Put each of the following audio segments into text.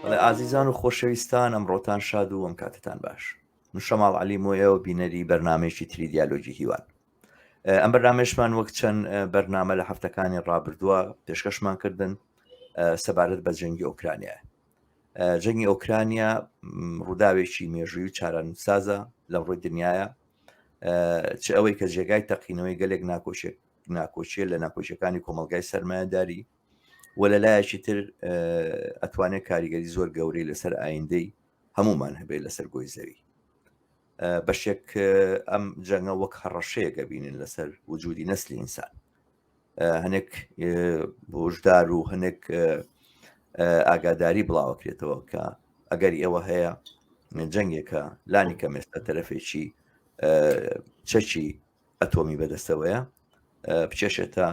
بەڵێ ئازیزان و خۆشەویستان ئەمڕۆتان شاد و ئەم کاتتان باش من شەماڵ عەلی مۆیەوە بینەری بەرنمەیەکی تری دیالۆگی هیوان ئەم بەرنمەشمان وەک چەند بەرنامە لە هەفتەکانی ڕابردووە پێشکەشمان کردن سەبارەت بە جەنگی ئۆکرانیا جەنگی ئۆکرانیا ڕووداوێکی مێژووی و چارەنووسسازە لە ڕووی دنیاە چ ئەوەی کە جێگای تەقینەوەی گەلێک ناکۆشێک ناکۆچیە لە ناکۆچەکانی کۆمەلگای سەرمایەداری و لە لایەکی تر ئەتوانێت کاریگەری زۆر گەورەی لەسەر ئایندەی هەمومان هەبێت لەسەر گۆی زەوی بەشێک ئەم جەنگە وەک هەڕەشەیەک ئەبینن لەسەر وجودی نەسلی ئینسان هەنێک هۆشدار و هەنێک ئاگاداری بڵاوەکرێتەوە کە ئەگەری ئەوە هەیە جەنگێکە لانی کەم ئێستا تەرەفێکی چەکی ئەتۆمی بەدەستەوەیە بچێشێتە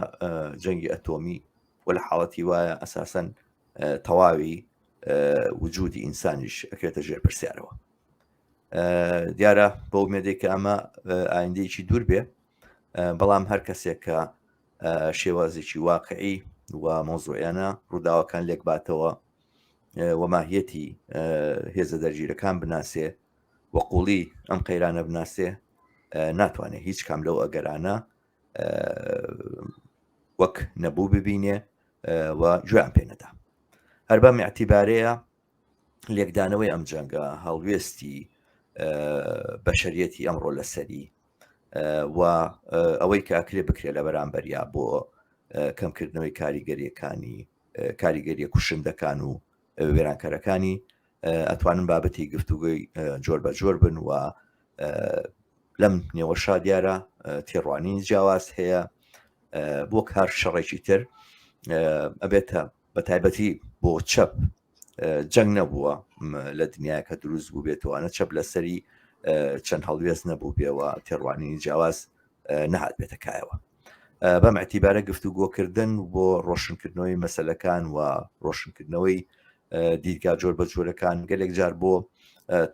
جەنگی ئەتۆمی و لە حاڵەتی وایە ئەساسەن تەواوی وجودی ئینسانیش ئەکرێتە ژێر پرسیارەوە دیارە بە ئومێدێک کە ئەمە ئایندەیەکی دوور بێ بەڵام هەر کەسێک کە شێوازێکی واقعی و مۆزوعیانە ڕووداوەکان لێک باتەوە و ماهیەتی هێزە دەرگیرەکان بناسێ و قوڵی ئەم قەیرانە بناسێ ناتوانێت هیچ کام لەو ئەگەرانە وەک نەبوو ببینێ و گوێیان پێ نەدا هەر بەم اعتیبارەیە لێکدانەوەی ئەم جەنگە هەڵوێستی بەشەریەتی ئەمڕۆ لەسەری و ئەوەی کە ئەکرێ بکرێت لە بەرامبەریا بۆ کەمکردنەوەی کاریگەریەکانی کاریگەریە کوشندەکان و وێرانکەرەکانی ئەتوانن بابەتی گفتوگۆی جۆر بە جۆر بن و لەم نێوەشا دیارە تێڕوانین جیاواز هەیە بۆ کار شەڕێکی تر ئەبێتە بە تایبەتی بۆ چەپ جەنگ نەبووە لە دنیاکە دروست بوو بێتوانە چەپ لەسەری چەند هەڵوێست نەبوو بێەوە تێڕوانینی جیاواز نەهات بێتە کایەوە بەم اعتیبارە گفتوگۆکردن بۆ ڕۆشنکردنەوەی مەسلەکان و ڕۆشنکردنەوەی دیدگا جۆر بە جۆرەکان گەلێک جار بۆ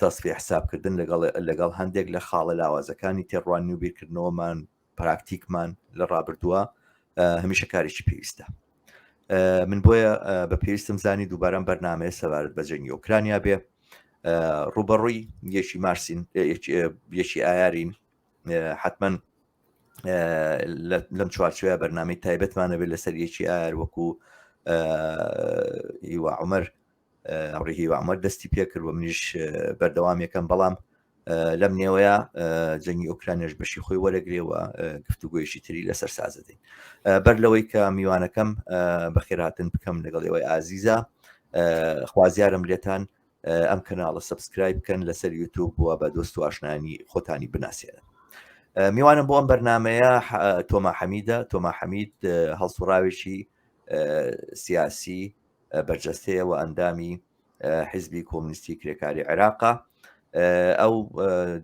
تەسفی حسابکردن لەگەڵ لەگەڵ هەندێک لە خاڵە لاوازەکانی تێڕوانی و بیرکردنەوەمان پراکتیکمان لە ڕابردووە هەمیشە کارێکی پێویستە من بۆیە بە پێویستم زانی دووبارەم بەرنمەیە سەبارەت بە جەنگی ئۆکرانیا بێ ڕوبەڕووی یەکی مارسین یەکی ئایارین حتمما لەم چوارچوەیە بەرنمەی تایبەتمانە بێت لەسەر یەکی ئایار وەکو هیوا عمر هاوڕێ هیوا عومەر دەستی پێکرد و منیش بەردەوام یەکەم بەڵام لەم نێوەیە جەنگی ئۆکرانیش بەشی خۆی وەرەگرێ و گفتوگۆیشی تری لەسەر سازدەین بەر لەوەی کە میوانەکەم بەخێرهاتن بکەم لەگەڵ ئێوەی ئازیزە خوازیارم لێتان ئەم کەناڵە subscribe بکەن لەسەر یوتوب بووە بە دۆست و ئاشنانی خۆتانی بناسێنن میوانم بۆ ئەم بەرنمەیە تۆما حەمیدە تۆما حەمید هەڵسوڕاوێکی سیاسی بەرجەستەیە و ئەندامی حیزبی کۆمنیستی کرێکاری عێراقە ئەو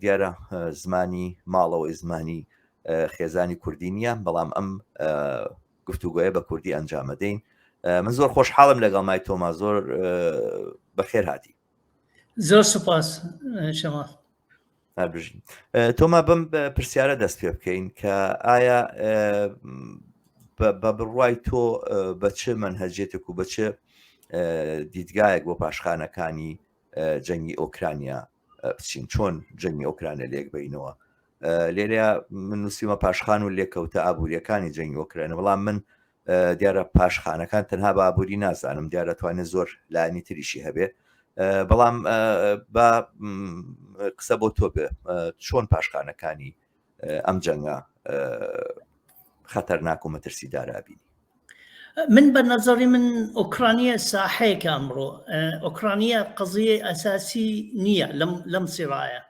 دیارە زمانی ماڵەوەی زمانی خێزانی کوردی نییە بەڵام ئەم گفتوگۆیە بە کوردی ئەنجامەدەین من زۆر خۆشحاڵم لەگەڵ مای تۆما زۆر بەخێر هاتی زۆر سوپاس شەماڵ. هەر بژین تۆما بەم پرسیارە دەست پێ بکەین کە ئایا بە بڕوای تۆ بە چ مەنهەجێتێک و بە چ دیدگایەک بۆ پاشخانەکانی جەنگی ئۆکرانیا بچین چۆن جەنگی ئۆکرانیا لێک بینەوە لێرە من نووسیمە پاشخان و لێکەوتە ئابوووریەکانی جەنگی ئۆکرانیا بەڵام من دیارە پاشخانەکان تەنها بە ئابووری نازانم دیارە توانێت زۆر لایەنی تریشی هەبێ بەڵام بە قسە بۆ تۆ بێ چۆن پاشخانەکانی ئەم جەنگە خەتەرناک و مەترسیدارە بینی من بە نەزەڕی من ئۆکرانیە ساحەیەکە ئەمڕۆ ئۆکرانیە قەزیەی ئەساسی نییە لەم سیڕایە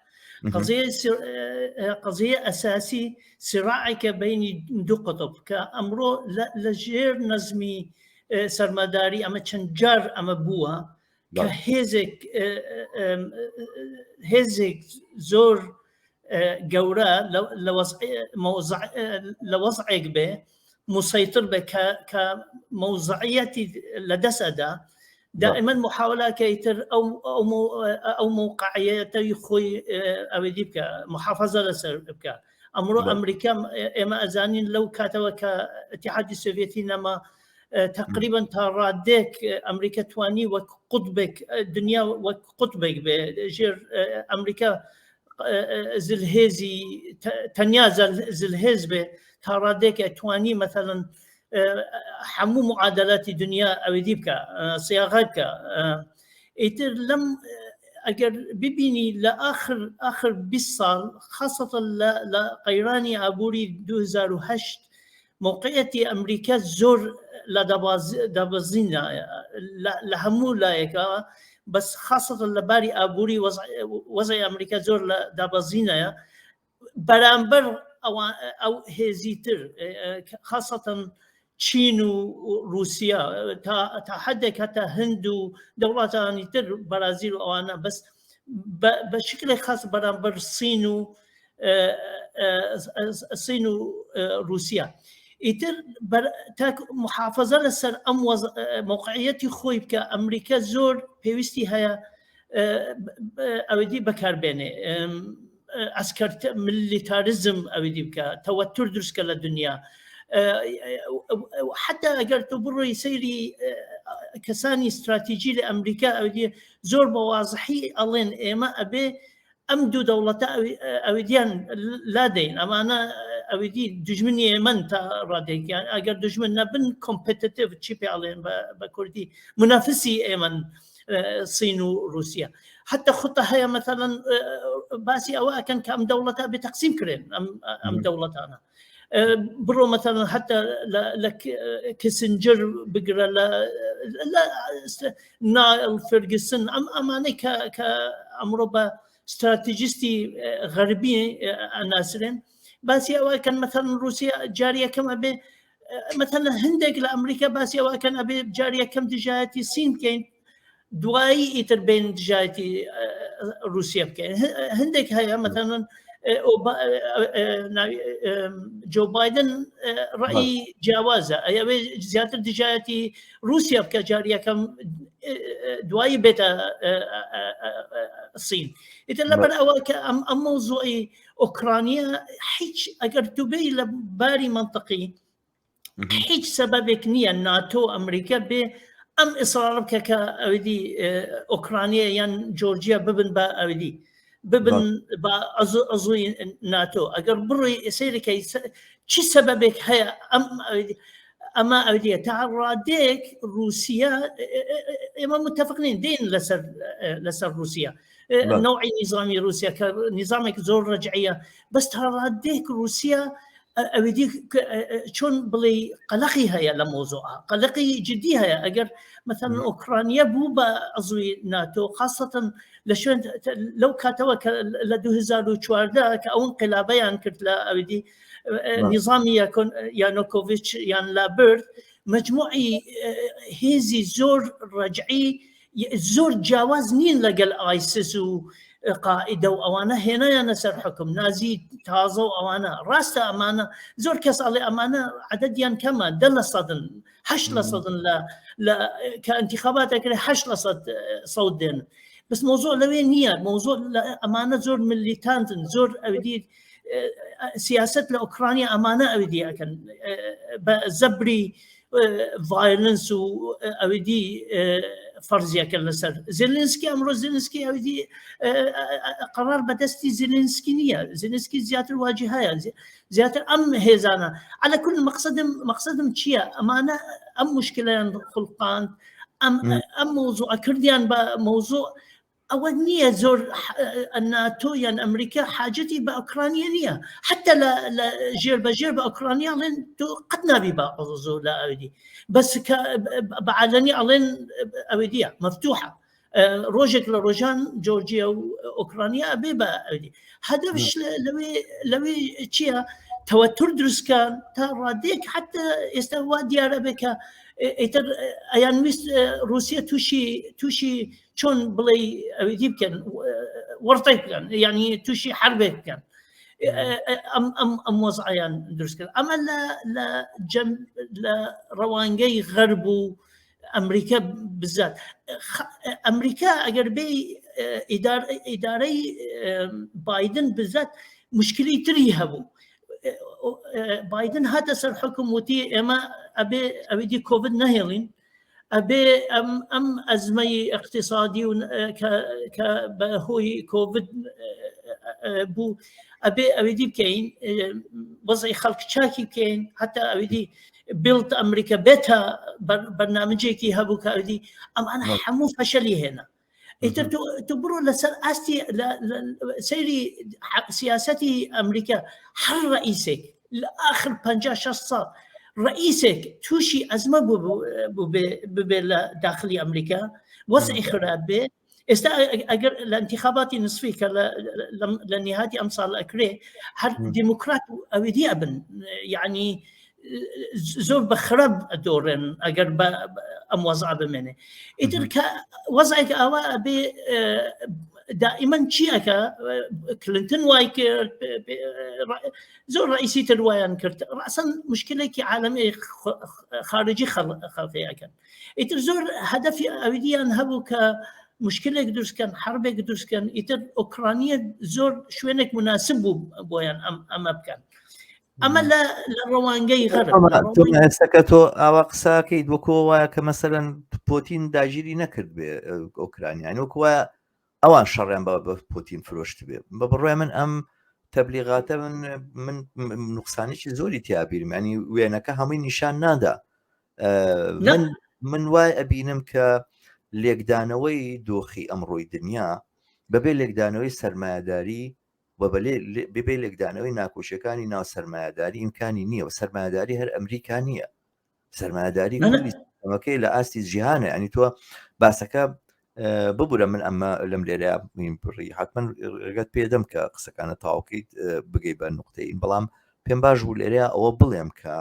قەزیە ئەساسی سیڕاعێکە بینی دوو قوتب کە ئەمڕۆ لە ژێر نەزمی سەرماداری ئەمە چەند جار ئەمە بووە کە هێزێک هێزێک زۆر گەورە لە وەزعێک بێ مسەیتر بێ کە مەوزعیەتی لە دەست ئەدا دائما محاولەکە ئیتر ئەو ئەو موقعیەتەی خۆی ئەوێدی بکە محافظە لەسەر بکە ئەمڕۆ ئەمریکا ئێمە ئەزانین لەو کاتەوە کە اتحادی سۆڤێتی نەما. تقریبا تا ڕادێک ئەمریکا توانی وەک قوتبێک دنیا وەک قوتبێک بێ ژێر ئەمریکا زلهێزی تەنیا زلهێز بێ تا ڕادێک توانی مەثلەن هەموو معادلاتی دنیا ئەوێدی بکە سیاغە بکە ئیتر لەم ئەگەر ببینی لە آخر آخر 20 ساڵ خاصة لە قەیرانی ئابووری 2008 موقعیەتی ئەمریکا زۆر لە دابەزینە لە هەموو لایەکە بەس خاصة لە باری ئابووری وەزعی ئەمریکا زۆر لە دابەزینەیە بەرامبەر ئەو هێزی تر خاصەتەن چین و رووسیا تا حدێک هەتا هند و دەوڵاتانی تر بەرازیل و ئەوانە بەس بە شکلێک خاص بەرامبەر سین و سین و رووسیا ئیتر تاک محافظە لەسەر ئەم موقعیەتی خۆی بکە ئەمریکا زۆر پێویستی هەیە ئەوەدی بەکاربێنێ ئەسکەر ملیتاریزم ئەویدی بکە تەوەتر دروستکە لە دنیا حتا ئەگەر تۆ بڕۆی سەیری کەسانی استراتیژی لە ئەمریکا ئەودی زۆر بە وازحی ئەڵێن ئێمە ئەبێ ئەم دوو دەوڵەتە ئەویدیان لادەین ئەمانە ئەویدی دژمنی ئێمەن تا ڕادێکیان ئەگەر دژمن نەبن competitive چی پێ ئەڵێن بە کوردی منافسی ئێمەن سین و رووسیا حتى خطە هەیە مەثلەن باسی ئەوە ئەکەن کە ئەم دەوڵەتە بێ تەقسیم کرێن ئەم دەوڵەتانە بڕۆ مەثلەن حتى لە کسنجر بگرە لە نایل فێرگسن ئەم ئەمانەی کە کە ئەمڕۆ بە ستراتیژیستی غەربی ئەناسرێن باسی ئەوە کەن مەثلەن رووسیا جاریەکەم ئەبێ مەثلەن هەندێک لە ئەمریکا باسی ئەوە کەن ئەبێ جاریەکەم دژایەتی سین بکەین دوایی ئیتر بین دژایەتی رووسیا بکەین هەندێک هەیە مەثلەن جۆ بایدن ڕئی جیاوازە ئەیەوێ زیاتر دژایەتی رووسیا بکە جاریەکەم دوایی بێتە سین ئیتر لەبەر ئەوە کە ئەم ئەم مەوزوعی ئۆکرانیا هیچ ئەگەر توبەی لە باری منطقی هیچ سەبەبێک نییە ناتۆ ئەمریکا بێ ئەم ئیسرار بکە کە ئەودی ئۆکرانیا یان جۆرجیا ببن بە ئەودی ببن بە ئەزوی ناتۆ ئەگەر بڕۆی سەیرەکەی چی سەبەبێک هەیە ئەم ئەمە ئەودیە تا ڕادێک رووسیا ئێمە متفق نین دین لەسەر لەسەر رووسیا نوعی نیزامی رووسیا کە نیزامێک زۆر ڕەجعیە بەس تا ڕادێک رووسیا ئەویدی چۆن بڵێ قەلەقی هەیە لە مۆزۆع قەلەقی جدی هەیە ئەگەر مەثەن ئۆکرانیا بوو بە عزوی ناتۆ خاصەتەن لە شوێن لەو کاتەوە کە لە 2014 کە ئەو انقلابیان کرد لە ئەویدی نظامی یانۆکۆڤچ یان لابرد مجموعی هێزی زۆر ڕەجعی زۆر جیاواز نین لەگەل ئایسس و قائیدە و ئەوانە هێنایانە سەر حکم نازی تازە و ئەوانە ڕاستە ئەمانە زۆر کەس ئەڵێ ئەمانە عددیان کەمە دە لە سەدن هەشت لە سەدن لە لە کە انتخابات ئەکرێ هەشت لە سەد سەوت دێن بەس مۆزۆ لەوێ نییە مۆزۆ ئەمانە زۆر ملیتانتن زۆر ئەودی سیاست لە ئۆکرانیا ئەمانە ئەوی ئەکەن بە زەبری violence و ئەویدی فەرزیەکە لەسەر زێلنسکی ئەمڕۆ زێلنسکی ئەویدی قەرار بەدەستی زێلنسکی نییە زێلنسکی زیاتر واجی هەیە زیاتر ئەم هێزانە على كل مقصدم مقصدم چییە ئەمانە ئەم مشکلیان خڵقاند ئەم ئەم موضوع کردیان بە موضوع ئەوە نییە زۆر ناتۆ یان ئەمریکا حاجەتی بە ئۆکرانیا نییە حتا لە ژێر بە ژێر بە ئۆکرانیا ئەڵێن تۆ قەت نابی بە عزۆ لە ئەودی بەس کە بە عالەنی ئەڵێن ئەودیە مەفتوحە ڕۆژێک لە ڕۆژان جۆرجیا و ئۆکرانیا ئەبێ بە ئەودی هەدەفش لەوێ لەوێ چییە تەوەتر دروستکە تا ڕادێک حتا ئێستا وا دیارە بێ کە ئیتر ئەیان ویست رووسیا تووشی تووشی چۆن بڵێ ئەویدی بکەن وەڕتەی بکەن یعنی تووشی حربێک بکەن ئەم ئەم ئەم وەزعیان دروست کرد ئەمە لە لە جەم لە ڕەوانگەی غەرب و ئەمریکا بزات ئەمریکا ئەگەر بێ ئیدارەی بایدن بزات مشکلی تری هەبوو. بایدن هاتە سەر حکم وتی ئێمە ئەبێ ئەویدی کۆڤید نەهێڵین ئەبێ ئەم ئەم ئەزمەی اقتصادی و کە بە هۆی کۆڤید بوو ئەبێ ئەویدی بکەین وەزعی خەڵک چاکی بکەین حتا ئەویدی بیڵت ئەمریکا بێتە بەرنامجێکی هەبوو کە ئەویدی ئەمانە هەموو فەشەلی هێنا ئیتر تۆ بڕۆ لەسەر ئاستی سەیری سیاستی ئەمریکا هەر ڕئیسێک لە ئاخر 50 6 ساڵ ڕئیسێک تووشی ئەزمە ببێ لە داخلی ئەمریکا وەزعی خراپ بێ ئێستا ئەگەر لە انتخاباتی نسفی کە لە نهاتی ئەم ساڵ ئەکرێ هەر دیموکرات و ئەویدی ئەبن یعنی زۆر بە خراپ دۆڕێن ئەگەر بە ئەم وەزع بمێنێ ئیتر کە وەزعێک ئاوا ئەبێ دائما چی ئەکە کلنتن وای کرد زۆر ڕئیسی تر وایان کرد ڕاسن مشکلێکی عالەمی خارجی خەڵقی ئەکەن ئیتر زۆر هەدەفی ئەویدیان هەبوو کە مشکلێک دروستکەن حربێک دروستکەن ئیتر ئۆکرانیە زۆر شوێنێک مناسب بوو بۆیان ئەم ئەمە بکەن ئەمە لە لە ڕەوانگەی غەرب ئێستاکە تۆ ئاوا قساکەیت وەکۆ وایە کە مەسەرەن پۆتین داگیری نەکرد بێ ئۆکرانیان وەک وایە ئەوان شەڕیان بە پۆتین فرۆشت بێ بە بڕای من ئەم تەبلیغاتە من من نقصانێکی زۆری تیابیرم ینی وێنەکە هەمووی نیشان نادا من من وای ئەبینم کە لێکدانەوەی دۆخی ئەمڕۆی دنیا بەبێ لێکدانەوەی سەرمایەداری و بەبێ لێکدانەوەی ناکۆکیەکانی ناو سەرمایەداری ئیمکانی نییە و سەرمایەداری هەر ئەمریکا نییە سەرمایەداری ئەمەکەی لە ئاستی جیهانە ینی تۆ باسەکە ببورە من ئەمە لەم لێرە بڕی حتمما ڕێگەت پێدەم کە قسەکانە تاوکەیت بگەی بە نقطەین بەڵام پێم باش بوو لێرە ئەوە بڵێم کە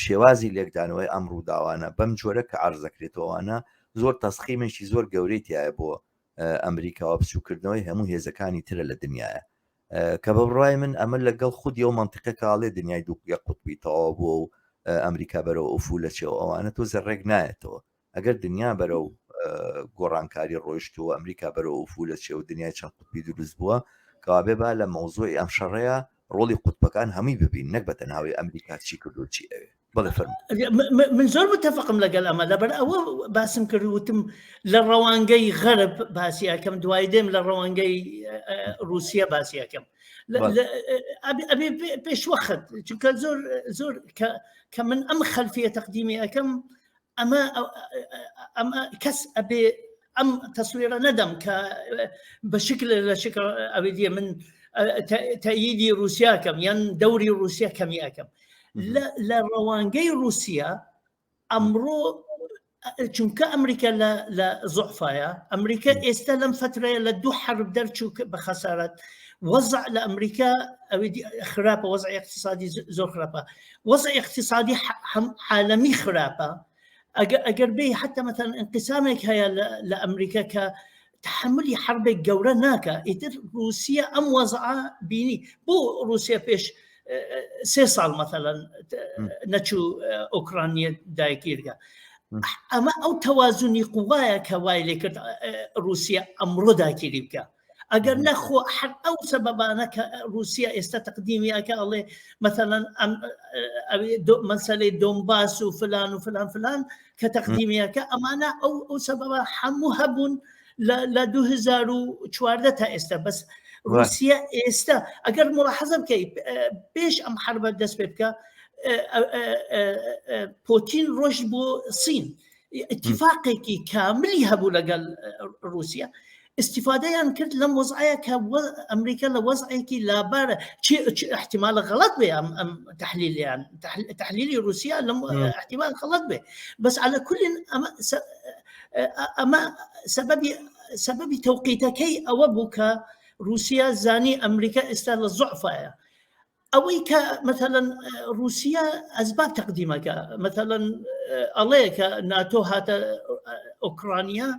شێوازی لێکدانەوەی ئەم ڕووداوانە بەم جۆرە کە ئارزەکرێتەوەوانە زۆر تەسخیمێکی زۆر گەورەی تایە بۆ ئەمریکاوە بچووکردنەوەی هەموو هێزەکانی ترە لە دنیاە کە بە بڕای من ئەمە لەگەڵ خودی ئەو منطقە کاڵێ دنیای دوو یە قوتبی تەواو بووە و ئەمریکا بەرەو ئوفو لە چێ و ئەوانە تۆزە ڕێک نایەتەوە ئەگەر دنیا بەرەو گۆڕانکاری ڕۆیشت و ئەمریکا بەرەو ئوفو لە چێ و دنیای چەند قوتبی دروست بووە کەوابێ با لە مەوزوعی ئەم شەڕەیە ڕۆڵی قوتبەکان هەمووی ببین نەک بە تەنهاوی ئەمریکا چی کردو چی ئەوێ بەڵێ فەرموو. من زۆر متفقم لەگەل ئەمە لەبەر ئەوە باسم کرد وتم لە ڕەوانگەی غەرب باسی ئەەکەم دوای دێم لە ڕەوانگەی رووسیا باسی ئەەکەم ئەبێ پێش وەخت چونکە زۆر زۆر کە من ئەم خەلفیە تەقدیمی ئەەکەم ئەمە ئەمە کەس ئەبێ ئەم تەسویرە نەدەم کە بە شکل لە شکل ئەوێ دیە من تەئیدی رووسیا کەم یان دەوری رووسیا کەمی ئەەکەم لە ڕەوانگەی رووسیا ئەمڕۆ چونکە ئەمریکا لە زۆفاە ئەمریکا ئێستا لەم فترەیە لە دوو حرب دەرچوو بە خەسارەت وەزع لە ئەمریکا خراپە وەزع اقتصادی زۆر خراپە وەزع اقتصادی عالەمی خراپە ئەگەر بێ حتا مەتەن انقسامێک هەیە لە ئەمریکا کە تحملی حربێک گەورە ناکە ئیتر رووسیا ئەم وەزعە بینی بۆ رووسیا پێش سێ ساڵ مەتەلەن نەچوو ئۆکرانیە دایکیرگە ئەمە ئەو تەوازنی قووایە کە وای لێ کرد رووسیا ئەمڕۆ داکیری بکە ئەگەر نەخۆ هەر ئەو سەبەبانە کە رووسیا ئێستا تەقدیمی ئەکە ئەڵێ مەسەلەن ئەم مەسەلەی دۆمباس و فلان و فلان فلان کە تەقدیمیەکە ئەمانە ئەو ئەو سەبەبە هەموو هەبوون لە 2014 تا ئێستا بەس رووسیا ئێستا ئەگەر ملاحەزە بکەیت پێش ئەم حربە دەست پێ بکە پۆتین ڕۆژ بۆ سین اتفاقێکی کاملی هەبوو لەگەڵ رووسیا استفادەیان کرد لەم وەزعەیە کە ئەمریکا لە وەزعێکی لابارە چی احتمال غلط بێ ئەم ئەم تحلیلیان تحلیلی رووسیا لەم احتمال غلط بێ بەس على كل ئەمە ئەمە سببی سببی تەوقیتەکەی ئەوە بوو کە رووسیا زانی ئەمریکا ئێستا لە زعفایە ئەوەی کە مەتەلەن رووسیا ئەسباب تەقدیمەکە مەتەلەن ئەڵێ کە ناتۆ هاتە ئۆکرانیا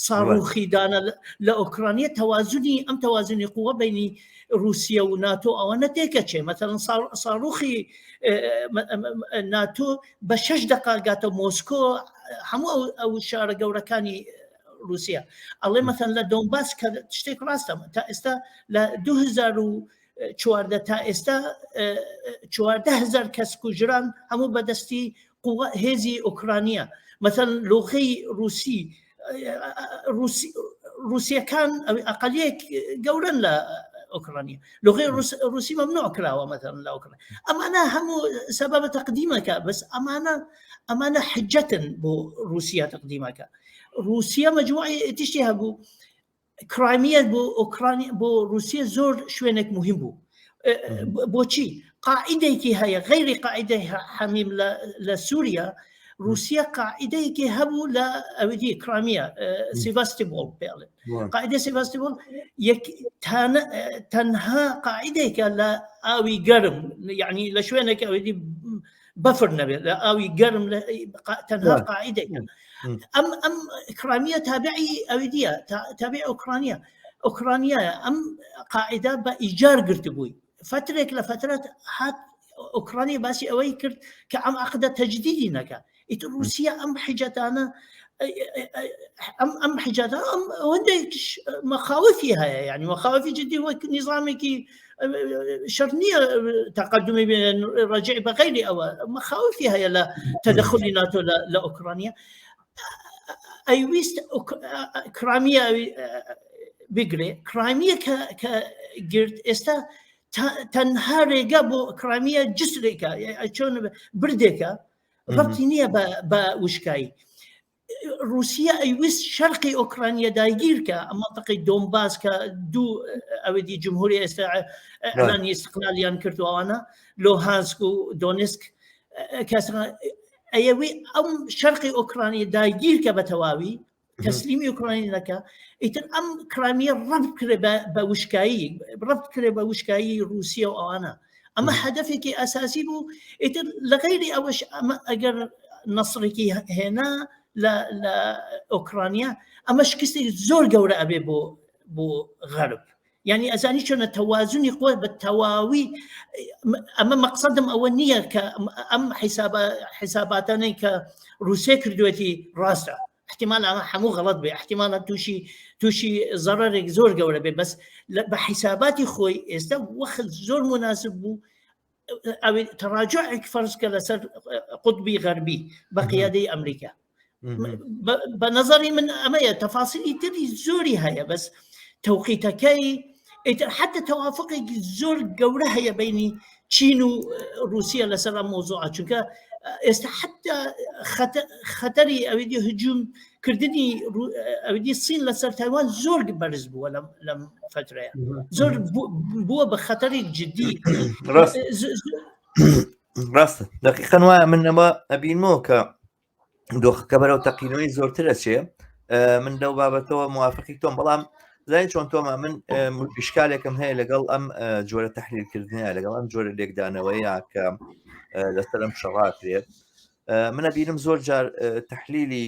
ساڕوخی دانە لە ئۆکرانیا تەوازنی ئەم تەوازنی قووە بینی رووسیا و ناتۆ ئەوە تێکەچێ مەتەلەن ساڕوخی ناتۆ بە شش دقا گاتە مۆسکۆ هەموو ئەو شارە گەورەکانی رووسیا ئەڵێ مەتەن لە دۆمباس کە شتێک ڕاستە تا ئێستا لە 2000 و. 14 تا ئێستا 14 هزار کەس کوژران هەموو بەدەستی قوە هێزی ئۆکرانیە مەسەن لۆغەی رووسی رووسیەکان ئەقلیەک گەورن لە ئۆکرانیا لغەی رووسی ممنوع کراوە مەثلا لە ئۆکرانیا ئەمانە هەموو سەبەبە تەقدیمەکە بەس ئەمانە ئەمانە حجەتن بۆ رووسیا تەقدیمەکە رووسیا مجموعی تشتی هەبوو کرایمیە بۆ ئۆکرانی بۆ رووسیا زۆر شوێنێک مهم بوو بۆچی قاعدەیەکی هەیە غەیری قاعدەی حەمیم لە سووریا رووسیا قاعدەیەکی هەبوو لە ئەودی کرایمیە سیڤاستیبۆل پێڵێ قاعدە سیڤاستیبۆل یەک تەنها قاعدەیەکە لە ئاوی گەرم یعنی لە شوێنێک ئەودی بەفر نەبێت لە ئاوی گەرم تەنها قاعدەیە ئەم ئەم کرایمیە تابعی ئەویدیە تابع ئۆکرانیا ئۆکرانیایە ئەم قاعدە بە ئیجار گرتبووی فترێک لە فترات هات ئۆکرانیا باسی ئەوەی کرد کە ئەم عقدە تەجدیدی نەکە ئیتر رووسیا ئەم حجەتانە ئەم ئەم حجاتە ئەم هەندێک مەخاوفی هەیە یعنی مەخاوفی جدی وەک نیزامێکی شەر نییە تەقدمی ڕەجع بە غەیری ئەوە مەخاوفی هەیە لە تەدەخلی ناتۆ لە ئۆکرانیا ئەیویست کرامیە بگرێ کرامیە کە گرت ئێستا تەنها ڕێگا بۆ کرامیە جسرێکە چۆن بردێکە ڕەتی نییە بە وشکایی رووسیا ئەیویست شەرقی ئۆکرانیا داگیرکە ئەم منطقەی دۆمباس کە دوو ئەوەدی جمهوری ئێستا ئەلانی استقلالیان کردو ئەوانە لۆهانسک و دۆنسک کەس ئەیەوی ئەم شەرقی ئۆکرانی داگیرکە بە تەواوی تەسلیمی ئۆکرانی نەکە ئیتر ئەم کرامیە ڕەب کرێ بە وشکایی ڕەب کرێ بە وشکایی رووسیا و ئەوانە ئەمە هەدەفێکی ئەساسی بوو ئیتر لە غەیری ئەوەش ئەمە ئەگەر نەسڕێکی هێنا لە لە ئۆکرانیا ئەمە شکستێکی زۆر گەورە ئەبێ بۆ بۆ غەرب یعنی ئەزانی چۆنە تەوازنی خۆی بە تەواوی ئەمە مەقصدم ئەوە نییە کە ئەم حیسابە حیساباتانەی کە رووسێ کردوێتی ڕاستە احتمال ئەمە هەموو غەڵەت بێ احتمالە تووشی تووشی زەڕەرێک زۆر گەورە بێ بەس بە حیساباتی خۆی ئێستا وەخت زۆر مناسب بوو ئەوی تەراجعێک فەرز کە لەسەر قوتبی غەربی بە قیادەی ئەمریکا بە نظری من ئەمەیە تەفاسیلی تری زۆری هەیە بەس تەوقیتەکەی ئیتر حتى تەوافقێکی زۆر گەورە هەیە بینی چین و رووسیا لەسەر ئەم مۆزوعە چونکە ئێستا حتا خەتەری ئەویدی هجوم کردنی ئەویدی سین لەسەر تایوان زۆر بەرز بووە لەم فترەیە زۆر بووە بە خەتەرێک جدی ڕاستە دقیقەن وایە من ئەمە ئەبینمەوە کە دۆخەکە بەرەو تەقینەوەی زۆرتر ئەچێ من لەو بابەتەوە موافقی تۆم بەڵام زانی چۆن تۆما من ئشکالێکم هەیە لەگەڵ ئەم جۆرە تحلیلکردنە لەگەڵ ئەم جۆرە لێکدانەوەیە کە لەسەر ئەم شەڕاکرێت منە بینم زۆر جار تحلیلی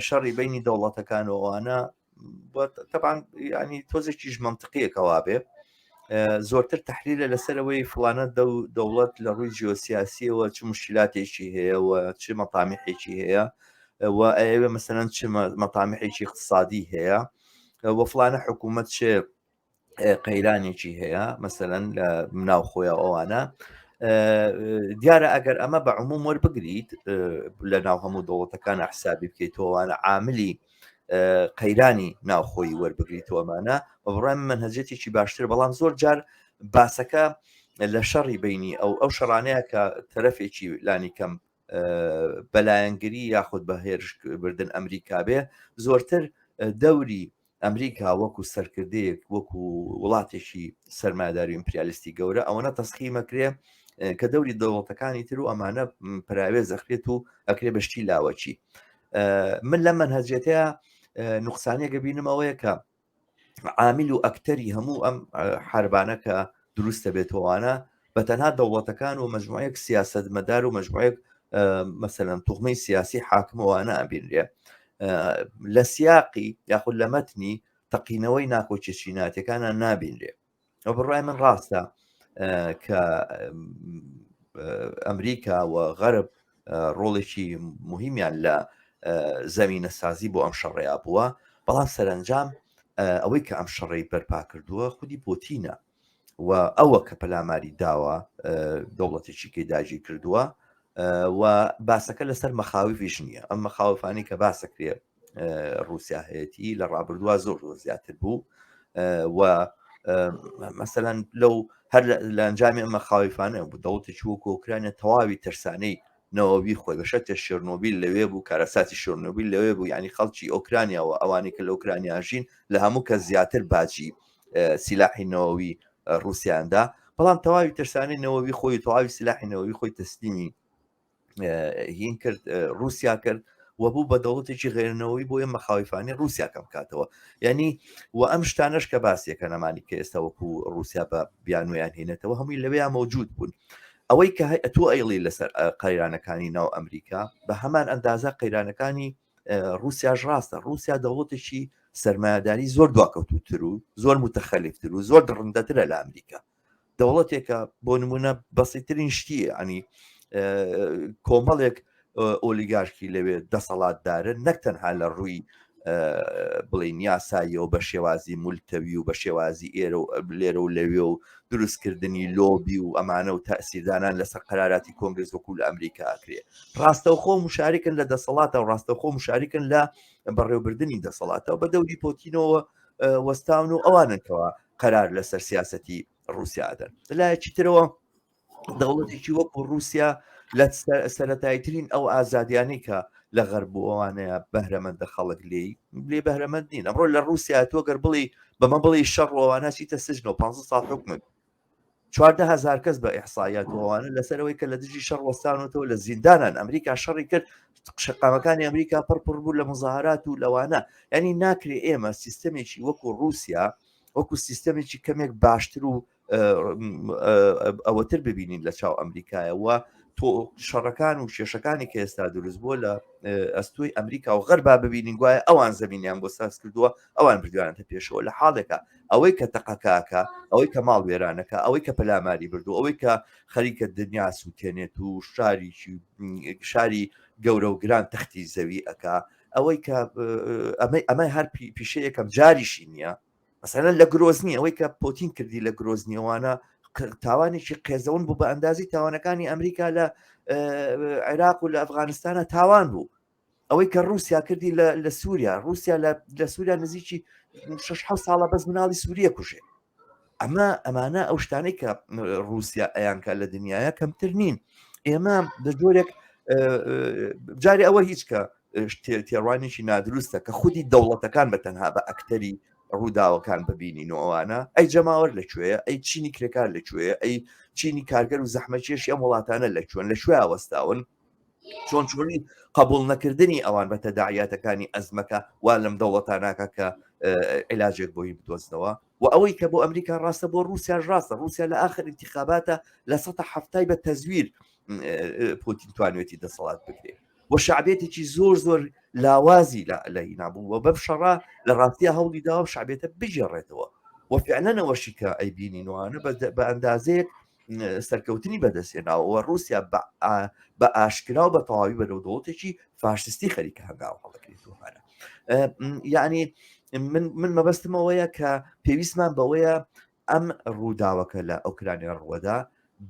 شەڕی بینی دەوڵەتەکان و ئەوانە تەبان ینی تۆزێکیش منطقیەکەوا بێ زۆرتر تحلیلە لەسەرەوەی فلانە دەوڵەت لە ڕووی جیۆسیاسیەوە چ مشکلاتێکی هەیە و چ مەتامیحێکی هەیە و ئەوێ مەسەرەن چ مەتامیحێکی اقتصادی هەیە و فلانە حکوومەت چ قەیرانێکی هەیە مەسەلەن لە ناوخۆیە ئەوانە دیارە ئەگەر ئەمە بە عموم وەربگریت لە ناو هەموو دەوڵەتەکان حسابی بکەیتەوەوانە عاملی قەیرانی ناوخۆی وەربگریتەوەمانە بە بڕای من مەنهەجێتێکی باشتر بەڵام زۆر جار باسەکە لە شەڕی بینی ئەو ئەو شەڕانەیە کە تەرەفێکی لانی کەم بەلایەنگری یاخود بە هێرش بردن ئەمریکا بێ زۆرتر دەوری ئەمریکا وەکو سەرکردەیەک وەکو وڵاتێکی سەرمایەداری ئیمپریالیستی گەورە ئەوەنە تەسخیمەکرێ کە دەوری دەوڵەتەکانی تر و ئەمانە پراوێز ئەخرێت و ئەکرێ بە شتی لاوەکی من لەم مەنهەجێتەیە نوقسانیەکە بینم ئەوەیە کە عامل و ئەکتەری هەموو ئەم حربانە کە دروستە بێتەوانە بە تەنها دەوڵەتەکان و مەجموعەیەک سیاسەتمەدار و مەجموعەیەک مەسەلەن توخمەی سیاسی حاکمەوانە ئەبینرێ لە سیاقی یاخود لە مەتنی تەقینەوەی ناکۆکی چیناتەکانە نابینرێ ئەو بڕای من ڕاستە کە ئەمریکا و غەرب ڕۆڵێکی مهمیان لە زەمینە سازی بۆ ئەم شەڕەیە بووە بەڵام سەرنجام ئەوەی کە ئەم شەڕەی بەرپا کردووە خودی پۆتینە. و ئەوە کە پەلاماری داوە دەوڵەتێکی کەی داگیر کردووە و باسەکە لەسەر مەخاویش نییە ئەم مەخاوفانی کە باسەکرێ رووسیا هەیەی لە ڕابردووە زۆر زۆر زیاتر بوو و مەسەەن لەو هەر لە ئەنجامی ئەمە خاویفانە بوو دەوڵەتێکی وەکو ئۆکرانیا تەواوی ترسانەی نەوەوی خۆی بە شەرتێ شێرنۆبیل لەوێ بوو کارەساتی شێرنۆبیل لەوێ بوو یعنی خەڵکی ئۆکرانیاوە ئەوانەی کە لە ئۆکرانیا ژین لە هەموو کەس زیاتر باجی سیلاحی نەوەوی ڕووسیاندا بەڵام تەواوی ترسانی نەوەوی خۆی تەواوی سلاحی نەوەوی خۆی تەسلیمی هین کرد رووسیا کرد و بوو بە دەوڵەتێکی غێرنەوەی بۆ ئێمە خاویفانی رووسیا کەم کاتەوە یعنی و ئەم شتانەش کە باسیەکە نەمانی کە ئێستا وەکو رووسیا بە بیانویان هێنێتەوە هەمووی لەوەیە مەوجود بوون ئەوەی کە تۆ ئەیڵی لەسەر قەیرانەکانی ناو ئەمریکا بە هەمان ئەندازە قەیرانەکانی رووسیاش ڕاستە رووسیا دەوڵەتێکی سەرمایەداری زۆر دواکەوتوتر و زۆر متەخەلیفتر و زۆر دڕندەترە لە ئەمریکا دەوڵەتێکە بۆ نمونە بەسیترین شتی ینی کۆمەڵێک ئۆلیگارکی لەوێ دەسەڵاتدارن نەک تەنها لە ڕووی بڵین یاساییەوە بە شێوازی مولتەوی و بە شێوازی ئێرە و لێرە و لەوێ و دروستکردنی لۆبی و ئەمانە و تەسیردانان لەسەر قەراراتی کۆنگرس وەکو لە ئەمریکا ئەکرێ ڕاستەوخۆ مشارکن لە دەسەڵاتە و ڕاستەوخۆ مشارکن لە بەڕێوبردننی دەسەڵاتەوە بە دەوری پۆتینەوە وەستاون و ئەواننکەوە قەرار لەسەر سیاستی رووسیا ئەدەن لایەکی ترەوە دەوڵەتێکی وەکو رووسیا لە سەتاییترین ئەو ئازادیانەی کە لە غەرب و ئەوانەیە بەهرەمەندە خەڵک لێی لێ بەهرەمەند نین ئەمڕۆ لە رووسیا تۆ گەر بڵی بەمە بڵی شەڕ ئەوانە چیتە سجن و 15 ساڵ حکومت 14 هزار کەس بە ئیحسایات ئەوانە لەسەرەوەی کە لە دژی شەڕ وەستانەوە لە زیندانان ئەمریکا شەڕی کرد شەقامەکانی ئەمریکا پڕ پڕ بوو لە مزاهرات و لەوانە ینی ناکرێ ئێمە سیستەمێکی وەکو رووسیا وەکو سیستەمێکی کەمێک باشتر و ئەوەتر ببینین لە چاو ئەمریکایە و تۆ شەڕەکان و کێشەکانی کە ئێستا دروست بووە لە ئەستۆی ئەمریکا و غەربا ببینین گوایە ئەوان زمینیان بۆ ساز کردووە ئەوان بردویانەتە پێشەوە لە حاڵێکە ئەوەی کە تەقەکەکە ئەوەی کە ماڵ وێرانەکە ئەوەی کە پەلاماری بردو ئەوەی کە خەریکە دنیا سووتێنێت و شاریکی شاری گەورە و گران تەختی زەوی ئەک ئەوەی کە ئەمەی ئەمە هەر پیشەیەکەم جاریشی نییە مەسەلەن لە گرۆزنی ئەوەی کە پۆتین کردی لە گرۆزنیەوانە تاوانێکی قێزەون بوو بە ئەندازی تاوانەکانی ئەمریکا لە عێراق و لە ئەفغانستانە تاوان بوو ئەوەی کە رووسیا کردی لە سووریا رووسیا لە سووریا نزیکی 6 ساڵە بەس مناڵی سووریە کوژێ ئەمە ئەمانە ئەو شتانەی کە رووسیا ئەیانکە لە دنیاە کەمتر نین ئێمە بە جۆرێک جاری ئەوە هیچ کە تێڕوانێکی نادروستە کە خودی دەوڵەتەکان بە تەنها بە ئەکتەری ڕووداوەکان ببینین و ئەوانە ئەی جەماوەر لەکوێیە ئەی چینی کرێکار لەکوێیە ئەی چینی کارگەر و زەحمەتکێشی ئەم وڵاتانە لەکوێن لە کوێ وەستاون چۆن چۆنی قبول نەکردنی ئەوان بە تەداعیاتەکانی ئەزمەکە وا لەم دەوڵەتاناکە کە علاجێک بۆی بدۆزنەوە و ئەوەی کە بۆ ئەمریکا ڕاستە بۆ رووسیاش ڕاستە رووسیا لە آخر انتخاباتە لە 1970 بە تەزویر پوتین توانوێتی دەسەڵات بگرێت و شعبێتێکی زۆر زۆر لاوازی لە هینا بوو و بەم شەڕە لە ڕاستیا هەوڵی داوە شعبێتە بگێڕێتەوە و فعلەنەوەشی کە ئەیبینینوانە بە ئەندازەیەک سەرکەوتنی بەدەستهێناوە و ڕووسیا بە ئاشکرا و بە تەواوی بەرەو دەوڵەتێکی فاشستی خەریکە هەنگاو هەڵەگرێتەوە یعنی من من مەبەستمەوەیە کە پێویستمان بەوەیە ئەم ڕووداوەکە لە ئۆکرانیا ڕووەدا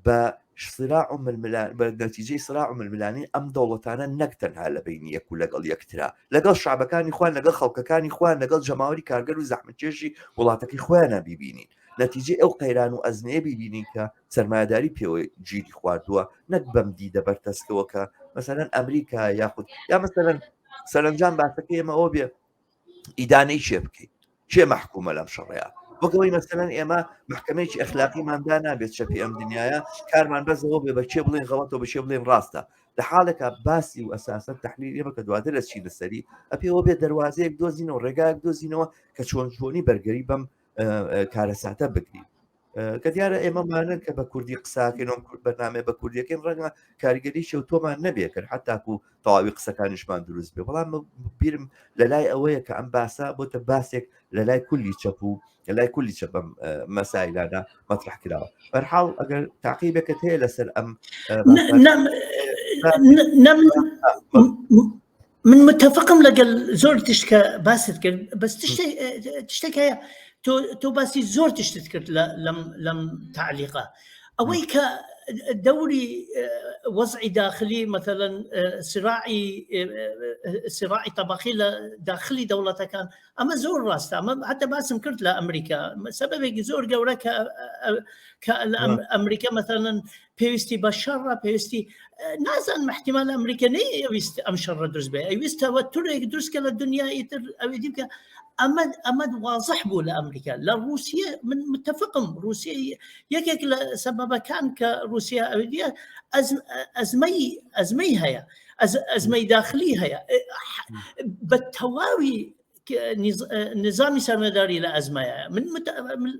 بە صراع و ململان بە نەتیجەی صراع و ململانی ئەم دەوڵەتانە نەک تەنها لە بینی یەک و لەگەڵ یەکترا لەگەڵ شعبەکانی خۆیان لەگەڵ خەڵکەکانی خۆیان لەگەڵ جەماوەری کارگەر و زەحمەتکێشی وڵاتەکەی خۆیانە بیبینین نەتیجەی ئەو قەیران و ئەزمەیە بیبینین کە سەرمایەداری پێوە گیری خواردووە نەک بەم دیدە بەرتەسکەوە کە مەسەلەن ئەمریکا یاخود یا مەسەلەن سەرەنجام باسەکەی ئێمە ئەوە بێ ئیدانەی چێ بکەیت کێ مەحکومە لەم شەڕەیە وەک ئەوەی مەسەلەن ئێمە محکمەیەکی ئەخلاقیمان دا نابێت چەپی ئەم دنیاە کارمان بەزەوە بێ بە کێ بڵێن غەڵەتەوە بە کێ بڵێن ڕاستە لە حاڵێکا باسی و ئەساسە تحلیل ئێمە کە دواتر لە چینە سەری ئەپێوە بێ دەواازەیەک دۆزینەوە ڕێگایەک دۆزینەوە کە چۆن چۆنی بەرگری بەم کارەساتە بگرین کە دیارە ئێمەمانە کە بە کوردی قساکەین کورد بەرنامە بە کوردیەکەین ڕەنگە کاریگەری شەوتۆمان نەبێ کرد حتاکو تەواوی قسەکانیشمان دروست بێ بەڵام بیرم لە لای ئەوەیە کە ئەم باسە بۆتە باسێک لە لای کولی چەپ و لە لای کولی چەپ ئەم مەسایلانە مەطرح کراوە بەرحاڵ ئەگەر تاقیبێکت هەیە لەسەر ئەم من متفقم لەگەل زۆر تشت کە باست کرد بەس تشتێک هەیە. تۆ تۆ باسی زۆر تشتت کرد لەم لەم تعلیقە ئەوەی کە دەوری وەزعی داخلی مەثەلەن سراعی سراعی تەبەقی لە داخلی دەوڵەتەکان ئەمە زۆر ڕاستە ئەمە حتى باسم کرد لە ئەمریکا سەبەبێکی زۆر گەورە کە کە لە ئەمریکا مەثەلەن پێویستی بە شەڕە پێویستی نازانم احتیمال ئەمریکا نەیویست ئەم شەڕە دروست بێ ئەویستەوە تورێک دروستکە لە دنیا ئیتر ئەوی دیکە ئەمە ئەمە واضح بوو لە ئەمریکا لە رووسیە من متفقم رووسیە یەکێک لە سەبەبەکان کە رووسیا ئەویە ئەزمەی ئەزمەی هەیە ئەزمەی داخلی هەیە بە تەواوی نظامی سەرمەداری لە ئەزمایە من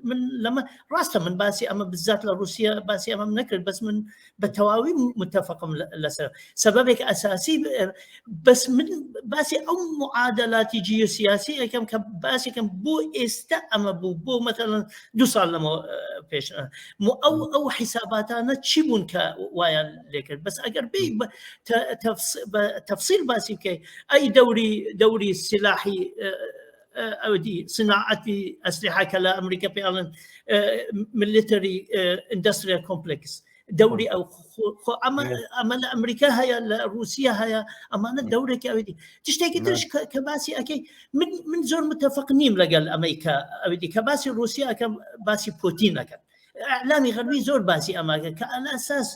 من لەمە ڕاستە من باسی ئەمە بزات لە رووسیا باسی ئەمەم نەکرد بەس من بە تەواوی متفقم لەسەر سەبەبێک ئەساسی بەس من باسی ئەو معادلاتی جیۆسیاسی ئەەکەم کە باسێکم بۆ ئێستا ئەمە بوو بۆ مەتەڵەن دو ساڵ لەمە پێش ئەو ئەو حیساباتانە چی بوون کە وایان لێکرد بەس ئەگەر بێ تەفسیل باسی بکەی ئەی دەوری دەوری سلاحی ئەودی سناعەتی ئەسلحە کە لە ئەمریکا پێڵن military industrial complex دەوری ئەو ئەمە ئەمە لە ئەمریکا هەیە لە رووسیا هەیە ئەمانە دەورێکی ئەودی تشتێکی ترش کە باسی ئەەکەی من من زۆر متفق نیم لەگەل ئەمەی کە ئەودی کە باسی رووسیا ئەەکەم باسی پۆتین ئەەکەن ئەعلامی غەربی زۆر باسی ئەماگە کە ئەلاساس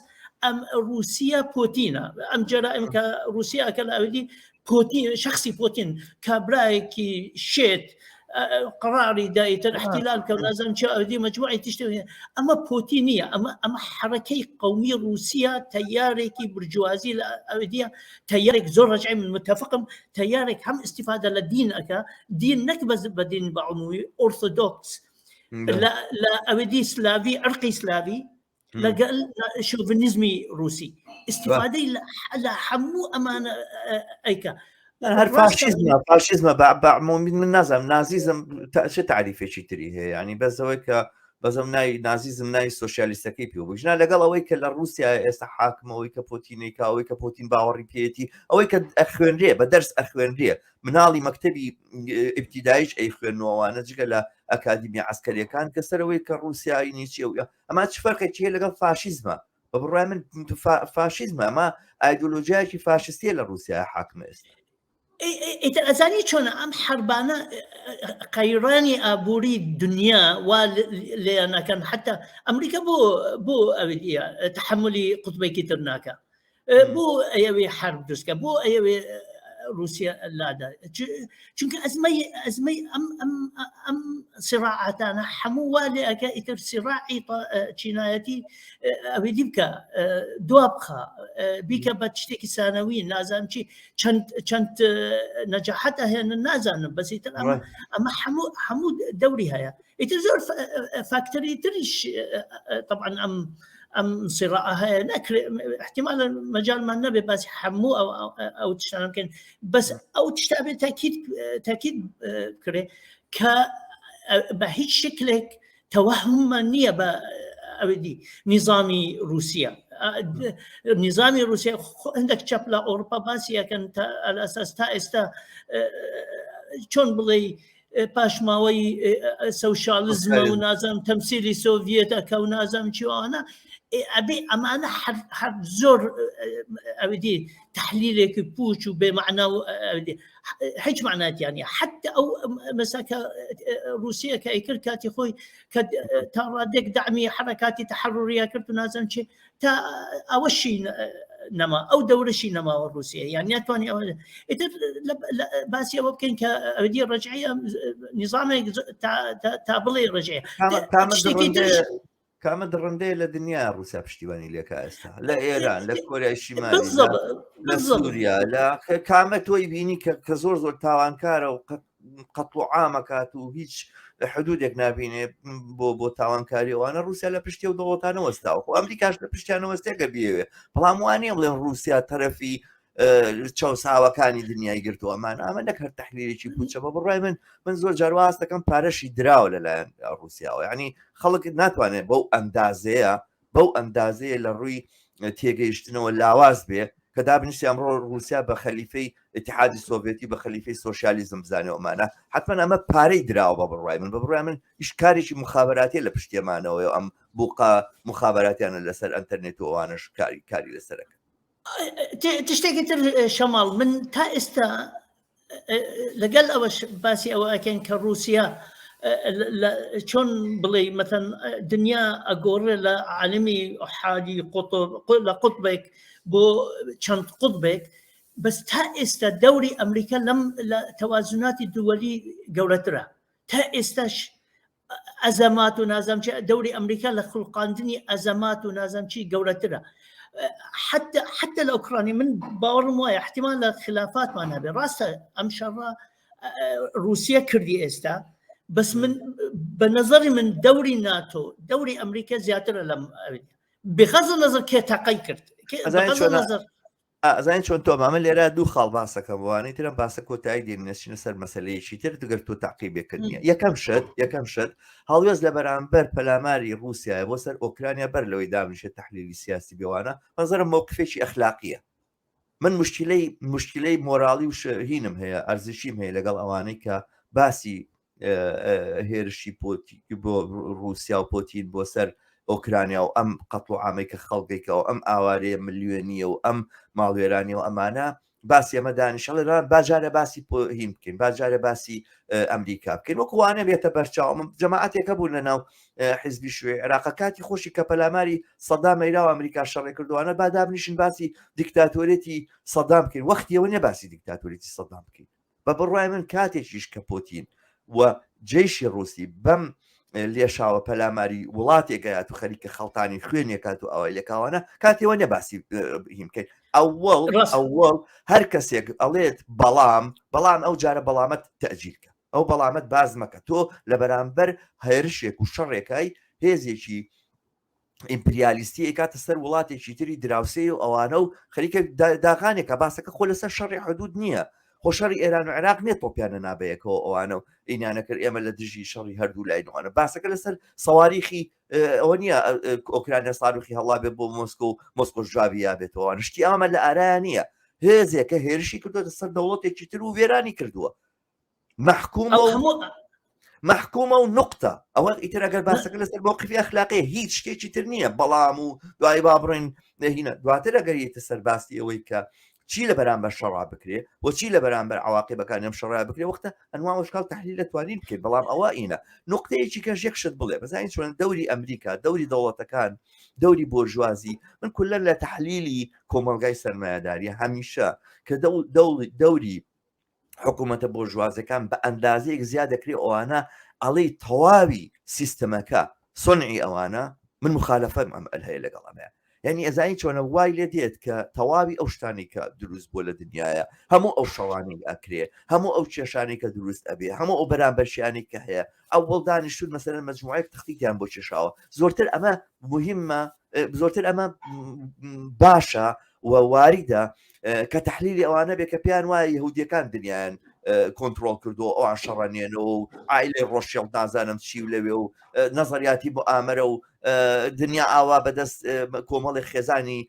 ئەم رووسیا پۆتینە ئەم جەرائم کە رووسیا کە لە ئەودی پۆتین شخصی پۆتین کابرایەکی شێت قڕاری دایتر احتلال کە نازانم چه ئەودی مجموعی تشتێ ئەمە پۆتین نییە ئەمە ئەمە حرەکەی قومی رووسیا تەیارێکی برجوازی لە ئەودیە تەیارێک زۆر ڕەجعی من متفقم تەیارێک هەم استفادە لە دین ئەکا دین نەک بەس بە دین بە عمومی ئۆرثۆدۆکس لە ئەوێدی سلاوی عرقی سلاوی لەگەل شۆڤنیزمی رووسی استفادەی لە هەموو ئەمانە ئەیکە هەر فاشیزمە فاشیزمە بە عمومی من نازانم نازیزم چه تعریفێکی تری هەیە ینی بەسەوەی کە بەزم ناوی نازیزم ناوی سوسیالیستەکەی پێ بژنا لەگەڵ ئەوەی کە لە رووسیا ئێستا حاکمەوەی کە پۆتینێکا ئەوەی کە پۆتین باوەڕی پێێتی ئەوەی کە ئەخوێنرێ بە دەرس ئەخوێنرێ مناڵی مەکتەبی ئیبتیدایش ئەیخوێنەوەوانە جگە لە ئەکادیمی عسکەریەکان کە سەرەوەی کە رووسیایی نیچی و ئەما چ فەرقێکی هەیە لەگەڵ فاشیزمە بە بڕای من فاشیزمە ئەمە ئایدۆلۆژیایەکی فاشستیە لە رووسیا حاکمە ئێستا ئیتر ئەزانی چۆنە ئەم حربانە قەیرانی ئابووری دنیا وا لێیانەکەن حتا ئەمریکا بۆ بۆ ئەویە تحملی قوتبێکی تر ناکە بۆ ئەیەوێ حرب دروستکە بۆ ئەیەوێ رووسیا لادا چونکە ئەزمەی ئەزمەی ئەم ئەم ئەم سراعاتانە هەموو وا لێ ئەکە ئیتر سراعی چینایەتی ئەوی دی بکە دوا بخە بیکە بە شتێکی سانەوی نازانم چی چەند چەند نەجاحەتە هێنن نازانم بەس ئیتر ئەمە ئەمە هەموو هەموو دەوری هەیە ئیتر زۆر فاکتەری تریش طبعا ئەم ئەم سراعە هەیە ناکرێ احتمال مەجالمان نەبێ باسی هەموو ئەو ئەو تشتانە بکەین بەس ئەو تشتا بێ تاکید تاکید بکرێ کە بە هیچ شکلێک تەوەهممان نییە بە ئەوەدی نیزامی رووسیا نیزامی رووسیا هەندێک چەپ لە ئەوروپا باسی ئەکەن تا ئەساس تا ئێستا چۆن بڵێ پاشماوەی سەوشاڵزمە و نازانم تەمسیلی سۆڤیەتەکە و نازانم چیوانە ئەبێ ئەمانە هەر زۆر ئەودی تحلیلێکی پوچ و بێمەعنا و هیچ معناتیانە حتى ئەو مەساکە رووسیە کە ئەیکرد کاتی خۆی کە تا ڕادێک دەعمی حرەکاتی تحرریە کرد و نازانم چی تا ئەوەشی نەما ئەو دەورەشی نەماوە رووسیە یان ناتوانانی ئەوە ئیتر باسی ئەوە بکەین کە ئەودی ڕەجعیە نظامێک تا بڵێ ڕەجعیە کامە دڕندەیە لە دنیا رووسیا پشتیوانی لێکا ئێستا لە ئێران لە کۆریای شیمالی لە سووریا لە کامە تۆی بینی کە زۆر زۆر تاوانکارە و قەتڵ و عامەکات و هیچ حدودێک نابینێ بۆ بۆ تاوانکاری ئەوانە رووسیا لە پشتی و دەوڵەتانە وەستاوە خۆ ئەمریکاش لە پشتیانە وەستێکە بێوێ بەڵام وانە بڵێن رووسیا تەرەفی چەساوەکانی دنیای گرتووە ئەمان ئەمە نەک هەر تحلیلێکی پوچە بە بڕای من من زۆر جارواز دەکەم پارەشی دراوە لەلایەن رووسیاوە ینی خەڵک ناتوانێت بەو ئەندازەیە بەو ئەندازەیە لە ڕووی تێگەیشتنەوە لاواز بێ کە کە دابنیشتی ئەمڕۆ ڕووسیا بە خەلیفەی ئیتیحادی سۆڤێتی بە خەلیفەی سۆسیالیزم بزانێ ئەمانە حتمما ئەمە پارەی دراوە بە بڕوای من بە بڕوای من ئیش کارێکی مخابراتیە لە پشتێمانەوەی ئەم بوقە مخابراتیانە لەسەر ئەتەرنێت و ئەوانش کاری کاری لەسەرەکە تشتێکی تر شەماڵ من تا ئێستا لەگەل ئەوەش باسی ئەوە ئەکەین کە رووسیا چۆن بڵێ مەتەن دنیا ئەگۆڕێ لە عالمی حالی قوتب لە قوتبێک بۆ چەند قوتبێک بەس تا ئێستا دەوری ئەمریکا لەم لە تەوازناتی دووەلی گەورەترە تا ئێستاش ئەزەمات و نازانم چی دەوری ئەمریکا لە خولقاندنی ئەزەمات و نازانم چی گەورەترە حتى حتى لە ئۆکرانی من باوەڕم وایە احتمال لە خلافاتمان هەبێ ڕاستە ئەم شەڕە رووسیا کردی ئێستا بەس من بە نظری من دەوری ناتۆ دەوری ئەمریکا زیاترە لەم بغەز نظر کێ تەقەی کرد نظر ئەزانی چۆن تۆ مامە لێرە دوو خاڵ باسەکەم وانەی ترم باسە کۆتایی دێن نەچینە سەر مەسلەیەکی تر دگەر تۆ تاقیبێکرد نیە یەکەم شت یەکەم شت هەڵوێست لە بەرامبەر پەلاماری رووسایە بۆ سەر ئۆکرانیا بەر لەوەی دابنیشێت تحلیلی سیاسی بێوانە نظرم موقفێکی ئەخلاقیە من مشکلەی مشکلەی مۆراڵی و هینم هەیە ئەرزشیم هەیە لەگەڵ ئەوانەی کە باسی هێرشی بۆ رووسیا و پۆتین بۆ سەر ئۆکرانیا و ئەم قەتڵ و عامەی کە خەڵکێکەوە ئەم ئاوارەیە ملیۆنیە و ئەم ماڵوێرانی و ئەمانە باسی ئەمە دانیشەڵێ باجارە باسی هین بکەین باجارە باسی ئەمریکا بکەین وەکوانە بێتە بەرچاو من جەماعەتێکە بوون لە ناو حزبی شوێ عێراقە کاتی خۆشی کە پەلاماری سەدام مەیرا و ئەمریکا شەڕێ کردوانە با دابنیشن باسی دیکتاتۆرێتی سەدام بکەین وەختیەوە نیە باسی دیکتاتۆریتی سەدام بکەین بە بڕوای من کاتێکیش کە پۆتین و جەیشی ڕووسی بەم لێشاوە پەلاماری وڵاتێک گەیات و خەریکە خەڵتانی خوێنێکات و ئەوەی لەکاوانە کاتێوە نیە باسی هین بکەین ئەوەڵ ئەوەڵ هەر کەسێک ئەڵێت بەڵام بەڵام ئەو جارە بەڵامەت تەجیلکە ئەو بەڵامەت باز مەکە تۆ لە بەرامبەر هێرشێک و شەڕێکای هێزێکی ئیمپریالیستی ئەیکاتە سەر وڵاتێکی تری دراوسێ و ئەوانە و خەریکە داغانێکە باسەکە خۆ لەسەر شەڕی حدود نییە خۆ شەڕی ئێران و عێراق نییە تۆپیانە نابەیەکەوە ئەوانە و ئینانە کرد ئێمە لە دژی شەڕی هەردوو لاینوانە باسەکە لەسەر سەواریخی ئەوە نییە ئۆکرانیا ساروخی هەڵا بێ بۆ مۆسکۆ و مۆسکۆ جوابی یابێتەوە شتی ئەمە لە ئارا نییە هێزێکە هێرشی کردوێتە سەر دەوڵەتێکی تر و وێرانی کردووە مەحکومە و مەحکومە و نقطە ئەوە ئیتر ئەگەر باسەکە لەسەر مۆقفی ئەخلاقی هیچ شتێکی تر نییە بەڵام و دوای با بڕین هینە دواتر ئەگەر یێتە سەر باسی ئەوەی کە چی لە بەرامبەر شەڕا بکرێ و چی لە بەرامبەر عواقبەکان ئەم شەڕا بکرێ وەختە ئەنوا وشکال تحلیل دەتوانین بکەین بەڵام ئەوە ئینە نقطەیەکی کەش یەک شت بڵێ بەزانین چۆن دەوری ئەمریکا دەوری دەوڵەتەکان دەوری بۆرژوازی من کولەن لە تحلیلی کۆمەڵگای سەرمایەداری هەمیشە کە دەوری حکوومەتە بۆرژوازەکان بە ئەندازەیەک زیاد دەکرێ ئەوانە ئەڵێی تەواوی سیستەمەکە سنعی ئەوانە من مخالفەم ئەم ئەل هەیە لەگەڵ ئەمەیە یعنی ئەزانی چۆنە وای لێ دێت کە تەواوی ئەو شتانی کە دروست بووە لە دنیاە هەموو ئەو شەڕانی ئەکرێ هەموو ئەو کێشانی کە دروست ئەبێ هەموو ئەو بەرامبەرشیانی کە هەیە ئەوەڵ دانیشتون مەسەرەن مەجموعەیەک تختیتیان بۆ کێشاوە زۆرتر ئەمە مهمە زۆرتر ئەمە باشە و واریدە کە تحلیلی ئەوانە بێ کە پێیان وایە یهودیەکان دنیایان کۆنتترۆل کردو ئەوان شەڕەنێنەوە و ئایلێ ڕۆشێڵ نازانم چی و لەوێ و نەزەریاتی بۆ ئامرە و دنیا ئاوا بەدەست کۆمەڵی خێزانی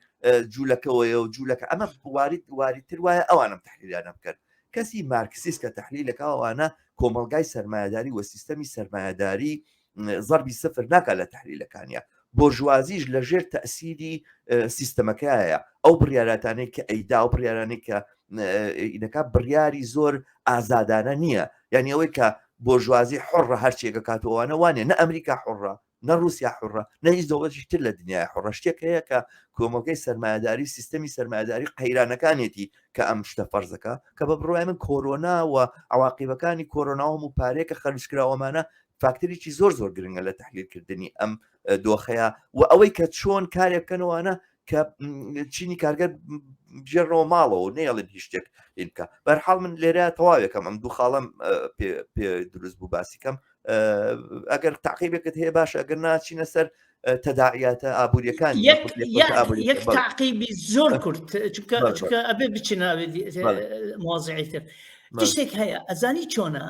جوولەکەوەیە و جوولەکە ئەمە وارد واریتر وایە ئەوانم تحلیلیانە بکەن کەسی مارکسیست کە تحلیلەکە ئەوانە کۆمەلگای سەرمایهداری و سیستەمی سەرمایهداری زەربی سفر ناکات لە تحلیلەکانیا بۆرژوازیش لە ژێر تەسیری سیستەمەکایە ئەو بڕیاراتانەی کە ئەیدا و بڕیارانەی کە ئینەکە بڕیاری زۆر ئازادانە نییە یعنی ئەوەی کە بۆرژوازی حڕە هەرچێکە کاتەوەوانە وانە نە ئەمریکا حڕە نە رووسیا حڕە نە هیچ دەوڵەتیش تر لە دنیای حڕە شتێک هەیە کە کۆمەڵگەی سەرمایەداری سیستەمی سەرمایەداری قەیرانەکانێتی کە ئەم شتە فەرزەکە کە بە بڕوای من کۆرۆنا و عواقیبەکانی کۆرۆنا و هەموو پارەیە کە خەرجکراوەمانە فاکتەرێکی زۆر زۆر گرنگە لە تحلیلکردنی ئەم دۆخەیە و ئەوەی کە چۆن کارێک بکەنەوەە کە چینی کارگەر بژێرەوە ماڵەوە نەیەڵێن هیچ شتێک بکە بەرحاڵ من لێرە تەواوێکەم ئەم دوو خاڵم پێ دروست بوو باسیکەم ئەگەر تاقیبێکت هەیە باش ئەگەر ناچینە سەر تەداعیاتە ئابووریەکان یەک تاقیبی زۆر کورت چونکە ئەبێ بچینە مواضعی تر تشتێک هەیە ئەزانی چۆنە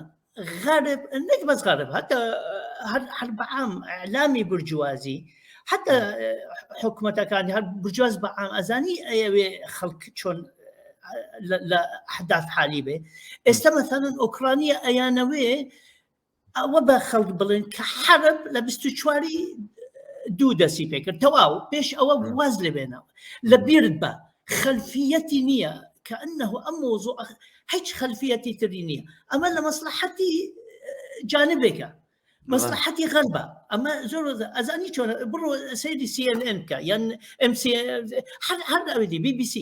غەرب نەک بەس غەرب هەتا هەر هەر بەعام ئیعلامی برجوازی. حتا حکوومەتەکانی هەر برجواز بە عام ئەزانی ئەیەوێ خەڵک چۆن لە ئەحداث حالی بێ ئێستا مەثەلەن ئۆکرانیە ئەیانەوێ ئەوە بە خەڵک بڵێن کە حەرب لە 24 دوو دەسی پێکرد تەواو پێش ئەوە واز لێبێنەوە لە بیرت بە خەلفیەتی نییە کە ئەنه ئەم مۆزوع هیچ خەلفیەتی تری نییە ئەمە لە مەسلحەتی جانبێکە مەسلحەتی غەربە ئەمە زۆر ئەزانی چۆن بڕۆ سەیری CNN بکە یان MC هەر هەر ئەوێتی BBC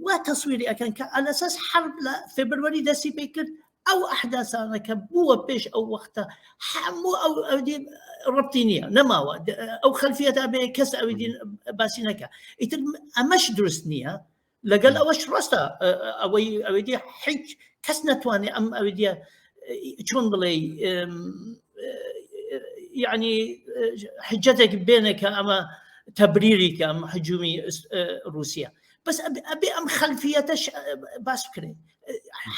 وا تەسویری ئەکەن کە على اساس حرب لە فێبروەری دەستی پێ کرد ئەو ئەحداسانە کە بووە پێش ئەو وەختە هەموو ئەو ئەودی ڕبتی نییە نەماوە ئەو خەلفیەتا بێ کەس ئەوی دین باسی نەکە ئیتر ئەمەش دروست نییە لەگەل ئەوەش ڕاستە ئەوەی ئەوەی دی حیچ کەس ناتوانێت ئەم ئەوی دیە چۆن بڵێ یعنی حجەتێک بێنێ کە ئەمە تەبریری کە ئەم حجومی رووسیا بەس ئەبێ ئەم خەلفیەتەش باس بکرێت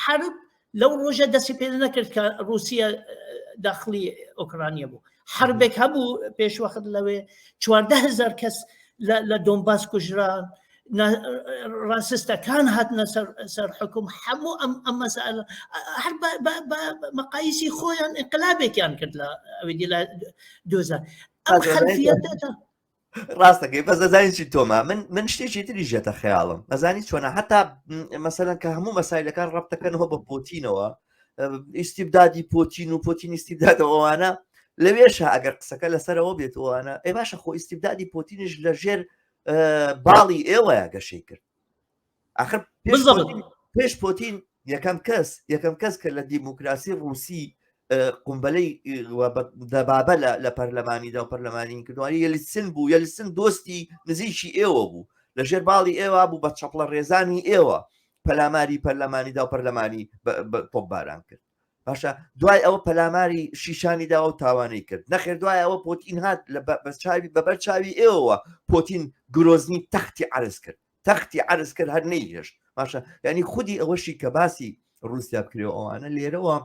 حرب لەو ڕۆژە دەستی پێ نەکرد کە رووسیا داخلی ئۆکرانیا بوو حربێک هەبوو پێشوەخت لەوێ 14هزار کەس لە دۆمباس کوژران ڕاستەکان هاتنە سەر حکوم هەموو ئەم ئەم مەسئلە هەر مەقایسی خۆیان انقلابێکیان کرد لە ئەوی لە دوزە ئەم خەلفیەتە ڕاستەکەی بەس دەزانین چی تۆما من من شتێکی تری ژێتە خەیاڵم ئەزانی چۆنە هەتا مەسەلەن کە هەموو مەسایلەکان ڕەبتەکەنەوە بە پۆتینەوە ئیسیبدادی پۆتین و پۆتین ئیسیبدادەوەوانە لەوێشە ئەگەر قسەکە لەسەرەوە بێتوانە ئێ باشە خۆ ئیسیبدادی پۆتینش لە ژێر باڵی ئێوەیە گەشەی کرد ئاخر پێش پۆتین یەکەم کەس یەکەم کەس کە لە دیموکراسی ڕوسی قمبلەی دەبابە لە پەرلەمانیدا و پەرلەمانی کردوانی یەلسن بوو یەلسن دۆستی نزیکی ئێوە بوو لە ژێر باڵی ئێوە بوو بە چەپڵە ڕێزانی ئێوە پەلاماری پەرلەمانیدا و پەرلەمانی تۆپباران کرد باشە دوای ئەوە پەلاماری شیشانی داوە و تاوانەی کرد نەخێر دوای ئەوە پۆتین هات لە بەچاوی بەبەر چاوی ئێوە پۆتین گرۆزنی تەختی عرز کرد تەختی عرز کرد هەر نەیهێشت باشە یعنی خودی ئەوەشی کە باسی رووسیا بکرێ ئەوانە لێرەوە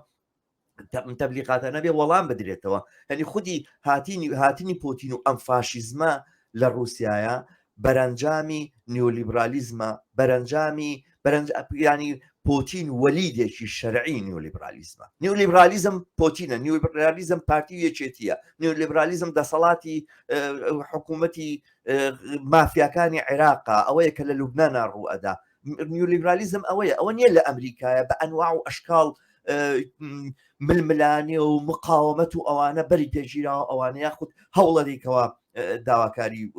تەبلیغاتە نەبێ وەڵام بدرێتەوە یعنی خودی هاتینی هاتنی پۆتین و ئەم فاشیزمە لە رووسایە بەرەنجامی نیۆلیبرالیزمە بەرەنجامی بەرەنجانی پۆتین وەلیدێکی شەرعی نیۆلیبرالیزمە نیۆلیبرالیزم پۆتینە نیۆلیبرالیزم پارتی و یەکێتیە نیۆلیبرالیزم دەسەڵاتی حکوومەتی مافیاکانی عێراقا ئەوەیە کە لە لوبنانا ڕوو ئەدا نیولیبرالیزم ئەوەیە ئەوە نییە لە ئەمریکایە بە ئەنواع و ئەشکاڵ ململانێ و مقاومەت و ئەوانە بەری پێگیراوە ئەوانە یاخود هەوڵەریکەوە داواکاری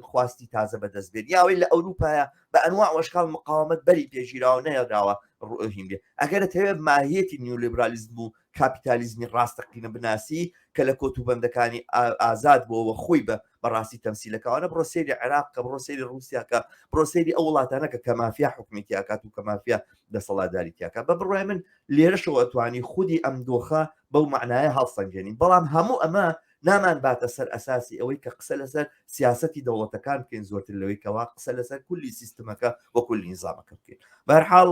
خواستی تازە بەدەست بێت یاوەی لە ئەوروپایە بە ئەنواع وەشکال مقاومەت بەری پێگیراوە نەیەراوە ڕوهیم بێ ئەگەر تەوێت ماهیەتی نیولیبرالیزم و کاپیتالیزمی ڕاستەقینە بناسی کە لە کۆتوبەندەکانی ئازاد بۆەوە خۆی بە بەڕاستی تەمسیلەکەوانە بڕۆ سەیری عێراق کە بڕۆ سەیری ڕووسیا کە بڕۆ سەیری ئەو وڵاتانە کە کە مافیا حکومی تیاکات و کە مافیا دەسەڵاتداری تیاکە بە بڕای من لێرەشەوە توانی خودی ئەم دۆخە بەو معنایە هەڵسەنگێنین بەڵام هەموو ئەمە نامان باتە سەر ئەساسی ئەوەی کە قسە لەسەر سیاستی دەوڵەتەکان بکەین زۆرتر لەوەی کەوا قسە لەسەر کولی سیستمەکە وەکو نیزامەکە بکەین بەرحاڵ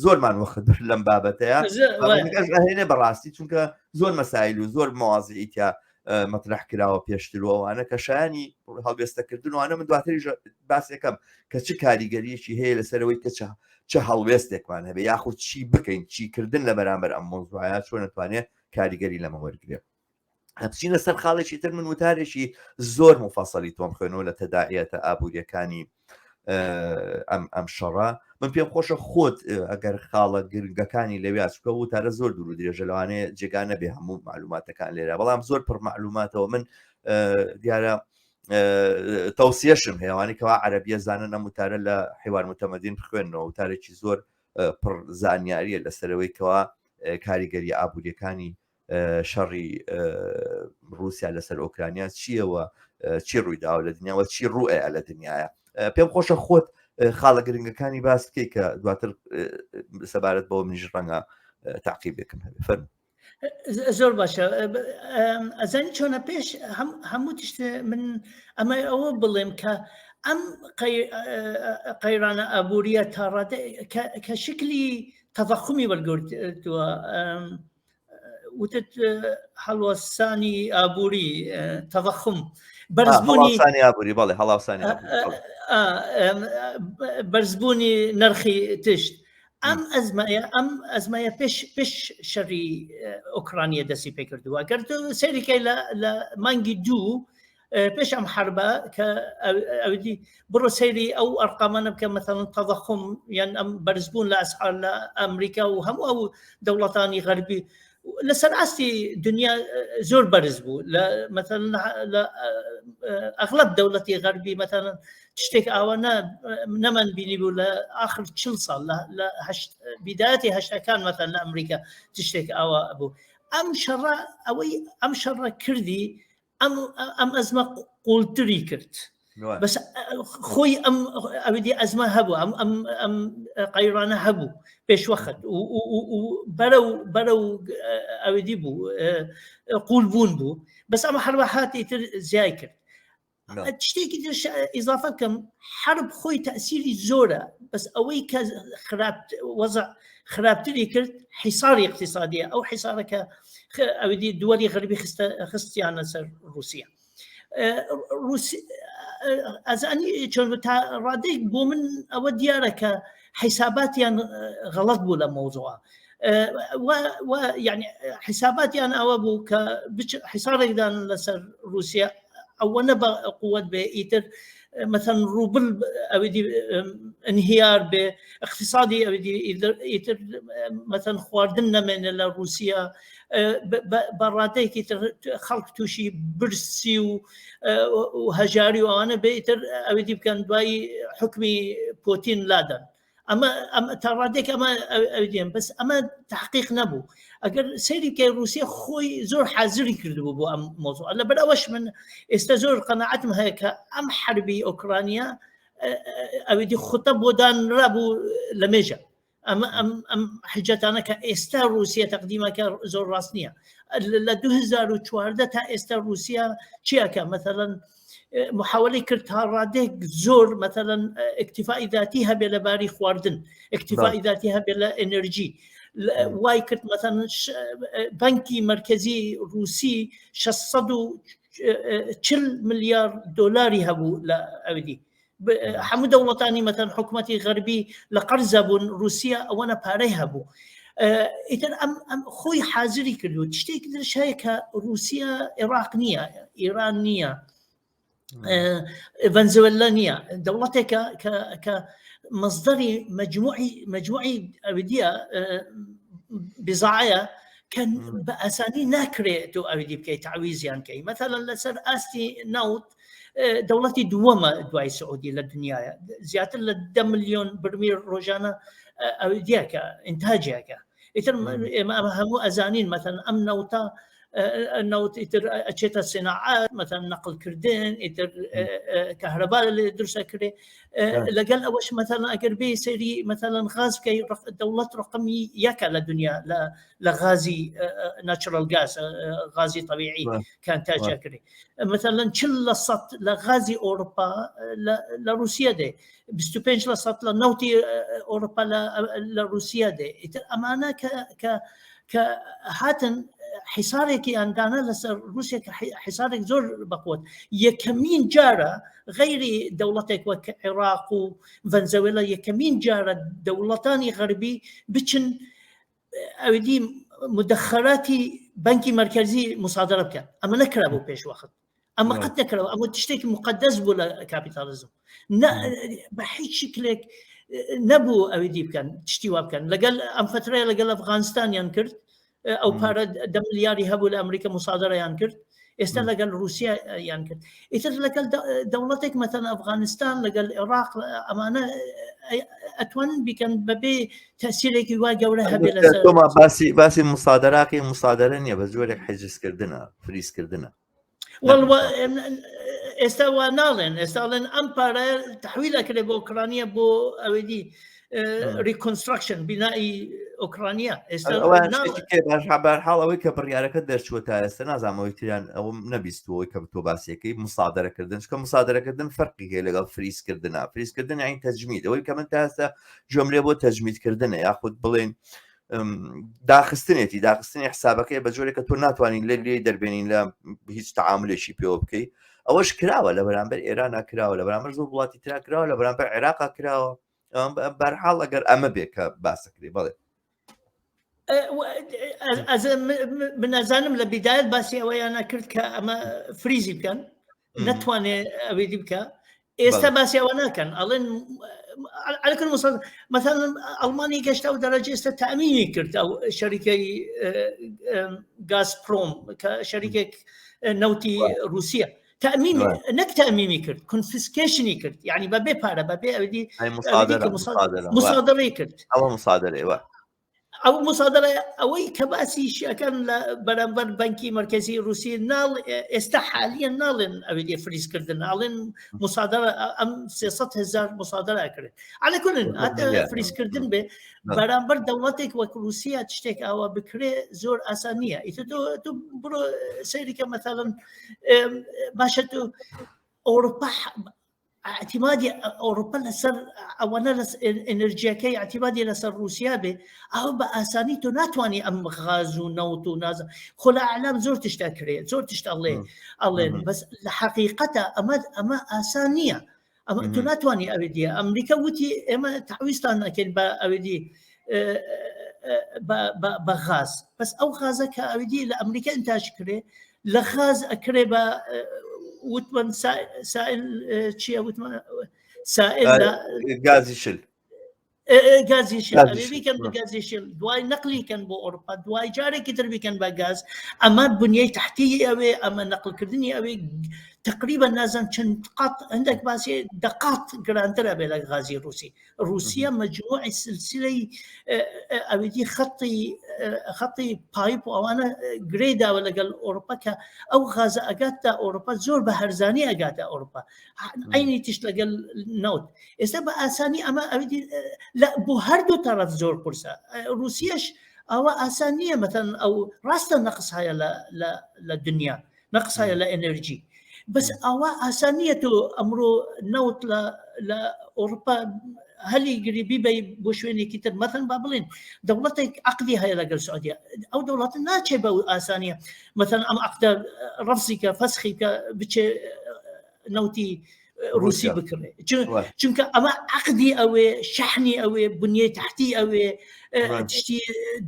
زۆرمان وەخت بر لەم بابەتەیە هێنێ بەڕاستی چونکە زۆر مەسایل و زۆر مەوازیعی تیا مەترح کراوە پێشتر و ئەوانە کە شایانی هەڵوێستەکردن وانە من دواتریش باسێکەم کە چ کاریگەریەکی هەیە لەسەرەوەی کە چ هەڵوێستێکمان هەبێ یاخود چی بکەین چیکردن لە بەرامبەر ئەم مۆزوعە چۆن نتوانێت کاریگەری لەمە وەرگێ بچینە سەر خاڵێکی تر من وتارێکی زۆر مفەسەلی تۆم خوێنەوە لە تەداعیەتە ئابوووریەکانی ئەم ئەم شەڕە من پێم خۆشە خۆت ئەگەر خاڵە گرنگەکانی لەویا چکە وتارە زۆر دوور و درێژە لەوانەیە جێگا نەبێ هەموو معلوماتەکان لێرە بەڵام زۆر پڕ معلوماتەوە من دیارە تەوسیەشم هەیەوانی کەوا عەربیە زانن ئەم وتارە لە حیوار متەمەدین بخوێنەوە وتارێکی زۆر پڕ زانیاریە لەسەرەوەی کەوا کاریگەری ئابوووریەکانی شەڕی رووسیا لەسەر ئۆکرانیا چییەوە چی ڕوویداوە لە دنیاوە چی ڕوئەیە لە دنیاە پێم خۆشە خۆت خاڵە گرنگەکانی باس بکەیت کە دواتر سەبارەت بەوە منیش ڕەنگە تاقیبێکم هەبێ فەرموو زۆر باشە ئەزانی چۆنە پێش هەموو تشت من ئەمە ئەوە بڵێم کە ئەم قەیرانە ئابووریە تا ڕادە کە شکلی تەضخمی وەرگرتووە. وتت هەڵوەسانی ئابووری تەضخم بەرزبوونی ئابووری بەڵێ هەڵاوسانی بەرزبوونی نرخی تشت ئەم ئەزمەیە ئەم ئەزمەیە پێش پێش شەڕی ئۆکرانیە دەستی پێکردووە گەر سەیریکەی لە مانگی دوو پێش ئەم حربە کە ئەودی بڕۆ سەیری ئەو ئەرقامانە بکە مەثەڵەن تەضخم یان ئەم بەرزبوون لە ئەسعار لە ئەمریکا و هەموو ئەو دەوڵەتانی غەربی لەسەر ئاستی دنیا زۆر بەرز بوو لە مەثەڵەن لە ئەغلب دەوڵەتی غەربی مەثەڵەن شتێک ئاوا نەمان بینی بوو لە آخر چل ساڵ لە بیدایەتی هەشتەکان مەثەڵەن لە ئەمریکا شتێک ئاوا بوو ئەم شەڕە ئەوەی ئەم شەڕە کردی ئەم ئەم ئەزمە قوڵتری کرد بەس خۆی ئەم ئەودی ئەزمە هەبوو ئەم ئەم ئەم قەیرانە هەبوو پێشوەخت بەرە و بەرە و ئەودی بوو قوڵ بوون بوو بەس ئەمە هەروە هاتی تر زیای کرد شتێکی تر ئیزافە بکەم حرب خۆی تەسیری زۆرە بەس ئەوەی کە خراپ وەزع خراپتری کرد حیساری اقتصادیە ئەو حیسارەکە ئەودی دووەلی غەربی خستیانە سەر رووسیا رووسی ئەزانی چۆن تا ڕادەیەک بۆ من ئەوە دیارە کە حیساباتیان غەڵەت بوو لە مەوزوعە یعنی حیساباتیان ئەوە بوو کە حیسارێکدان لەسەر رووسیا ئەوەنە بە قوت بێ ئیتر مثلا ڕوبل ئەودی انهیار بێ اقتصادی ئەودی ئیتر مثلا خواردن نەمێنێ لە رووسیا بە ڕادەیەکی تر خەڵک تووشی برسی و هەژاری و ئەوانە بێ ئیتر ئەودی بکەن دوایی حکمی پۆتین لادەن ئەمە ئەمە تا ڕادێک ئەمە ئەودێن بەس ئەمە تحقیق نەبوو ئەگەر سەیری بکەی رووسیا خۆی زۆر حازری کردبوو بۆ ئەم مۆزوع لەبەر ئەوەش من ئێستا زۆر قەناعەتم هەیە کە ئەم حربی ئۆکرانیا ئەویدی خوتە بۆ دانرا بوو لە مێژە ئەمە ئەم ئەم حجەتانە کە ئێستا رووسیا تەقدیمەکە زۆر ڕاست نییە لە 2014 تا ئێستا رووسیا چیەکە مەثلەن محاولەی کرد تا ڕادێک زۆر مەتەلەن اکتفائی ذاتی هەبێ لە باری خواردن اکتفائی ذاتی هەبێ لە ئەنرژی وای کرد مەتەن بانکی مرکزی رووسی 640 ملیار دلاری هەبوو لە ئەودی هەموو دەوڵەتانی مەتەن حکوومەتی غەربی لە قەرزە بوون رووسیا ئەوەنە پارەی هەبوو ئیتر ئەم ئەم خۆی حازری کردو شتێک درش هەیە کە رووسیا عێراق نییە ئێران نییە ڤەنزوێللا نییە دەوڵەتێکە کە کە مەصدەری مجموعی مجموعی ئەودیە بزاعەیە کە بە ئاسانی ناکرێت تۆ ئەودی بکەیت تعویزیان کەی مەثلا لەسەر ئاستی نەوت دەوڵەتی دووەمە دوای سعودی لە دنیاە زیاتر لە ده ملیۆن برمیل ڕۆژانە ئەودیەکە ئینتاجیەکە ئیتر ئێمە ئەمە هەموو ئەزانین مەتەن ئەم نەوتە نەوت ئیتر ئەچێتە سناعات مەتەن نەقلکردن ئیتر کەهرەبا لێ دروستە کرێ لەگەل ئەوەش مەتەن ئەگەر بێ سەیری مەتەلەن غاز بکەی دەوڵەت ڕقمی یەکە لە دنیا لە لە غازی ناچرال گاز غازی طبیعی کە ئینتاج ئەکرێ مەتەلەن چل لە سەد لە غازی ئەوروپا لە رووسیا دێ 25 لە سەد لە نەوتی ئەوروپا لە رووسیا دێ ئیتر ئەمانە کە کە کە هاتن حیسارێکی ئەندانە لەسەر رووسیا کە حیسارێک زۆر بەقوت یەکەمین جارە غەیری دەوڵەتێک وەک عێراق و ڤەنزەوێلا یەکەمین جارە دەوڵەتانی غەربی بچن ئەویدی مدەخەراتی بانکی مەرکەزی مسادرە بکەن ئەمە نەکرا بۆ پێش وەخت ئەمە قەت نەکراوە ئەمە شتێکی مقدس بوو لە کاپیتالیزم بە هیچ شکلێک نەبوو ئەوی دی بکەن شتی وا بکەن لەگەڵ ئەم فترەیە لەگەڵ ئەفغانستانیان کرد ئەو پارە دە ملیاری هەبوو لە ئەمریکا مسادرەیان کرد ئێستا لەگەڵ رووسیا یان کرد ئیتر لەگەڵ دەوڵەتێک مەتەن ئەفغانستان لەگەڵ عێراق ئەمانە ئەتوانن بیکەن بەبێ تەسیرێکی وا گەورە هەبێ لەسەر باسی باسی مسادراقی مسادرە نییە بە جۆرێک حەجزکردنە فریزکردنە ئێستا وا ناڵێن ئێستا ڵێن ئەم پارە تحویل ئەکرێ بۆ ئۆکرانیە بۆ ئەوەی reconstruction بینایی ئۆکرانیا ئێستا حاڵ ئەوەی کە بڕیارەکە دەرچووە تا ئێستا نازانمەوەی تریان ئەوم نەبیستەوەی کە تۆ باسیەکەی مسادرەکردن چکە مسادرەکردن فەرقی هەیە لەگەڵ فریزکردنا فریزکردن یانی تەجمید ئەوەی کە من تا ئێستا گوێم لێ بۆ تەجمیدکردنە یاخود بڵێن. داخستنێتی داخستنی حسابەکەی بە جۆرێک کە تۆ ناتوانین لە لێ دەربێنین لە هیچ تعاملێکی پێوە بکەیت ئەوەش کراوە لە بەرامبەر ئێران کراوە لە بەرامبەر زۆر وڵاتی ترا کراوە لە بەرامبەر عێراقا کراوە بەرحاڵ ئەگەر ئەمە بێ کە باسەکرێ بەڵێ من نازانم لە بیدایەت باسی ئەوەیانە کرد کە ئەمە freeze ی بکەن نەتوانێ ئەوێدی بکە ئێستا باسی ئەوە ناکەن ئەڵێن على كل مصادر مثلا ئەڵمانی گەشتا و دەرەجە ئێستا تامینی کرد ئەو شەریکەی گازپرۆم کە شەریکێک نەوتی رووسە تامین نەک تامینی کرد confiscation ی کرد یعنی بە بێ پارە بە بێ ئەودی مصادرەی کرد ئەوە مصادرەی وە ئەو مصادرە ئەوەی کە باسی شەکەن لە بەرامبەر بەنکی مەرکەزی رووسی ناڵ ئێستا حالیە ناڵێن ئەوی لێ freeze کردن ئەڵێن مصادرە ئەم 300 هزار مصادرە کرد على كل freeze کردن بێ بەرامبەر دەوڵەتێک وەک رووسیا شتێک ئاوا بکرێ زۆر ئاسان نییە ئیتر تۆ بڕۆ سەیریکە مەثەلەن باشە تۆ ئەوروپا اعتمادی ئەوروپا لەسەر ئەوەنە لە ئەنرژیەکەی اعتمادی لەسەر رووسیا بێ ئەو بە ئاسانی تۆ ناتوانانی ئەم غاز و نەوت و نازە خۆ لە ئەلام زۆر تشتا کرێ زۆر تشت ئەڵێ ئەڵێن بەس لە حقیقەتە ئەمە ئەمە ئاسان نییە ئەمە تۆ ناتوانانی ئەوێ دیە ئەمریکا وتی ئێمە تاویستان نەکەین بە ئەوێدی بە غاز بەس ئەو غازە کە ئەوێدی لە ئەمریکا ئینتاج کرێ لە غاز ئەکرێ بە وتمان سائل چییە وتمان سائل گازی شل گازی شل ئەبێ بیکەن بە گازی شل دوای نەقلی کەن بۆ ئەوروپا دوای جارێکی تر بیکەن بە گاز ئەمە بنیەی تحتی ئەوێ ئەمە نەقلکردنی ئەوێ تقریبا نازم چەند قات هەندێک باسی دقات گرانترە بێ لە غازی رووسی رووسیا مجموعی سلسلەی ئەوێتی خەتی خەتی pipe و ئەوانە گرێ داوە لەگەڵ ئەوروپا کە ئەو غازە ئەگات تا ئەوروپا زۆر بە هەرزانی ئەگاتە ئەوروپا عینی تشت لەگەڵ نەوت ئێستا بە ئاسانی ئەمە ئەوی لە بۆ هەردوو تەڕەف زۆر قورسە رووسیەش ئەوە ئاسان نییە مەتەن ئەو ڕاستە نەقس هەیە لە دنیا نەقس هەیە لە ئەنرژی بەس ئەوە ئاسان نییە تۆ ئەمڕۆ نەوت لە ئەوروپا هەلی گریبی بی بۆ شوێنێکی تر مەثەن با بڵێن دەوڵەتێک عقدی هەیە لەگەڵ سعودیە ئەو دەوڵەتە ناچێ بە ئاسانیە مەثەن ئەم عقدە ڕفزی کە فەسخی کە بچێ نەوتی رووسی بکڕێ چونکە ئەمە عقدی ئەوێ شەحنی ئەوێ بنیەی تحتی ئەوێ شتی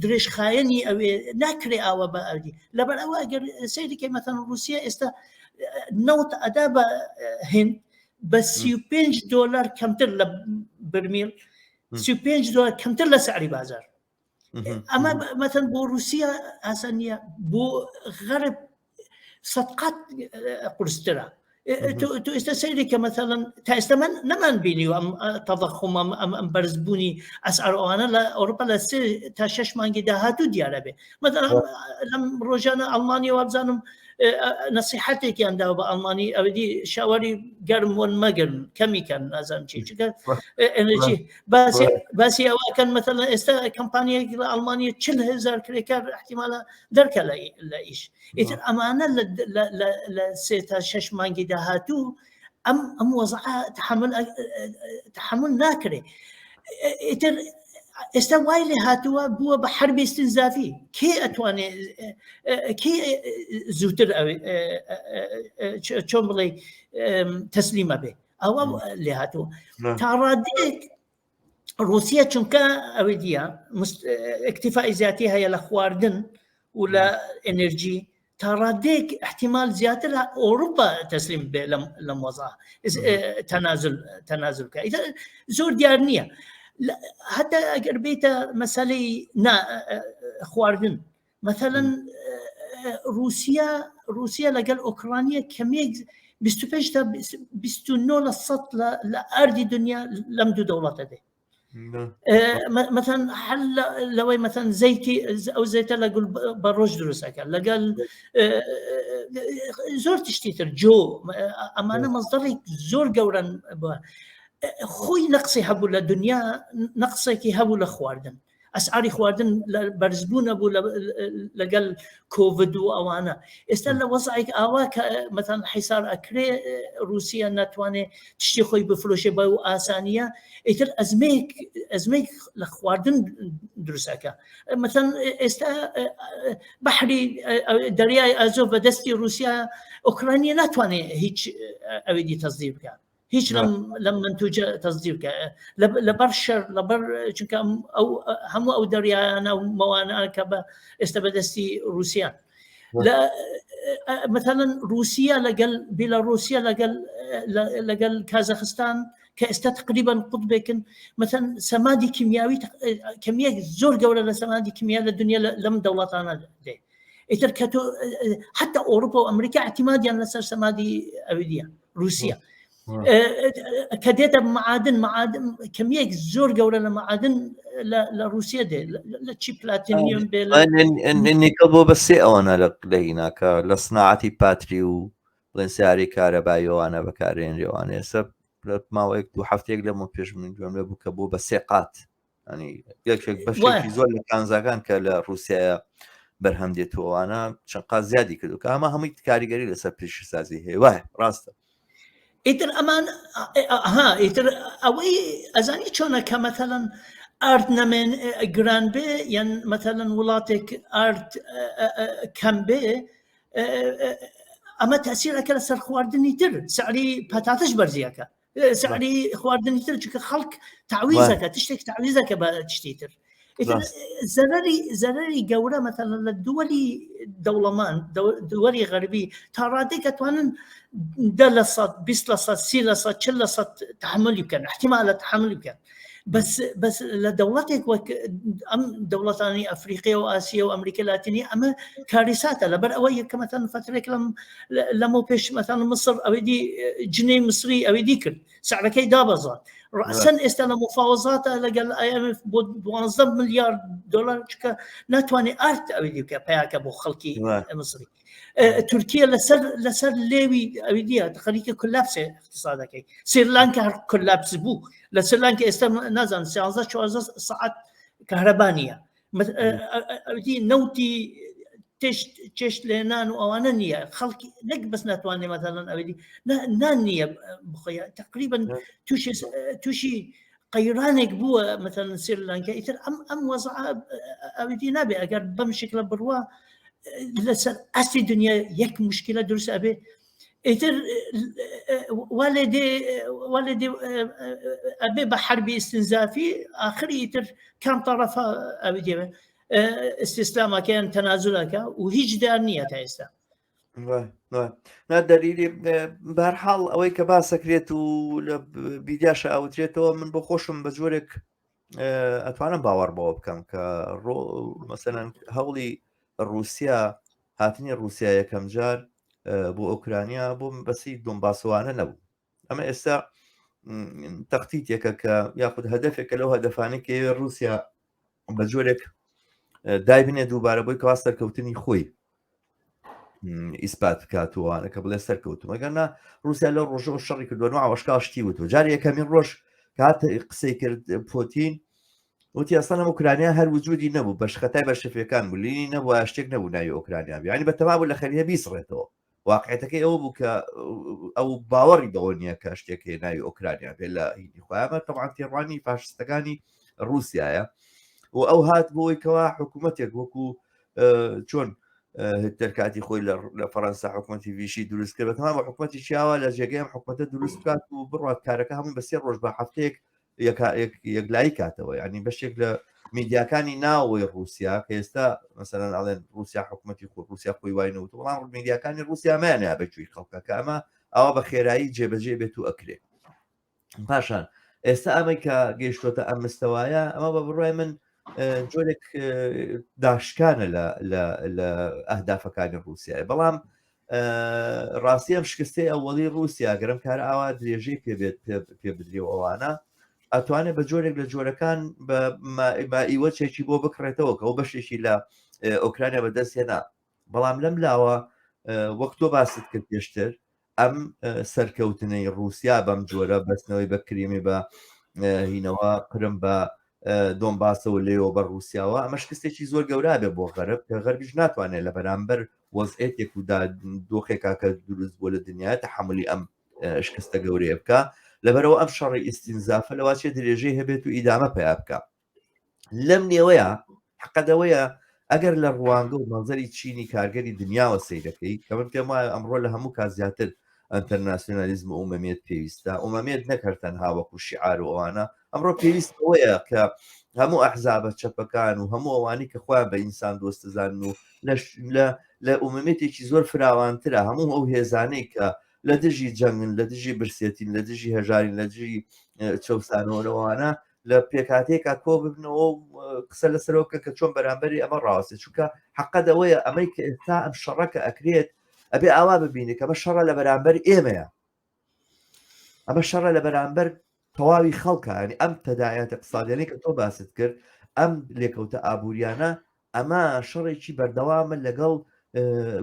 درێژخایەنی ئەوێ ناکرێ ئاوە بە ئەودی لەبەر ئەوە ئەگەر سەیریکەی مەثەن رووسیا ئێستا نەوت ئەدا بە هند بە 35 دلار کەمتر لە برمیل 35 دلار کەمتر لە سعری بازار ئەمە مەتەن بۆ رووسیا ئاسان نییە بۆ غەرب سەدقات قورسترە تۆ ئێستا سەیری کە مەثەڵەن تا ئێستا من نەمان بینی و ئەم تەضەخم ئەم ئەم ئەم بەرزبوونی ئەسعار ئەوانە لە ئەوروپا لە سێ تا شەش مانگی داهاتوو دیارە بێ مەثەڵەن لەم ڕۆژانە ئەڵمانیا وابزانم نەسیحەتێکیان داوە بە ئەڵمانی ئەوەدی شاوەری گەرم وەن مەگرن کەمی کەن نازانم چی چونکە ئەنرژی باسی باسی ئەوەکەن مەثەڵەن ئێستا کەمپانیەک لە ئەڵمانیا 40 هزار کرێکار احتیمالە دەرکە لە ئیش ئیتر ئەمانە لە سێ تا شەش مانگی داهاتوو ئەم ئەم وەزعە تحمل تحمل ناکرێ ئیتر ئێستا وای لێ هاتووە بووە بە حربی استنزافی کێ ئەتوانێ کێ زووتر چۆن بڵێ تەسلیمە بێ ئەوە لێ هاتووە تا ڕادەیەک رووسیا چونکە ئەوەی دیە اکتفای زیاتی هەیە لە خواردن و لە ئەنرژی تا ڕادێک احتیمال زیاتر ئەوروپا تەسلیم بێ لەم وەزا تەنازل تەنازل بکە ئیتر زۆر دیار نییە حتا ئەگەر بیتە مەسەلەی خواردن مەثەلەن رووسیا رووسیا لەگەڵ ئۆکرانیا کەمێک 25 تا 29 لە سەد لە ئاردی دنیا لەم دوو دەوڵەتە دێ مەثەن حل لەوەی مەثەن زەیتی ئەو زەیتە لە گول بە ڕۆژ دروستەکە لەگەڵ زۆر تشتی تر جۆ ئەمانە مەزدەڕێک زۆر گەورن خۆی نەقسی هەبوو لە دنیا نەقسێکی هەبوو لە خواردن. ئەسعاری خواردن بەرزبوو نەبوو لەگەل کۆڤد و ئەوانە ئێستا لە وەزعێک ئاوا کە مەتەن حیسار ئەکرێ رووسیا ناتوانێت تشتی خۆی بفرۆشێ بە و ئاسانیە ئیتر ئەزمەیەک ئەزمەیەک لە خواردن دروستەکە مەتەن ئێستا بەحری دەریای ئازۆ بەدەستی رووسیا ئۆکرانیا ناتوانێت هیچ ئەوێدی تەزدیر بکات هیچ لەم لەم منتوجە تەزدیر بکە لەبەر شەر لەبەر چونکە ئەو هەموو ئەو دەریایانە و مەوانە کە بە ئێستا بەدەستی رووسیان لە مثلا رووسیا لەگەل بیلاروسیا لەگەل لەگەل کازاخستان کە ئێستا تقریبا قوتبێکن مثلا سەمادی کیمیاوی کەمیەک زۆر گەورە لە سەمادی کیمیا لە دنیا لەم دەوڵەتانە دێ ئیتر کە تۆ حتا ئەوروپا و ئەمریکا اعتمادیان لەسەر سەمادی ئەویدیە رووسیا کە دێتە معادن معادن کەمیەک زۆر گەورە لە معادن لە رووسیا دێ لە چی پلاتینیۆم بێ نیکە بۆ بە سێ ئەوانە لە لەهیناکە لە سناعەتی پاتری و بڵێن سیاری کارەباییەوانە بەکارێنرێوانە ئێستا لە ماوەیەک دوو هەفتەیەک لەمە پێش من گوێم لێ بوو کە بۆ بە سێ قات ینی یەکێک بەشێکی زۆر لە کانزاکان کە لە رووسایە بەرهەم دێتەوەوانە چەند قات زیادی کردو کە ئەمە هەمووی کاریگەری لەسەر پیشەسازی هەیە وایە ڕاستە ئیتر ئەمان ها ئیتر ئەوەی ئەزانی چۆنە کە مەتەلەن ئارد نەمێن گران بێ یان مەتەلەن وڵاتێک ئارد کەم بێ ئەمە تەسیرەکە لەسەر خواردنی تر سعری پەتاتەش بەرزیەکە سعری خواردنی تر چونکە خەڵک تعویزەکە تشتێک تعویزەکە بە تشتی تر زەرری زەرری گەورە مەتەلەن لە دووەلی دەوڵەمان دووەلی غەربی تا ڕادێک ئەتوانن دە لە سەد 20 لە سەد سی لە سەد چل لە سەد تحملی بکەن احتیمالە تحملی بکەن بەس بەس لە دەوڵەتێک وەک ئەم دەوڵەتانی ئەفریقی و ئاسیا و ئەمریکا لاتینی ئەمە کاریساتە لەبەر ئەوە یەکەمەتەن فترێک لەم لەمە پێش مەتەن مصر ئەوەی دی جنەی مصری ئەوەی دی کرد سعرەکەی دابەزان ڕەسەن ئێستا لە مفاوەزاتە لەگەڵ IMF بۆ 12 ملیار دلار چکە ناتوانێت ئارت ئەوی دیکە پیاکە بۆ خەڵکی مصری تورکیا لەسەر لەسەر لێوی ئەوی دیە خەریکە collapse اقتصادەکەی سریلانکە هەر collapse بوو لە سریلانکە ئێستا نازان 13 14 ساعت کەهرەبا نییە ئەوی نەوتی چێشت لێنان و ئەوانە نییە خەڵکی نەک بەس ناتوانێت مەتەڵەن ئەوی نان نییە بخۆی تقریبا تووشی تووشی قەیرانێک بووە مەتەلەن سریلانکا ئیتر ئەم ئەم وەزع ئەویدی نابێ ئەگەر بەم شکلە بڕوا لەسەر ئاستی دنیا یەک مشکلە دروست ئەبێ ئیتر وا لێ دێ وا لێ دێ ئەبێ بە حربی استنزافی ئاخری ئیتر کام طرفە ئەوی دێ استسلامەکەیان تەنازولەکە و هیچ دیار نییە تا ئێستا نا دەلیلی بەرحاڵ ئەوەی کە باسەکرێت و لە بیدیاشە ئەوترێتەوە من بۆ خۆشم بە جۆرێک ئەتوانم باوەڕ بەوە بکەم کە مەسەەن هەوڵی رووسیا هاتنی رووسیا یەکەم جار بۆ ئۆکرانیا بۆ بەسی دۆمباسوانە نەبوو ئەمە ئێستا تەختیتێکە کە یاخود هەدفێکە لەو هەدفانەی کە رووسیا بە جۆرێک دایبنێ دووبارە بۆی کەوا سەرکەوتنی خۆی ئیسپات بکاتوانە کە بڵێ سەرکەوتم ئەگەر نا رووسیا لە ڕۆژەوە شەڕی کردووە ئاوەشکا شتی وتوە جاری یەکەمین ڕۆژ کات قسەی کرد پۆتین وتی ئەسڵەن ئەم ئۆکرانیا هەر وجودی نەبوو بەش خەتای بەلشەفیەکان بوو لینی نەبوو شتێک نەبوو ناوی ئۆکرانیا بیانی بە تەما بوو لە خەریە بیسڕێتەوە واقعەتەکەی ئەوە بوو کە ئەو باوەڕی بەوە نییە کە شتێک هەیە ناوی ئۆکرانیا بێت لە هینی خۆیانە تەبعەن تێڕوانی فاشستەکانی رووسایە و ئەو هات بۆی کەوا حکوومەتێک وەکو چۆن دەرکاتی خۆی لە فەەنسا حکوومەتی ڤیشی دروست کرد بەتەمام بە حکوومەتی چیاوە لە جێگەی ئەم حکوومەتە دروست بکات و بڕات کارەکە هەموو بە سێ ڕۆژ بە هەفتەیەک یەکلایی کاتەوە ینی بەشێک لە میدیاکانی ناوەوەی رووسیا کە ئێستا مەسەلەن ئەڵێن رووسیا حکوومەتی خۆ رووسیا خۆی وای نەوت بەڵام میدیاکانی رووسیا مایانە بەگوێی خەڵکە کە ئەمە ئەوە بە خێرایی جێبەجێ بێت و ئەکرێ پاشان ئێستا ئەمەی کە گەیشتۆتە ئەم مستەوایە ئەمە بە بڕای من جۆرێک داشکانە لە ئەهدافەکانی رووسایە بەڵام ڕاستی ئەم شکستەی ئەوەڵی رووسیا گەرم کار ئاوا درێژەی پێبێت پێ بدرێ و ئەوانە ئەتوانێت بە جۆرێک لە جۆرەکان بە ئیوەچێکی بۆ بکڕێتەوە کە ئەو بەشێکی لە ئۆکرانیا بەدەست هێنا بەڵام لەم لاوە وەک تۆ باست کرد پێشتر ئەم سەرکەوتنەی رووسیا بەم جۆرە بەستنەوەی بە کریمی بە هینەوە قرم بە دۆنباسەوە لێەوە بە ڕووسیاوە ئەمە شکستێکی زۆر گەورە بێ بۆ غەرب کە غەربیش ناتوانێت لە بەرامبەر وەزعێتێک و دۆخێکا کە دروست بۆ لە دنیا تەحملی ئەم شکستە گەورەیە بکە لەبەرەوە ئەم شەڕی ئیستینزافە لەواچێ درێژەی هەبێت و ئیدامە پیا بکە لەم نێوەیە حقەدەوەیە ئەگەر لە ڕوانگە و مەنزەری چینی کارگەری دنیاوە سەیرەکەی کە من پێم وایە ئەمڕۆ لە هەموو کات زیاتر ئەنتەرناسیۆنالیزم و ئومەمیەت پێویستە ئومەمیەت نەک هەر تەنها وەکو شیعار و ئەوانە ئەمڕۆ پێویست ئەوەیە کە هەموو ئەحزابە چەپەکان و هەموو ئەوانی کە خۆیان بە ئینسان دۆستزان و لە ئومەمیەتێکی زۆر فراوانترە هەموو ئەو هێزانەی کە لە دژی جەنگن لە دژی برسێتین لە دژی هەژارین لە دژی چەوسانەوەەوەانە لە پێکهاتەیەکا کۆ ببنەوە و قسە لەسەرەوە بکەن کە چۆن بەرامبەری ئەمە ڕاوەستێت چونکە حەقەت ئەوەیە ئەمەی کە ئێستا ئەم شەڕە کە ئەکرێت ئەبێ ئاوا ببینێت کە ئەمە شەڕە لە بەرامبەر ئێمەیە ئەمە شەڕە لە بەرامبەر تەواوی خەڵکە ینی ئەم تەداعیات اقتصادیانەی کە تۆ باست کرد ئەم لێکەوتە ئابووریانە ئەمە شەڕێکی بەردەوامە لەگەڵ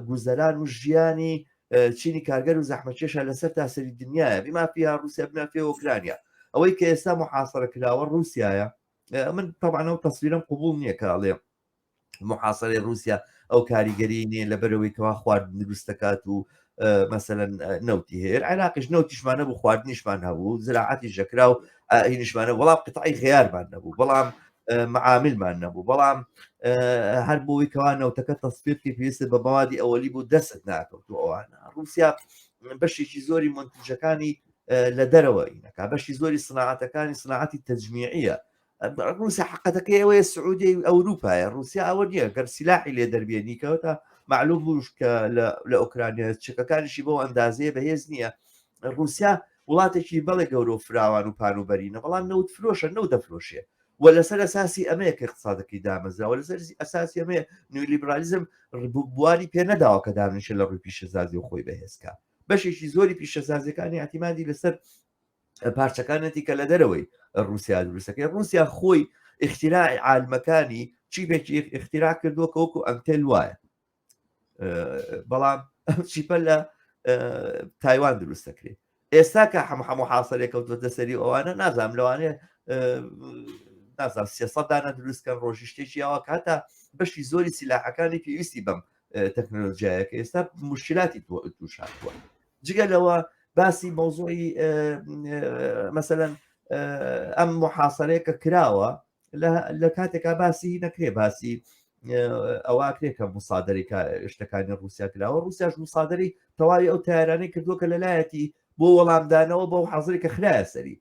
گوزەران و ژیانی چینی کارگەر و زەحمەتکێشە لەسەر تاسەری دنیاە بما فيها روسیا بما فيها ئۆکرانیا ئەوەی کە ئێستا محاصرە کراوە رووسایە من طبعا ئەو تەسویرم قبول نییە کە ئەڵێ محاصرەی رووسیا ئەو کاریگەری نییە لەبەرەوەی کەوا خواردن دروست دەکات و مەسەلەن نەوتی هەیە عێراقیش نەوتیشمان نەبوو خواردنیشمان هەبوو زراعەتی ژەکرا و هینیشمانە وەڵام قطعی غیارمان نەبوو بەڵام معاملمان نەبوو بەڵام هەر بۆی کەوا نەوتەکە تەسفیرکی پێویستە بە بەوادی ئەوەلی بوو دەست ناکەوت و ئەوانە رووسیا بەشێکی زۆری منتجەکانی لە دەرەوە ئینەکە بەشی زۆری سناعەتەکانی سناعەتی تەجمیعیە ڕووسیا حقەتەکەی ئەوەیە سعودیە ئەوروپایە ڕووسیا ئەوە نییە گەر سیلاحی لێ دەربێنی کەوتە معلوم بووش کە لە ئۆکرانیا چەکەکانیشی بەو ئەندازەیە بەهێز نییە ڕووسیا وڵاتێکی بەڵێ گەورە و فراوان و پان و بەرینە بەڵام نەوت فرۆشە نەوت دەفرۆشێ و لەسەر ئەساسی ئەمەیە کە اقتصادەکەی دامەزراوە لەسەر ئەساسی ئەمەیە نیولیبرالیزم بواری پێ نەداوە کە دابنیشێ لە ڕووی پیشەسازی و خۆی بەهێزکە بەشێکی زۆری پیشەسازیەکانی اعتیمادی لەسەر پارچەکانەتی کە لە دەرەوەی رووسیا دروستەکەی رووسیا خۆی اختراعی عالمەکانی چیپێکی اختراع کردووە کە وەکو ئەنتێل وایە بەڵام ئەم چیپە لە تایوان دروست دەکرێت ئێستا کە هەموو هەموو حاصلێک کەوتوەتە سەری ئەوانە نازانم لەوانەیە نازانم 300 دانە دروستکەن ڕۆژی شتێکی یاوە کاتە بەشی زۆری سیلاحەکانی پێویستی بەم تەکنەلۆژیایە کە ئێستا مشکلاتی توش هاتووە جگە لەوە باسی مەوزوعی مەسەلەن ئەم محاسەرەیە کە کراوە لە کاتێکا باسی نەکرێ باسی ئەوە کرێ کە مسادری شتەکانی رووسیا کراوە رووسیاش مسادری تەواوی ئەو تارانەی کردووە کە لەلایەتی بۆ وەڵامدانەوە بەو حەزری کە خراە سەری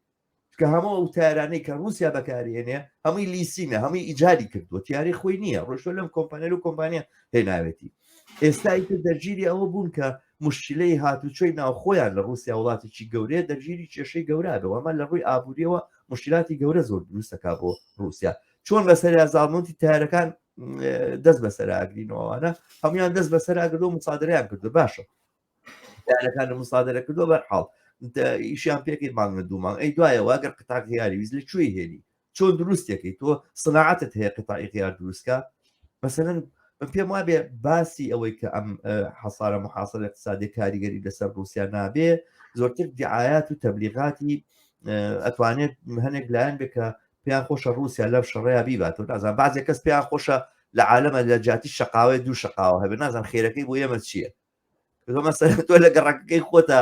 کە هەموو ئەو تارانەی کە رووسیا بەکارێنێ هەمووی لیسینە هەمووی ئیجاری کردووە تیاری خۆی نییە ڕۆشتۆ لەم کۆمپانیا و کۆمپانیا هێناوێتی ئێستا ئیتر دەرگیری ئەوە بوون کە مشکلەی هاتوچۆی ناوخۆیان لە رووسیا وڵاتێکی گەورەیە دەرگیری کێشەی گەورە بێ ئەمە لە ڕووی ئابووریەوە مشکلاتی گەورە زۆر دروست دەکات بۆ رووسیا چۆن بەسەریا زاڵمونتی تارەکان دەست بەسەراگرینەوەوانە هەمویان دەست بەسەراگردو مسادریان کردو باشە تارەکان مسادرە کردو بەرحاڵ ئیشیان پێکەی مانگە دوو مانگ ئەی دوایەوە ئەگەر قطع غیاری ویست لە کوێی هێنی چۆن دروستێکی تۆ سناعەتت هەیە قطعی غیار دروستکە مەسەلەن من پێم وابێ باسی ئەوەی کە ئەم حەسارە محاسرە اقتصادی کاریگەری لەسەر رووسیا نابێ زۆرتر دیعاات و تەبلیغاتی ئەتوانێت هەنێک لایەن بێ کە پێیان خۆشە رووسیا لەم شەڕەیە بیباتەوە نازان بعضێک کەس پێیان خۆشە لە عالەمە لە جاتی شقاوەی دوو شقاوە هەبێ نازان خێرەکەی بۆ ئێمە چییە مەسەلەن تۆ لە گەڕەکەکەی خۆتە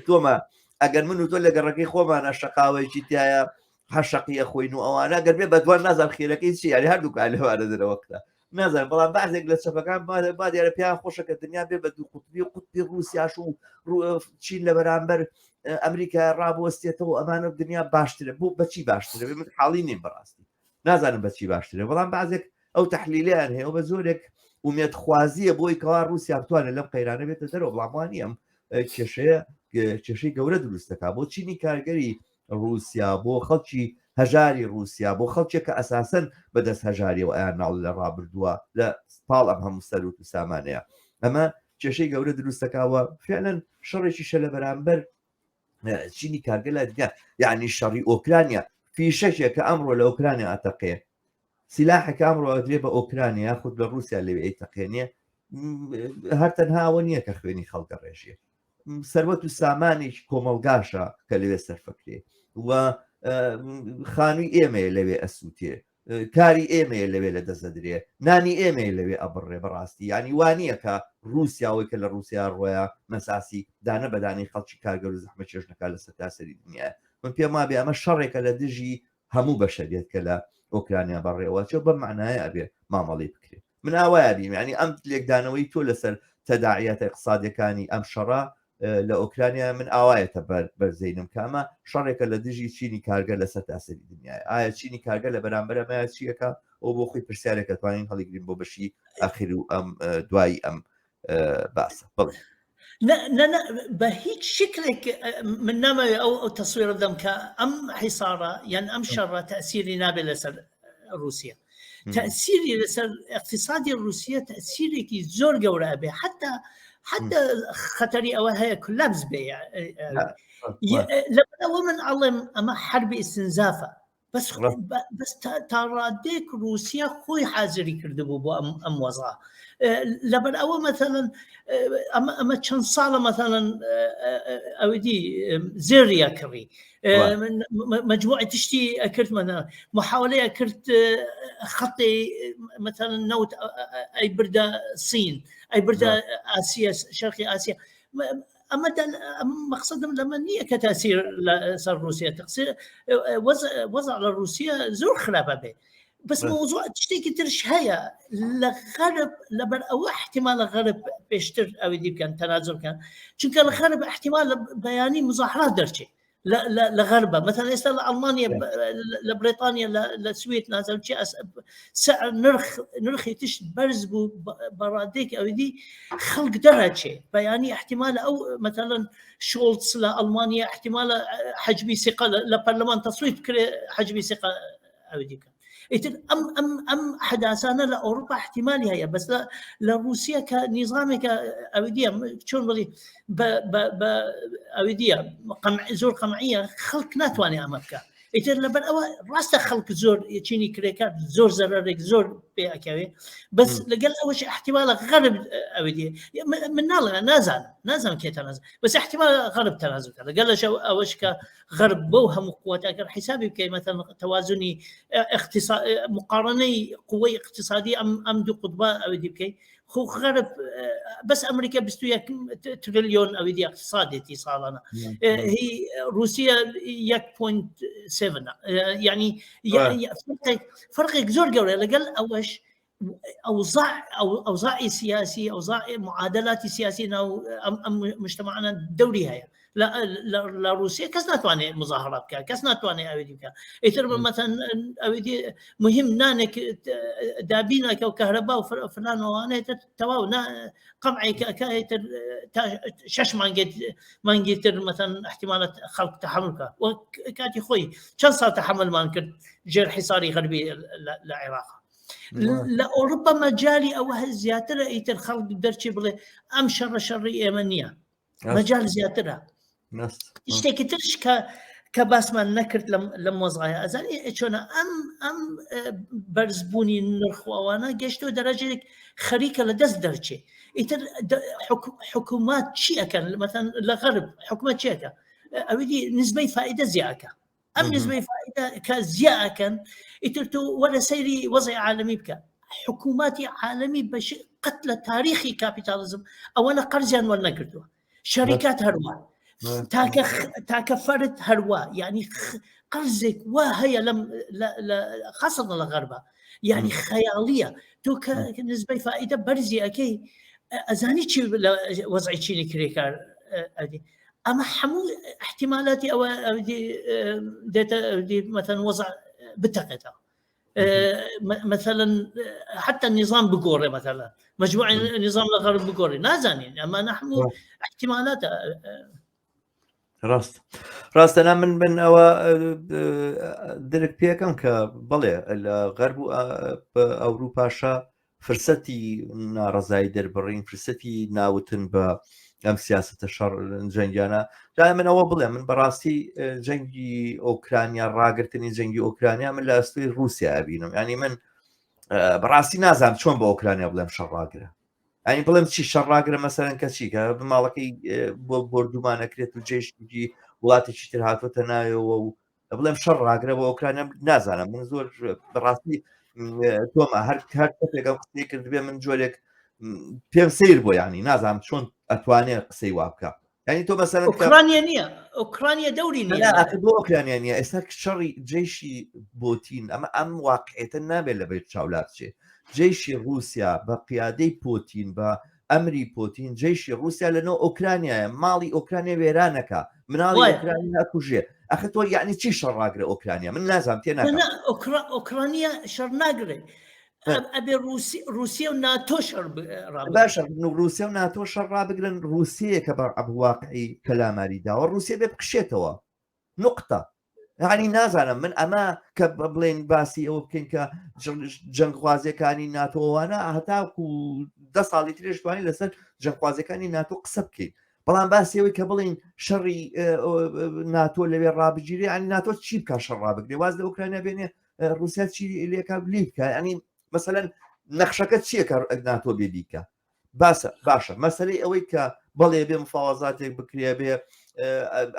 تۆمە ئەگەر من و تۆ لە گەڕەکەی خۆمانە شەقاوەیەکی تایە هەر شەقیە خۆین و ئەوانە گەر بێ بەدوان نازان خێرەکەی چی یاری هەردوو لەوانە دەرەوەکرا نازانم بەڵام بەعزێک لە چەپەکان با دیارە پێیان خۆشە کە دنیا بێ بە دوو قوتبی و قوتبی ڕووسیاش و چین لە بەرامبەر ئەمریکا ڕابوەستێتەوە ئەمانە دنیا باشترە بۆ بەچی باشترە من حاڵی نیم بەڕاستی نازانم بەچی باشترە بەڵام بەعزێک ئەو تەحلیلیان هەیە و بە زۆرێک ئومێدخوازیە بۆی کەوا رووسیا بتوانێت لەم قەیرانە بێتە دەرەوە بەڵام وانییە ئەم کێشەیە کێشەی گەورە دروست دەکات بۆ چینی کارگەری رووسیا بۆ خەڵکی هەژاری رووسیا بۆ خەڵکێک کە ئەساسەن بەدەست هەژاریەوە ئەیان ناڵ لە ڕابردووە لە پاڵ ئەم هەموو سەروت و سامانەیە ئەمە کێشەی گەورە دروست دەکاوە فعلەن شەڕێکیشە لە بەرامبەر چینی کارگە لە دنیا یعنی شەڕی ئۆکرانیا فیشەکێک کە ئەمڕۆ لە ئۆکرانیا ئەتەقێ سیلاحێک ئەمڕۆ ئەدرێ بە ئۆکرانیا یاخود لە رووسیا لەوێ ئەیتەقێنێ هەر تەنها ئەوە نییە کە خوێنی خەڵکە ڕێژێ سەروەت و سامانێکی کۆمەڵگاشە کە لەوێ سەرفەکرێ و خانووی ئێمەیە لەوێ ئەسووتێ کاری ئێمەیە لەوێ لە دەست دەدرێ نانی ئێمەیە لەوێ ئەبڕێ بەڕاستی ینی وانە کە رووسیاوەی کە لە رووسیا ڕۆیە مەساسی دانە بەدانی خەڵکی کارگەر و زەحمە چێژنەکە لە سەرتاسەری دنیا من پێم وابێ ئەمە شەڕێکە لە دژی هەموو بەشەریەت کە لە ئۆکرانیا بەڕێوەچێ بەم معنایە ئەبێ مامەڵەی بکرێت من ئاوایە بیم ینی ئەم لێکدانەوەی تۆ لەسەر تەداعیاتە اقتصادیەکانی ئەم شەڕە لە ئۆکرانیا من ئاوایەتە بەر بەرزەینم کە ئەمە شەڕێکە لە دژی چینی کارگەر لەسەر تاسەری دنیای ئایا چینی کارگەر لە بەرامبەر ئەمەیە چیەکە ئەو بۆ خۆی پرسیارێکە توانین هەڵیگرین بۆ بەشی ئاخر و ئەم دوایی ئەم باسە بڵێ بە هیچ شکلێک من نامەوێ ئەو ئەو تەسویرە بدەم کە ئەم حیساڕە یان ئەم شەڕە تەسیری نابێت لەسەر رووسیا تەسیری لەسەر اقتصادی رووسیا تەسیرێکی زۆر گەورە بێ حتا حتا خەتەری ئەوە هەیە کولابس بێ لەبەرئەوە من ئەڵێم ئەمە حربی ئیسنزافە بەس بەس تا ڕادێک رووسیا خۆی حازری کردبوو بۆ ئەم ئەم وەزا لەبەر ئەوە مەثلەن ئەمە ئەمە چەند ساڵە مەثلەن ئەودی زێریا کڕی مجموعی تشتی ئەکرد مەنە محاولەیە کرد خەتی مثلەن نەوت ئەی بردە سین ئەی بردە ئاسیا شەرقی ئاسیا ئەمە مەقصدم لەمە نییە کە تاسیر لەسەر رووسیا تەقسیر وەزع لە رووسیا زۆر خراپە بێ بەس مەوزوع شتێکی ترش هەیە لە غەرب لەبەر ئەوە احتمال غەرب پێشتر ئەوی دی بکەن تەنازل بکەن چونکە لە غەرب احتمال بەیانی مزاحرات دەرچێ لە غەربە مەثلا ئێستا لە ئەڵمانیا لە بریتانیا لە سوید نازم چی سعر نرخ نرخی تشت بەرز بوو بەڕادێک ئەویدی خەڵک دەرەچێ بەیانی احتمال ئەو مەثلا شۆڵتس لە ئەڵمانیا احتمال حجمی سقە لە پەرلەمان تەسویت بکرێ حجمی سقە ئەویدی بکە ئیتر ئەم ئەم ئەم حەداسانە لە ئەوروپا احتیمالی هەیە بەس لە لە رووسیا کە نیزامێکە ئەویدیە چۆن بڵی بە ئەویدیە زۆر قەمعیە خەڵک ناتوانێت ئەمە بکە ئیتر لەبەر ئەوە ڕاستە خەڵک زۆر چینی کرێکار زۆر زەرەرێک زۆر پێ ئەکەوێ بەس لەگەڵ ئەوەش احتیمالە غەرب ئەویدی من ناڵێ نازانم نازانم کێ تەناز بەس احتیمال غەرب تەنازل بکە لەگەڵ ئەوەش کە غەرب بەو هەموو قوتە ئەگەر حیسابی بکەی مەثەن تەوازنی مقارنەی قوەی اقتصادی ئەم ئەم دوو قوتبە ئەوی دی بکەی خۆ غەرب بەس ئەمریکا 21 تریلیۆن ئەوی دی اقتصادێتی ساڵانە هی رووسیا 1.7 یعنی فرقێک زۆر گەورە لەگەڵ ئەوەش ئەوزاع ئەوزاعی سیاسی ئەوزاع معادلاتی سیاسی ناو ئەم ئەم مجتمعانە دەوری هەیە لە رووسیا کەس ناتوانێت مظاهرە بکە کەس ناتوانێت ئەوی بکە ئیتر مەثەن ئەوی مهم نانێک دابینەکە و کەهرەبا و فلانەوانێت تەواو قەمعێک ئەکە تا شش مانگێت مانگی تر مەثەن احتمالات خەڵک تحمل بکە وەک کاتی خۆی چەند ساڵ تحملمان کرد ژێر حیساری غەربی لە عێراق لە ئەوروپا مەجای ئەوە هەر زیاترە ئیتر خەڵک دەرچی بڵێ ئەم شەڕە شەڕی ئێمە نییە مەجال زیاترە شتێکی ترش کە کە باسمان نەکرد لەم وەزایە ئەزانی چۆنە ئەم ئەم بەرزبوونی نرخواوانە گەشتۆ دەرەجێک خەریکە لە دەست دەرچێ ئیتر حکوومەت چی ئەەکەن مەثەن لە غەرب حکوومەت چیەکە ئەوی نزمەی فائدە زیاکە ئەم نزمەی فائدە کە زیا ئەکەن ئیتر تۆ وەرە سەیری وەزعی عالەمی بکە حکووماتی عالەمی بەش قەت لە تاریخی کاپیتالیزم ئەوە لە قەرزیان وەرنەگرتووە شەریکات هەروە تاکە تاکە فەرد هەروە یعنی قەرزێک وا هەیە لەم خاصە لە غەربە یعنی خەیاڵیە تۆ کە نزبەی فائدە بەرزی ئەەکەی ئەزانی چی لە وەزعی چینی کرێکار ئەدی ئەمە هەموو احتیمالاتی ئەوە دێتە مەثەن وەزع بتەقێتەوە مثلا حتى النظام بگۆڕێ مثلا مجموع نظام لە غەرب بگۆڕێ نازانین ئەمە نحن احتیمالات ڕاست ڕاستە نا من من ئەوە درک پێەکەم کە بەڵێ لە غەرب و ئەوروپاشە فرسەتی ناڕەزایی دەربڕین فرسەتی ناوتن بە ئەم سیاستە شەڕ جەنگیانە جا من ئەوە بڵێ من بەڕاستی جەنگی ئۆکرانیا ڕاگرتنی جەنگی ئۆکرانیا من لە ئەستۆی رووسیا ئەبینم ینی من بەڕاستی نازانم چۆن بە ئۆکرانیا بڵێم شەڕ ڕاگرە ئەنی بڵێم چی شەڕ ڕاگرە مەسەرەن کە چی کە ماڵەکەی بۆ بۆردومانەکرێت و جێشتی وڵاتێکی تر هاتووەتە ناوەوە و بڵێم شەڕ ڕاگرە بۆ ئۆکرانیا نازانم من زۆر بەڕاستی تۆمە هەر هەر کەسێکم قسەی کردبێ من جۆرێک پێم سیر بۆ ینی نازانم چۆن ئەتوانێت قسەی وا بکە ینی تۆ مەسەلەن ئۆکرانیا نییە ئۆکرانیا دەوری نییە بۆ ئۆکرانیا نییە ئێستا شەڕی جەیشی بۆتین ئەمە ئەم واقعێتە نابێت لە بێت چاولا بچێ جەیشی رووسیا بە قیادەی پۆتین بە ئەمری پۆتین جەیشی ڕووسیا لە نۆ ئۆکرانیایە ماڵی ئۆکرانیا وێرانەکە مناڵی ئۆکرانیا ئەکوژێ ئەخە تۆ یعنی چی شەڕ ڕاگرە ئۆکرانیا من نازانم تێ ناگەم ئۆکرانیا شەڕ ناگرێ ئەبێ رووسیا و ناتۆ شەڕ باشە رووسیا و ناتۆ شەڕ ڕابگرن رووسەیە کە بە ئەبواقعی کەلاماری داوە رووسیا بێ بکشێتەوە نقطە یعنی نازانم من ئەمە کە بڵێن باسی ئەوە بکەین کە جەنگخوازیەکانی ناتۆوانە هەتاکو دە ساڵی ترێش توانین لەسەر جەنگخوازیەکانی ناتۆ قسە بکەین بەڵام باسی ئەوەی کە بڵین شەڕی ناتۆ لەوێ ڕابگیرێ ینی ناتۆ چی بکە شەڕ ڕابگرێ واز لە ئۆکرانیا بێنێ رووسیا چی لێکا لی بکە ینی مەسەلەن نەخشەکە چییە کە ناتۆ بێ بیکە باسە باشە مەسلەی ئەوەی کە بەڵێ بێ مفاوەزاتێک بکرێ بێ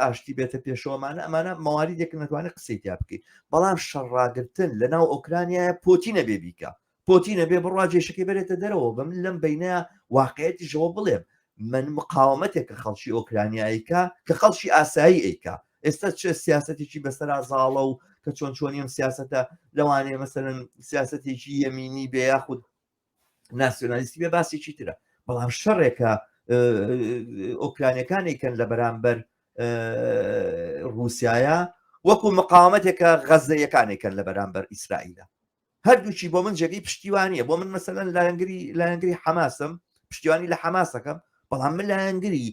ئاشتی بێتە پێشەوەمانە ئەمانە مەواریدێک نەتوانێت قسەی تیا بکەیت بەڵام شەڕ ڕاگرتن لە ناو ئۆکرانیایە پۆتینە بێ بیکە پۆتینە بێ بڕوا جێشەکەی بەرێتە دەرەوە بە من لەم بینە واقعەتیشەوە بڵێم من مقاومەتێک کە خەڵکی ئۆکرانیایکە کە خەڵکی ئاسایی ئەیکا ئێستا چ سیاستێکی بەسەرا زاڵە و کە چۆن چۆنیم سیاستە لەوانەیە مەسەرەن سیاستێکی یەمینی بێ یاخود ناسیۆنالیستی بێ باسێکی ترە بەڵام شەڕێکە ئۆکرانیەکانێکن لە بەرامبەر رووسایە وەکو مقاومەتێکە غەزەیەکانێکن لە بەرامبەر ئیسرائیلە هەردووکی بۆ من جێگەی پشتیوانیە بۆ من مەسەلەن لایەنگری لایەنگری حەماسم پشتیوانی لە حەماسەکەم بەڵام من لایەنگری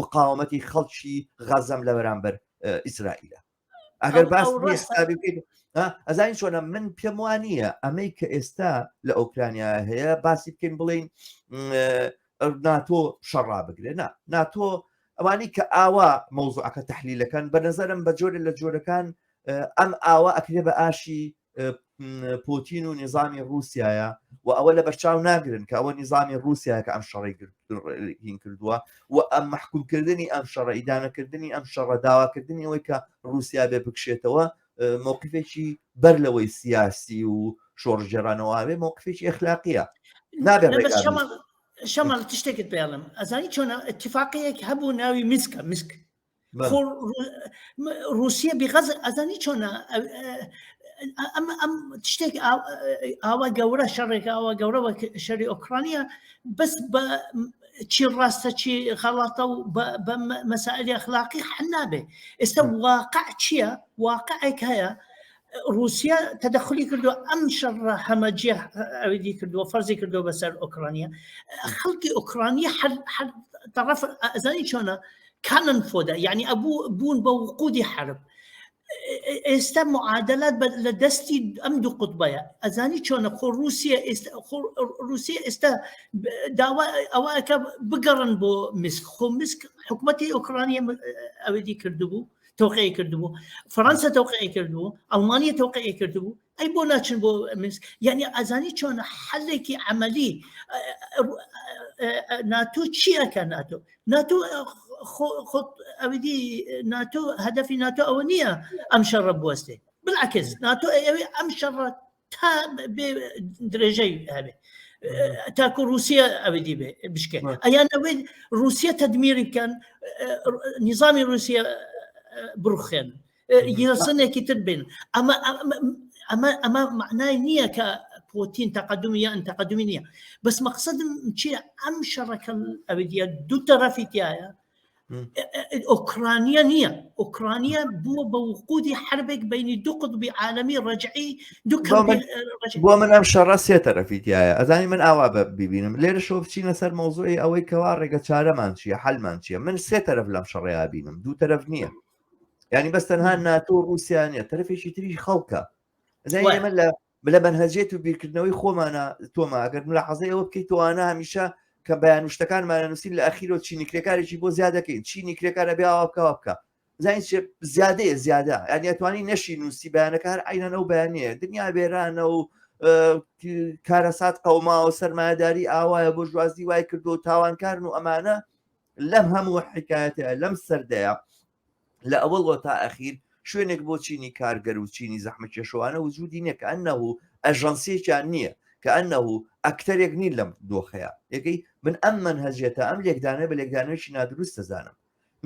مقاومەتی خەڵکی غەزەم لە بەرامبەر ئیسرائیلە ئەگەر باس ئەزانی چۆنە من پێم وانە ئەمەی کە ئێستا لە ئۆکرانیا هەیە باسی بکەین بڵین ناتۆ شەڕا بگرێ نا ناتۆ ئەوانی کە ئاوا مەوزوعەکە تحلیلەکەن بە نظرم بە جۆرە لە جۆرەکان ئەم ئاوا ئەکرێ بە ئاشی پوتین و نیزامی رووسایە و ئەوە لە بەرچاو ناگرن کە ئەوە نیزامی رووسیا کە ئەم شەڕی هین کردووە و ئەم محکومکردنی ئەم شەڕە ئیدانەکردنی ئەم شەڕە داواکردنی ئەوەی کە رووسیا بێ بکشێتەوە مووقفێکی بەر لەوەی سیاسی و شۆڕژێرانەوەێ مووقفێکی ئەخلاقیە نابێت شەماڵ تشتێکت پێڵم ئەزانی چۆنە اتفاقەیەک هەبوو ناوی مسکە مسک خۆ رووسە بغەز ئەزانی چۆنە ئەم ئەم شتێک ئاوا گەورە شەڕێک ئاوا گەورە وەک شەری ئۆکرانیا بەس بە چی ڕاستە چی غەڵاتە و بە مەسائلی ئەخلاقی حل نابێ ئێستا واقع چییە واقعێک هەیە رووسیا تەدەخلی کردو ئەم شەڕە هەمەجیە ئەویدی کردووە فەرزی کردووە بەسەر ئۆکرانیا خەڵکی ئۆکرانیا هەر طرف ئەزانی چۆنە کانن فۆدە یعنی ئەبوو بوون بە وقودی حرب ئێستا معادلات لە دەستی ئەم دوو قوتبەیە ئەزانی چۆنە خۆ رووسیا ئێستا رووسیا ئێستا داوا ئەوەکە بگەڕن بۆ مسک خۆ مسک حکوومەتی ئۆکرانیا ئەوەی کردبوو تەوقعی کردبوو فەڕەنسا تەوقعی کردبوو ئەڵمانیا تەوقعی کردبوو ئەی بۆ ناچن بۆ منسک یعنی ئەزانی چۆنە حلێکی عملی ناتۆ چی ئەکە ناتۆ ناتۆ ئەودی ناتۆ هەدەفی ناتۆ ئەوە نییە ئەم شەڕە بوەستێ بالعکس ناتۆ ئەوێ ئەم شەڕە تا بێ درێژەی هەبێ تاکو رووسیا ئەوەی بێ بشکێ ئەیان ئەوەی رووسیا تەدمیری بکەن نظامی رووسیا بڕوخێن یەسنێکی تر بن ئەمە ئەمە ئەمە معنای نییە کە پۆتین تەقدمی یان تەقدمی نییە بەس مەقصدم چییە ئەم شەڕەکە ئەوەیە دوو تەرەفی تایە ئۆکرانیا نییە ئۆکرانیا بووە بە وقودی حربێک بینی دوو قطبی عالمی ڕەجعی دوو بۆ من ئەم شەڕە سێ تەرەفی تایە ئەزانی من ئاوا بە ببینم لێرە شۆ بچینە سەر مەوزوعی ئەوەی کەوا ڕێگە چارەمان چییە حلمان چییە من سێ تەرەف لەم شەڕەیا بینم دوو تەرەف نییە ینی بەس تەنها ناتۆ رووسیا نیە تەرفێکی تری خەڵکە ئەزانی ئێمە لە لە مەنهەجێت و بیرکردنەوەی خۆمانە تۆما ئەگەر ملاحەزەی ئەوە بکەیت تۆوانە هەمیشە کە بەیان و شتەکانمانە نووسین لە ئەخیرەوە چینی کرێکارێکی بۆ زیاد دەکەین چینی کرێکارە بێ ئاوا بکە وا بکە زانین چێ زیادەیە زیادە یعنی ئەتوانی نەشی نووسی بەیانەکە هەر عینەن ئەو بەیانەیە دنیا وێرانە و کارەسات قەوما و سەرمایەداری ئاوایە بۆ ژوازی وای کردو و تاوانکارن و ئەمانە لەم هەموو حکایەتە لەم سەردەیە لە ئەوەڵەوە تا ئەخیر شوێنێک بۆ چینی کارگەر و چینی زەحمەتکێشەوانە وجودی نییە کە ئەنه ئەژەنسیەکیان نییە کە ئەنه ئەکتەرێک نین لەم دۆخەیە یەکەی من ئەم مەنهەجێتە ئەم لێکدانە بە لێکدانەوەیەکی نادروست دەزانم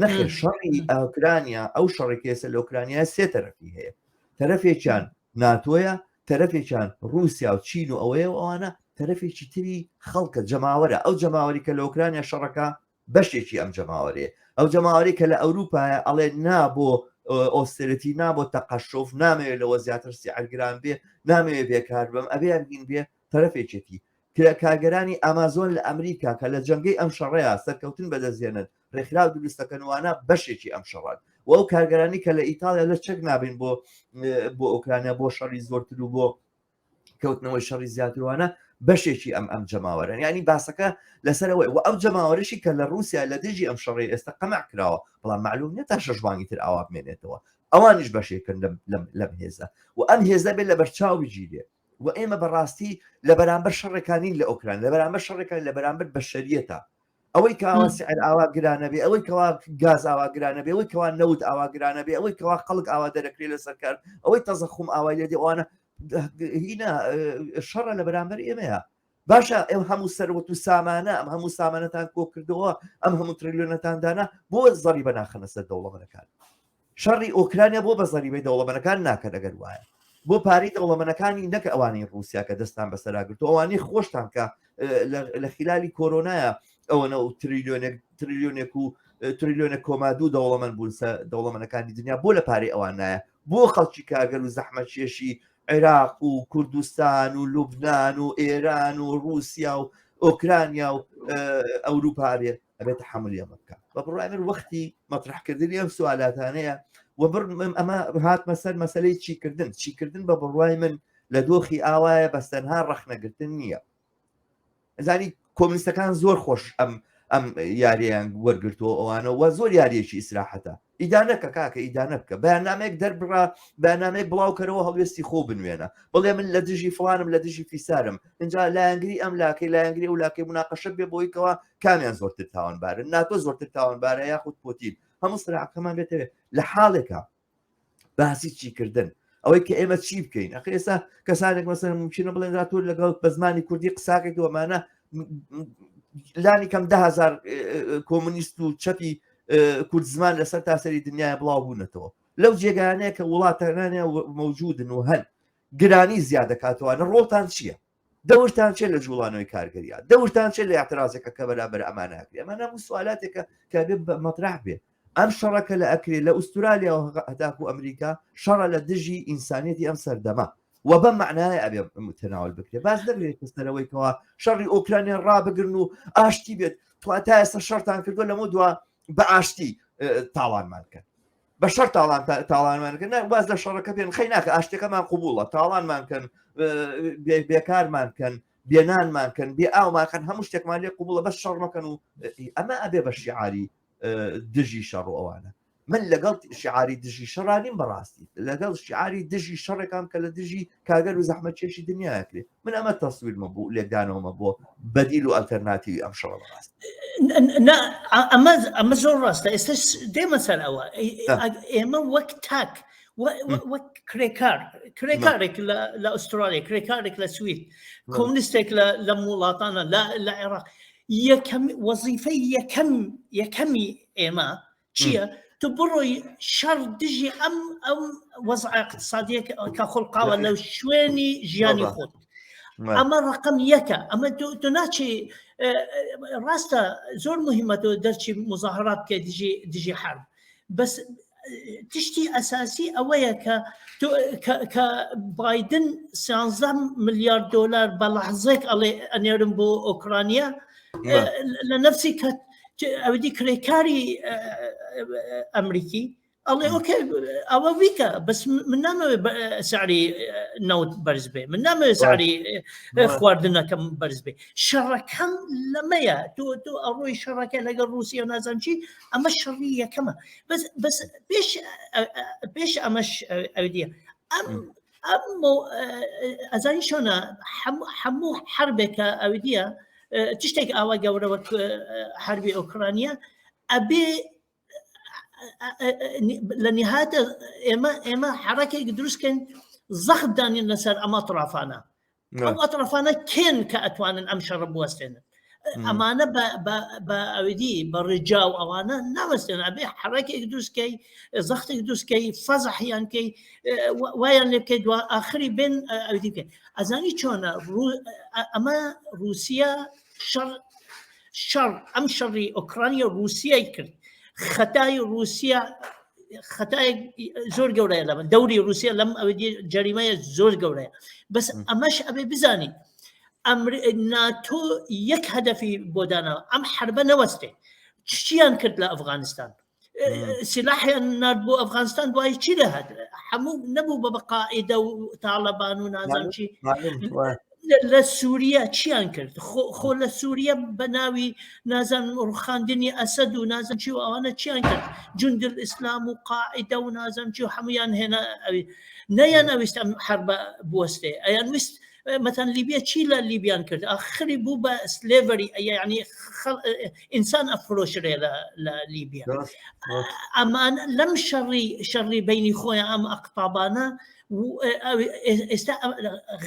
نەخێر شەڕی ئۆکرانیا ئەو شەڕی کە ئێستا لە ئۆکرانیا سێ تەرەفی هەیە تەرەفێکیان ناتۆیە تەرەفێکیان رووسیا و چین و ئەوەیە و ئەوانە تەرەفێکی تری خەڵکە جەماوەرە ئەو جەماوەری کە لە ئۆکرانیا شەڕەکە بەشێکی ئەم جەماوەرەیە ئەو جەماوەری کە لە ئەوروپایە ئەڵێ نا بۆ austerity نا بۆ تەقەشۆف نامەوێت لەوە زیاتر سیعر گران بێ نامەوێ بێکار بم ئەبێ ئەمین بێ تەرەفێکێتی کرێکارگەرانی ئامازۆن لە ئەمریکا کە لە جەنگەی ئەم شەڕەیا سەرکەوتن بەدەستدێنن، ڕێکخراو دروست دەکەن وانە بەشێکی ئەم شەڕەن و ئەو کارگەرانی کە لە ئیتاڵیا لە چەک نابین بۆ بۆ ئۆکرانیا بۆ شەڕی زۆرتر و بۆ کەوتنەوەی شەڕی زیاتروانە بەشێکی ئەم ئەم جەماوەرن ینی باسەکە لەسەرەوەی و ئەو جەماوەرشی کە لە رووسیا لە دژی ئەم شەڕی ئێستا قەمع کراوە بەڵام معلوم نیە تا شەش مانگی تر ئاوا بمێنێتەوە ئەوانیش بەشێکن لەم لەم لەم هێزە و ئەم هێزە بێت لە بەرچاو بگیرێ و ئێمە بەڕاستی لە بەرامبەر شەڕێکانین لە ئۆکران لە بەرامبەر شەڕێکان لە بەرامبەر بەشەریەتە ئەوەی کەوا سعر ئاوا گرانە بێ ئەوەی کەوا گاز ئاوا گرانە بێ ئەوەی کەوا نەوت ئاوا گرانە بێ ئەوەی کەوا خەڵک ئاوا دەرەکرێ لە سەرکار ئەوەی تەزەخوم ئاوای لێ دێ ئەوانە هینا شەڕە لە بەرامبەر ئێمەیە باشە ئەم هەموو سەروەت و سامانە ئەم هەموو سامانەتان کۆ کردەوە ئەم هەموو تریلیۆنەتان دانا بۆ زەڕی بەناخەنە سەر دەوڵەمەنەکان شەڕی ئۆکرانیا بۆ بە زەریبەی دەوڵەمەنەکان ناکەن ئەگەر وایە بۆ پارەی دەوڵەمەنەکانی نەک ئەوانەی ڕووسیا کە دەستان بەسەرا گرتو ئەوانەی خۆشتان کە لە خلالی کۆرۆنایە ئەوەنە و تریلیۆنێک تریلیۆنێک و تریلیۆنێک کۆما دوو دەوڵەمەند بوون دەوڵەمەنەکانی دنیا بۆ لە پارەی ئەوان نایە بۆ خەڵکی کارگەر و زەحمەتکێشی عێراق و کوردستان و لوبناان و ئێران و رووسیا و ئۆکرانیا و ئەوروپا بێ ئەبێت تەحەمولی ئەمە بکە بە بڕوای من وەختی مەطرحکردنی ئەم سوالاتانەیە و بڕ ئەمە هاتمە سەر مەسلەی چیکردن چیکردن بە بڕوای من لە دۆخی ئاوایە بەس تەنها ڕەخنەگرتن نییە زانی کۆمنیستەکان زۆر خۆش ئەم ئەم یاریان وەرگرتووە ئەوانە وە زۆر یاریەکی ئیسراحەتە ئیدانە کە کاکە ئیدانە بکە بەیاننامەیەک دەربڕە بەیاننامەیەک بڵاوکەرەوە هەڵوێستی خۆ بنوێنە بڵێ من لە دژی فڵانم لە دژی فیسارم اینجا لایەنگری ئەم لاکەی لایەنگری ئەو لاکەی مناقەشە بێ بۆی کەوا کامیان زۆرتر تاوانبارن ناتۆ زۆرتر تاوانبارە یاخود پۆتین هەموو سراعەکەمان بێتەوێ لە حاڵێکە باسی چیکردن ئەوەی کە ئێمە چی بکەین ئەخ ئێستا کەسانێک مەسەن ممکنە بڵێن تۆ لەگەڵ بە زمانی کوردی قساکەیت وەمانە لانی کەم دههزار کۆمونیست و چەپی کورد زمان لەسەر تاسەری دنیای بڵاو بوونەتەوە لەو جێگانەیە کە وڵاتەکانیان مەوجودن و هەن گرانی زیاد دەکاتەوە ڕۆڵتان چییە؟ دەورتان چیە لە جوڵانەوەی کارگەریا دەورتان چیە لە اعترازێکە کە بەرامبەر ئەمانە ئەکرێ ئەمانە هەموو سوالاتێکە کە بێ مەطرح بێ ئەم شەڕە کە لە ئەکرێ لە ئوسترالیا و هەتاکو ئەمریکا شەڕە لە دژی ئینسانیەتی ئەم سەردەمە و بەم معنایە ئەبێ تەناول بکرێ باس نەکرێت سەرەوەی کەوا شەڕی ئۆکرانیا ڕابگرن و ئاشتی بێت تو تا ئێستا شەڕتان کردووە لەمە دوا بە ئاشتی تاوانمان کەن بە شەڕ تاڵان تاڵانمان کەن واز لە شەڕەکە بێن خەی ناکە ئاشتەکەمان قوبوڵە تاڵانمان کەن بێکارمان کەن بێنانمان کەن بێ ئاومان کەن هەموو شتێکمان لێ قوبوڵە بەس شەڕ مەکەن و ئەمە ئەبێ بە شیعاری دژی شەڕ و ئەوانە من لەگەڵ شعاری دژی شەڕانیم بەڕاستی لەگەڵ شعاری دژی شەڕێکام کە لە دژی کاگەر و زەحمەتکێشی دنیاکرێ من ئەمە تەسویرمە بوو لێکدانەوەمە بۆ بەدیل و ئەلتەرناتیوی ئەم شەڕە بەڕاست ئەمە ئەمە زۆر ڕاستە ئێستا دێمە سەر ئەوە ئێمە وەک تاک وەک کرێکار کرێکارێک لە ئوسترالیا کرێکارێک لە سوید کۆمنیستێک لە وڵاتانە لە عێراق یەکەم وەزیفەی یەکەم یەکەمی ئێمە چییە تۆ بڕۆی شەڕ دژی ئەم ئەم وەزع اقتصادیە کە خوڵقاوە لە شوێنی ژیانی خۆت ئەمە ڕقم یەکە ئەمە تۆ ناچی ڕاستە زۆر مهمە تۆ دەرچی مظاهرات بکە دژی دژی حرب بەس تشتی ئەساسی ئەوەیە کە کە بایدن 13 ملیارد دلار بە لەحزێک ئەڵێ ئەنێرم بۆ ئۆکرانیا لە نفسی کە ئەودی کرێکاری ئەمریکی ئەڵێ okay ئەوە ویکە بەس من نامەوێت سعری نەوت بەرز بێ من نامەوێت سعری خواردنەکەم بەرز بێ شەڕەکەم لەمەیە تۆ تۆ ئەڕۆی شەڕەکە لەگەڵ رووسیا نازان چی ئەمە شەڕی یەکەمە بەس بەس پێش پێش ئەمەش ئەودیە ئەم ئەم ئەزانی چۆنە هەموو حربێکە ئەودیە تشتێک ئاوا گەورە وەک حربی ئۆکرانیا ئەبێ. لە نهایەتە ئێمە ئێمە حرەکێک دروستکەین زەخت دانین لەسەر ئەم ئەطرافانە ئەو ئەطرافانە کێن کە ئەتوانن ئەم شەڕە بوەستێنن ئەمانە بە ئەویدی بە ڕجا و ئەوانە ناوەستێن ئەبێ حرەکێک دروستکەی زەختێک دروستکەی فەزحیان کەی وایان لێ بکەی دوا ئاخری بێن ئەویدی بکەن ئەزانی چۆنە ئەمە رووسیا شەڕ شەڕ ئەم شەڕی ئۆکرانیا رووسیای کرد خەتای رووسیا خەتای زۆر گەورەیە لەمە دەوری رووسیا لەم ئەوە جەریمەیە زۆر گەورەیە بەس ئەمەش ئەبێ بزانین ئەمر ناتۆ یەک هەدەفی بۆ داناوە ئەم حربە نەوەستێ چیان کرد لە ئەفغانستان سلاحیان نارد بۆ ئەفغانستان دوای چی دەهات هەموو نەبوو بە بەقاعدە و تاالبان و نازان چی لە سووریا چیان کرد خۆ لە سووریا بە ناوی نازان ڕوخاندنی ئەسەد و نازان چی و ئەوانە چیان کرد جوند ئیسلام و قاعدە و نازان چی و هەمویان هێنا ئەوی نەیان ئەویست ئەم حربە بوەستێ ئەیان ویست مەتەن لیبیا چی لە لیبیان کرد ئاخری بوو بە slavery یعنی ئینسان ئەفرۆشرێ لە لیبیا ئەمان لەم شەڕی شەڕی بینی خۆیان ئەم ئەقتابانە ئێستا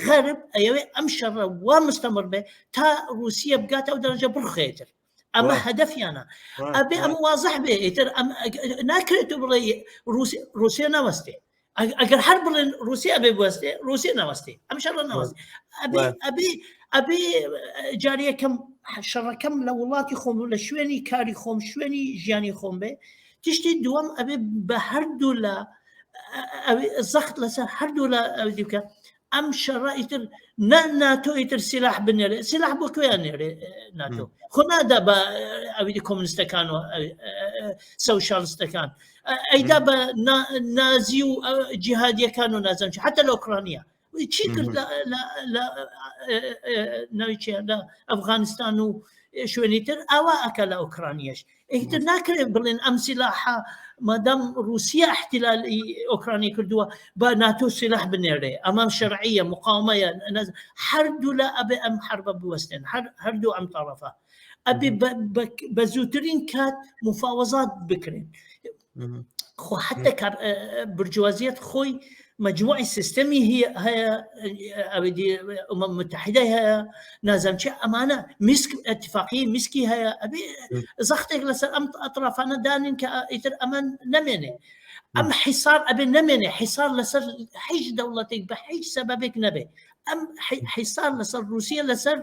غەرب ئەیەوێ ئەم شەڕە وا مستەمر بێ تا رووسە بگاتە ئەو دەرەجە بڕخێتر ئەمە هەدەفیانە ئەبێ ئەم وازح بێ ئیتر ئەم ناکرێت و بڵێ رووسیا نەوەستێ ئەگەر هەر بڵێن رووسیا ئەبێ بوەستێ رووسیا نەوەستێ ئەم شەڕە نەوەستێ ئەبێ ئەبێ ئەبێ جاریەکەم شەڕەکەم لە وڵاتی خۆم و لە شوێنی کاری خۆم شوێنی ژیانی خۆم بێ تشتی دووەم ئەبێ بە هەردوو لە زەخت لەسەر هەردوو لە ئەوی بکە ئەم شەڕە ئیتر نە ناتۆ ئیتر سلاح بنێرێ سلاح بۆ کوێیان نێرێ ناتۆ خۆ نادا بە ئەوی کۆمنستەکان و سەوشالستەکان ئەیدا بە نازی و جیهادیەکان و نازم حتا لە ئۆکرانیا چی کرد لە ناوی لە ئەفغانستان و شوێنی تر ئاوا ئەکە لە ئۆکرانیەش ئیتر ناکرێت بڵێن ئەم سیلاحە مادام رووسیا احتلالی ئۆکرانی کردووە بە ناتۆ سلاح بنێرێ ئەمام شەرعیە مقاومەیە هەردوو لە ئەبێ ئەم حربە بوەستێن هەردوو ئەم تەڕەفە ئەبێ بە زووترین کات مفاوەزات بکرێن خۆ حتى برجوازیت خۆی مجموعی سیستەمی هەیە هەیە ئەوەی ئومم متحدە هەیە نازانم چی ئەمانە میسک اتفاقی میسکی هەیە ئەبێ زەختێک لەسەر ئەم ئەطرافانە دانین کە ئیتر ئەمە نەمێنێ ئەم حیسار ئەبێ نەمێنێ حیسار لەسەر هیچ دەوڵەتێک بە هیچ سەبەبێک نەبێ ئەم حیسار لەسەر رووسیە لەسەر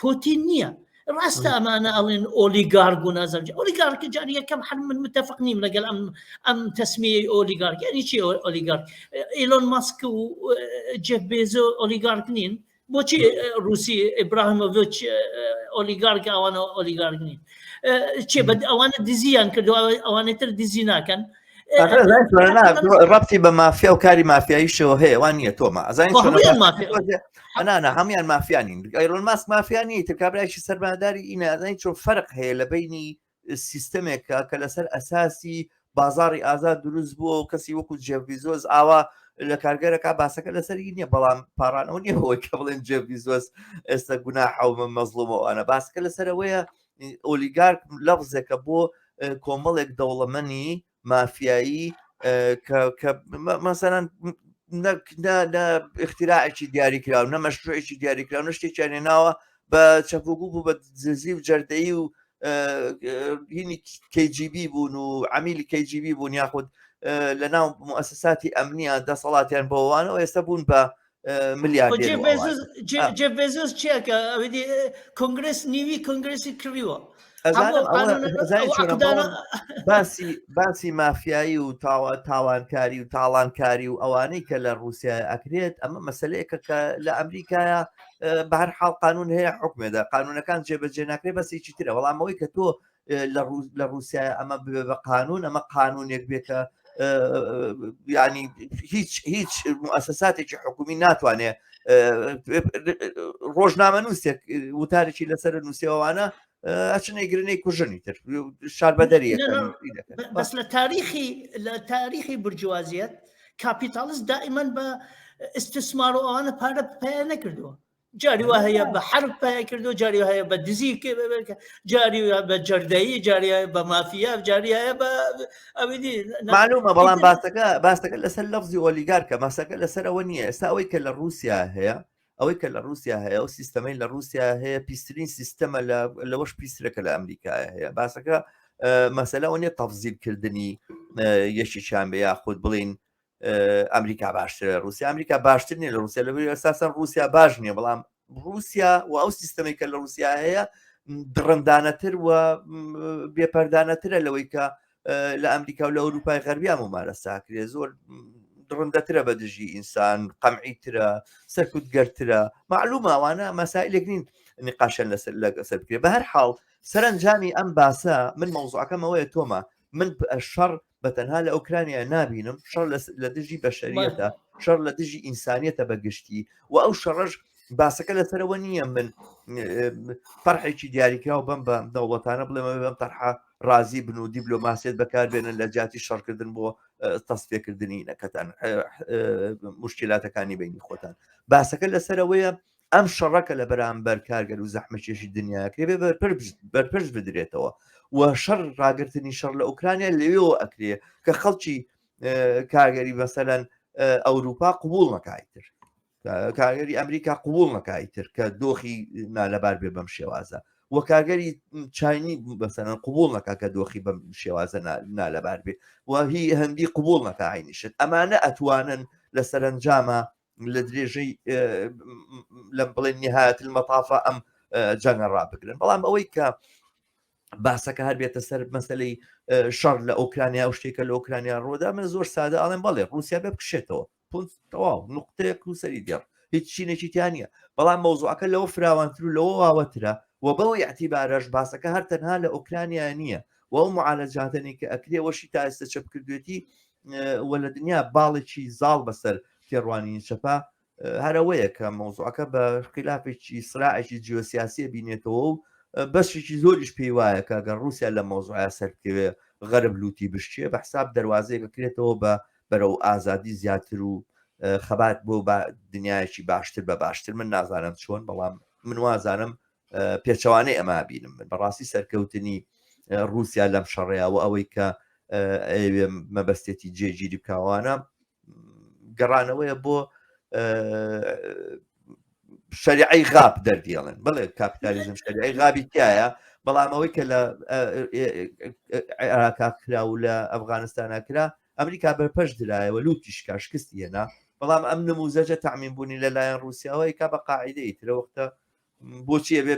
پۆتین نییە ڕاستە ئەمانە ئەڵێن ئۆلیگارک و نازانم چی ئۆلیگارک جاری یەکەم هەر من متفق نیم لەگەڵ ئەم ئەم تەسمیەی ئۆلیگارک یعنی چی ئۆلیگارک ئیلۆن ماسک و جێف بێزۆ ئۆلیگارک نین بۆچی رووسی ئیبراهیمۆڤچ ئۆلیگارک ئەوانە ئۆلیگارک نین چێ بە ئەوانە دزیان کردو ئەوانە تر دزی ناکەن ڕەتی بە مافیا و کاری مافیاییشەوە هەیە وان نییە تۆمە ئەزانین ئەنانا هەموان مافیانین ئەیرۆن ماسک مافیانی تر کابرایکی سەرماداری ئینازانی چۆن فەرق هەیە لە بینی سیستەمێکە کە لەسەر ئەساسی بازاری ئازاد دروست بووە و کەسی وەکو جێڤیزۆز ئاوا لە کارگەرەکە باسەکە لەسەری نییە بەڵام پارانەوە نییە ئەوەی کە بڵێن جێڤیزۆز ئێستا گوناحە و مەزڵومەوانە باسەکە لەسەرەوەیە ئۆلیگارک لەفزێکە بۆ کۆمەڵێک دەوڵەمەنی مافیایی کە مەسەرەن اختراعێکی دیاریکراو نە مەشروعێکی دیاریکراو نە شتێکیان ناوە بە چەکوگو بوو بە ززی و جەردەیی و هینی KGB بوون و عمیلی KGB بوون یاخود لە ناو موسساتی ئەمنیە دەسەڵاتیان بۆوانەوە ئێستا بوون بە ملیاردێر جێف بێزۆس چیەکە ئەوەی کۆنگرس نیوی کۆنگرسی کڕیوە باسی باسی مافیایی و تاوە تاوانکاری و تاڵانکاری و ئەوانەی کە لە رووسیا ئەکرێت ئەمە مەسلەیەکە کە لە ئەمریکایە بە هەر حاڵ قانون هەیە حکمێدا قانونەکان جێبەجێ ناکرێت بەسێکی ترە بەڵام ئەوەی کە تۆ لە رووسیا ئەمە ببێ بە قانون ئەمە قانونێک بێ کە ینی هیچ هیچ موسساتێکی حکومی ناتوانێت ڕۆژنامە نووسێک وتارێکی لەسەر نووسەوانە ئەچنەی گرنەی کوژنی تر شار بەدەری بەس لە تاریخی لە تاریخی برجوازیت کاپیتالیست دائما بە استثمار و ئەوانە پارە پێ نەکردووە. جاری وا هەیە بە حرب پای کردو جاری هەیە بە دزی جاری بە جەردەیی جاری بە مافیا جاری هەیە بە ئەویدی معلومە بەڵام باسەکە باسەکە لەسەر لەفزی ئۆلیگارکە ماسەکە لەسەر ئەوە نییە ئێستا ئەوەی کە لە رووسیا هەیە ئەوەی کە لە رووسیا هەیە ئەو سیستەمەی لە رووسیا هەیە پیسترین سیستەمە لەوەش پیسرەکە لە ئەمریکا هەیە باسەکە مەسەلە ئەوە نیە تەفزیلکردنی یەکێکیان بێ یاخود بڵین ئەمریکا باشترە رووسیا ئەمریکا باشتر نیە لە رووسیا لەبەر ئەساسەن رووسیا باش نییە بەڵام رووسیا و ئەو سیستەمێک کە لە رووسیا هەیە دڕندانەتر و بێپەردانەترە لەوەی کە لە ئەمریکا و لە ئەوروپای غەربیا ممارەساکرێ زۆر دڕندەترە بە دژی ئینسان قەمعیترە سەرکوتگەرترە معلومە ئەوانە مەسائلێک نین نقاشیان لەسەر لەسەر بکرێ بە هەر حاڵ سەرنجامی ئەم باسە من مەوزوعەکەمەوەیە تۆمە من شەڕ بە تەنها لە ئۆکرانیا نابینم شەڕ لە دژی بەشەریەتە شەڕ لە دژی ئینسانیەتە بە گشتی و ئەو شەڕەش باسەکە لەسەرەوە نییە من تەرحێکی دیاریکراو بەم بە دەوڵەتانە بڵێمە بەم تەرحە ڕازی بن و دیبلۆماسیەت بەکاربێنن لە جیاتی شەڕکردن بۆ تەسفیەکردنی نەکەتان مشکلاتەکانی بینی خۆتان باسەکە لەسەرەوەیە ئەم شەڕە کە لە بەرامبەر کارگەر و زەحمەکێشی دنیاکرێ بێ بەرپرس بدرێتەوە و شەڕ ڕاگرتنی شەڕ لە ئۆکرانیا لەوێەوە ئەکرێ کە خەڵکی کارگەری مەسەلەن ئەوروپا قوبول نەکایتر کارگەری ئەمریکا قوبول نەکایتر کە دۆخی نالەبار بێ بەم شێوازە و کارگەری چینی بەسەرەن قوبول نەکا کە دۆخی بەم شێوازە نالەبار بێ و هی هەندی قوبول نەکا عینیشت ئەمانە ئەتوانن لە سەرنجامە لە درێژەی لەم بڵێن نهایەت المەتافە ئەم جەنگە ڕابگرن بەڵام ئەوەی کە باسەکە هەر بێتە سەر مەسلەی شەڕ لە ئۆکرانیا و شتێکە لە ئۆکرانیا ڕۆدا من زۆر سادە ئەڵێم بەڵێ رووسیا بێ بکشێتەوە تەواو نقطەیەک و سەری دێڕ هیچ چینێکی تیانە بەڵام مەوزوعەکە لەوە فراوانتر و لەوە واوەترە و بەو اعتیبارەش باسەکە هەر تەنها لە ئۆکرانیا نییە و ئەو معالەجاتەنی کە ئەکرێ وەشی تا ئێستا چەپ کردوێتی و لە دنیا باڵێکی زاڵ بەسەر تێڕوانینی چەپا هەرەوەیە کە مەوزوعەکە بە خلافێکی سراعێکی جیۆسیاسیە بینێتەوە و بەشێکی زۆریش پێی وایە کە گەر رووسیا لە مەوزوعە سەرکەوێ غەرب لوتی بشکێ بە حساب دەواازەیەک کرێتەوە بە بەرەو ئازادی زیاتر و خەبات بۆ دنیایەکی باشتر بە باشتر من نازانم چۆن بەڵام من وازانم پێچەوانەی ئەمە بینم من بەڕاستی سەرکەوتنی رووسیا لەم شەڕەیە و ئەوەی کە ئەوێ مەبەستێتی جێگیری بکوانە گەڕانەوەیە بۆ شەریعی غاب دەردیڵن بڵێ کاپیتالیزم شەریعی غابی تایە بەڵام ئەوەی کە لە عێراقا کرا و لە ئەفغانستانە کرا ئەمریکا بەرپەش درایەوە لوتیشکا شکستی هێنا بەڵام ئەم نموزەجە تامین بوونی لەلایەن رووسیاوە کا بە قاعدەی ترە وەختە بۆچی ئەبێ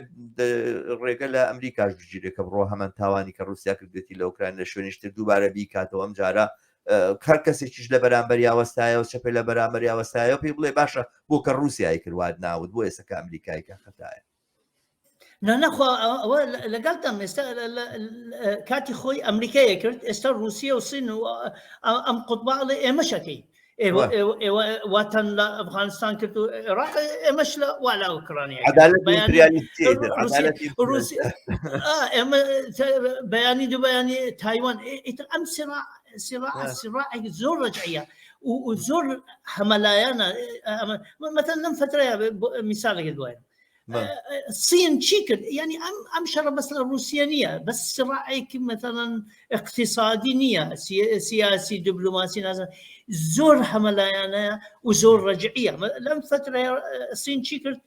ڕێگە لە ئەمریکاش بگیرێ کە بڕۆ هەمان تاوانی کە رووسیا کردێتی لە ئۆکراین لە شوێنیشتر دووبارە بیکاتەوە ئەم جارە هەر کەسێکیش لە بەرامبەر یاوەستایەوە چەپێ لە بەرامبەر یاوەستایەوە پێی بڵێ باشە بۆ کە رووسیای کردوات ناوت بۆ ئێستا کە ئەمریکای کە خەتایە نەخوا ئەوە لەگەڵتم ئێستا کاتی خۆی ئەمریکایە کرد ئێستا رووسیا و سین و ئەم قوتباڵێ ئێمەشەکەی ئێوە واتان لە ئەفغانستان کرد و عێراق ئێمەش لە وا لە ئۆکرانیا ئێمە بەیانی دوو بەیانی تایوان ئیتر ئەم سرا سرا سراعێک زۆر ڕەجعیە و زۆر هەمەلایەنە مەتەن لەم فترەیە میسالێک دوایە سین چی کرد ینی ئەم ئەم شەڕە بەس لە رووسیا نییە بەس سراعێک مثلەن اقتصادی نییە سیاسی دیبلۆماسی نازان زۆر هەمەلایەنە و زۆر ڕەجعیە لەم فترە سین چی کرد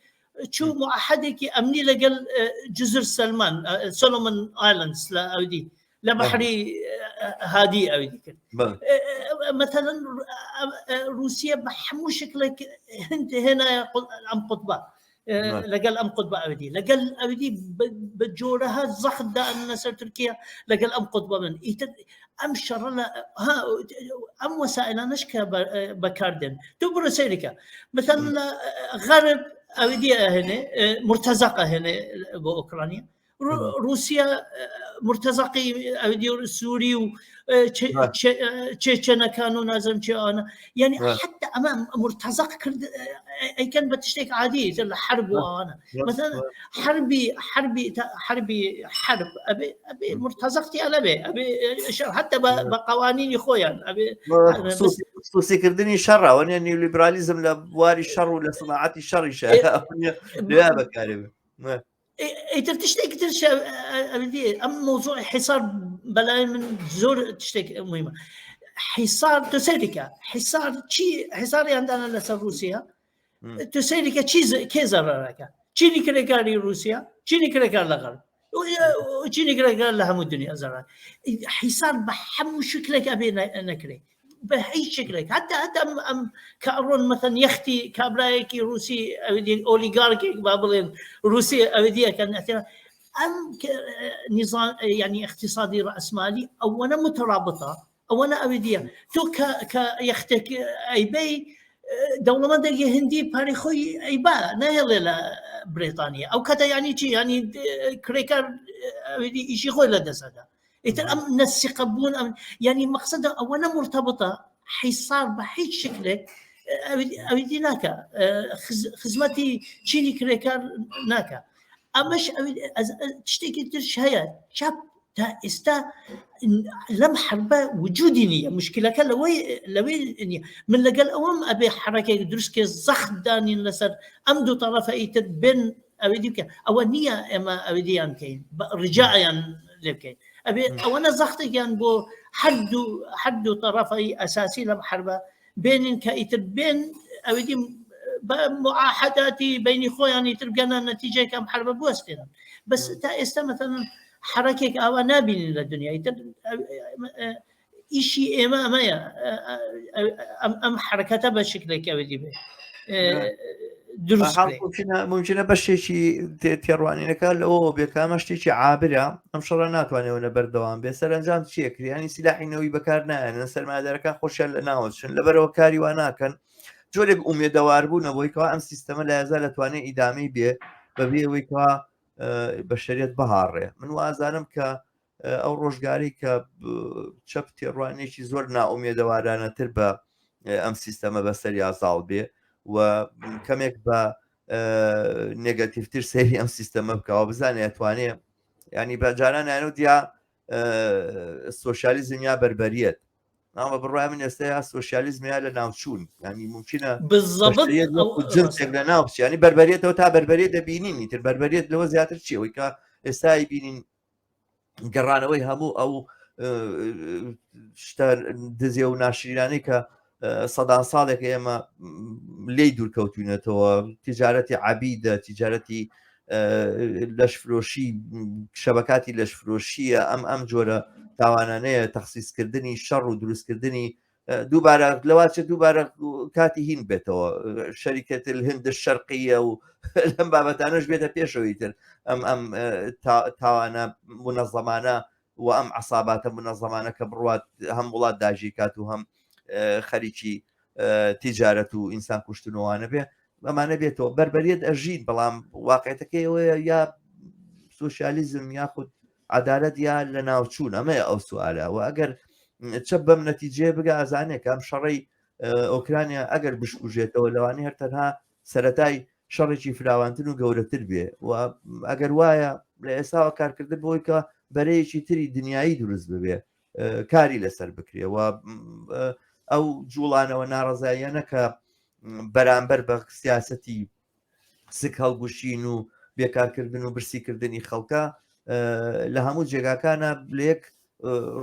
چوو معحدێکی ئەمنی لەگەڵ جزر سەلمان سۆلۆمن ئایلندس لە ئەودی لە بەحری هادی ئەوی کرد مثلا رووسیا بە هەموو شکلێک هند هێنا ئەم قوتبە لەگەڵ ئەم قوتبە ئەودی لەگەڵ ئەودی بە جۆرەها زەخت لەسەر تورکیا لەگەڵ ئەم قوتبە من ئیتر ئەم شەڕە لە ئەم وەسائلانش کە بەکاردێن تۆ بڕە سەیرکە مثلا غەرب ئەودی ئەهێنێ مرتەزەقە هێنێ بۆ ئۆکرانیا رووسیا. مرتەزەقی سووری و چێچەنەکان و نازم چێوانە یعنی حتى ئەمە مرتەزەق کرد ئەیکەن بە تشتێک عادی لە حرب و ئەوانە مثلا حربی حربی حربی حرب ئەبێ ئەبێ مرتەزەقتی ئەلەبێ ئەبێ حتى بە قوانینی خۆیان ئەبێ خصوصیکردنی شەڕ ئەوە نیە نیولیبرالیزم لە بواری شەڕ و لە سناعەتی شەڕیشە بەکارێ ئیتر تشتێکی تر ئەم مۆزوع حیسار بەلای من زۆر شتێک مهمە حیسار تۆ سەیریکە حیسار چی حیساریان دانا لەسەر رووسیا تۆ سەیریکە چی کێ زەرەرەکە چینی کرێکاری رووسیا چینی کرێکار لە غەرب چینی کرێکار لە هەموو دنیا زەرەر حیسار بە هەموو شکلێک ئەبێ نەکرێ بە هیچ شکلێک حتا حتا ئەم ئەم کە ئەڕۆن مەثەن یەختی کابرایەکی رووسی ئۆلیگارکێک با بڵێن رووسی ئەوێدیەکەن ئەم نظام یعنی اقتصادی ڕأسمالی ئەوەنە مترابطە ئەوەنە ئەوێدیە تۆ کە کە یەختێک ئەیبەی دەوڵەمەندێکی هندی پارەی خۆی ئەیبا ناهێڵێ لە بریتانیا ئەو کاتە ینی چی ینی کرێکار ئیشی خۆی لە دەسەدا ئیتر ئەم نەسیقە بوون ئەم ینی مەقصدە ئەوە نە مرتبطە حیسار بە هیچ شکلێک ئەویدی ناکە خزمەتی چینی کرێکار ناکە ئەمەش شتێکی ترش هەیە چەپ تا ئێستا لەم حربە وجودی نییە مشکلەکە لەوەی لەوەی نییە من لەگەڵ ئەوەم ئەبێ حرەکێک دروستکێ زەخت دانین لەسەر ئەم دوو تەڕەفە ئیتر بێن ئەوێ دی بکە ئەوە نییە ئێمە ئەوێ دیان بکەین ڕجاعیان لێ بکەین ئەبێ ئەوەنە زەختێکیان بۆ هەردوو هەردوو تەڕەفەی ئەساسی لەم حربە بێنین کە ئیتر بێن ئەوێ دی بە معاهداتی بینی خۆیان ئیتر بگەنە نەتیجەیەک ئەم حربە بوەستێنن بەس تا ئێستا مەثەلەن حرەکێک ئاوا نابینین لە دنیا ئیتر ئیشی ئێمە ئەمەیە ئەم حرەکەتە بە شکلێک ئەوێ دی بێ دروست ممکنە بەشێکی تێڕوانینەکە لەوە بێکامە شتێکی عابرە ئەم شەڕە ناتوانێت لە بەردەوام بێ سەرنجام چیە کریانی سیلاحی نەوەی بەکار نایەنن سەرمادارەکان خۆشیان لە ناوەچن لەبەرەوە کاری وا ناکەن جۆرێک ئومێدەوار بوونە بۆی کەوا ئەم سیستەمە لە یازا لەتوانێت ئیدامەی بێ بەبێ ئەوەی کەوا بەشەریت بەهاڕێ من وازانم کە ئەو ڕۆژگاری کە چەپ تێڕوانێکی زۆر نائومێدەوارانەتر بە ئەم سیستەمە بەسەر یازاڵ بێ و کەمێک بە نگەتیفتر سەیری ئەم سیستەمە بکەوە بزانێت ئەتوانێ ینی بە جاران و دیا سوسیالیزم یا بەربەریەت ناوە بڕای من ئێستا یا سوسیالیزم یا لە ناوچوون ینی ممکنە جنسێک لە ناو بچیانی بەربەریەتەوە تا بەربەریە دەبینین تر بەربەریەت لەوە زیاتر چیەوەی کە ئێستای بینین گەڕانەوەی هەموو ئەو شتە دزێ و ناشرینانەی کە سەدان ساڵێک ئێمە لێی دوورکەوتوینەتەوە تجارەتی عبیدە تجارەتی لەشفرۆشی شەبکاتی لەشفرۆشیە ئەم ئەم جۆرە تاوانانەیە تەخسیسکردنی شەڕ و دروستکردنی دووبارە لەواچە دووبارە کاتی هین بێتەوە شەریکەت هند شەرقیە و لەم بابەتانەش بێتە پێشەوەی تر ئەم ئەم تاوانە منەظەمانە و ئەم عساباتە منەظەمانە کە بڕوات هەم وڵات داگیر کات و هەم خەریکی تیجارەت و ئینسان کوشتنەوانە بێ ئەمانە بێتەوە بەربەریت ئەژین بەڵام واقعەتەکەی ئەوەیە یا سوسیالیزم یاخود عەدالەت یا لەناوچوون ئەمەیە ئەو سوالە و ئەگەر چەپ بەم نەتیجەیە بگا ئەزانێت کە ئەم شەڕەی ئۆکرانیا ئەگەر بشکوژێتەوە لەوانەیە هەر تەنها سەتای شەڕێکی فراوانتر و گەورەتر بێ و ئەگەر وایە لە ئێستاوە کارکردن بۆی کە بەرەیەکی تری دنیایی دروست ببێ کاری لەسەر بکرێ و ئەو جوڵانەوە ناڕزاییانە کە بەرامبەر بە سیاستی سک هەڵگوشین و بێکارکردن و برسیکردنی خەڵکە لە هەموو جێگاکانە لە یەک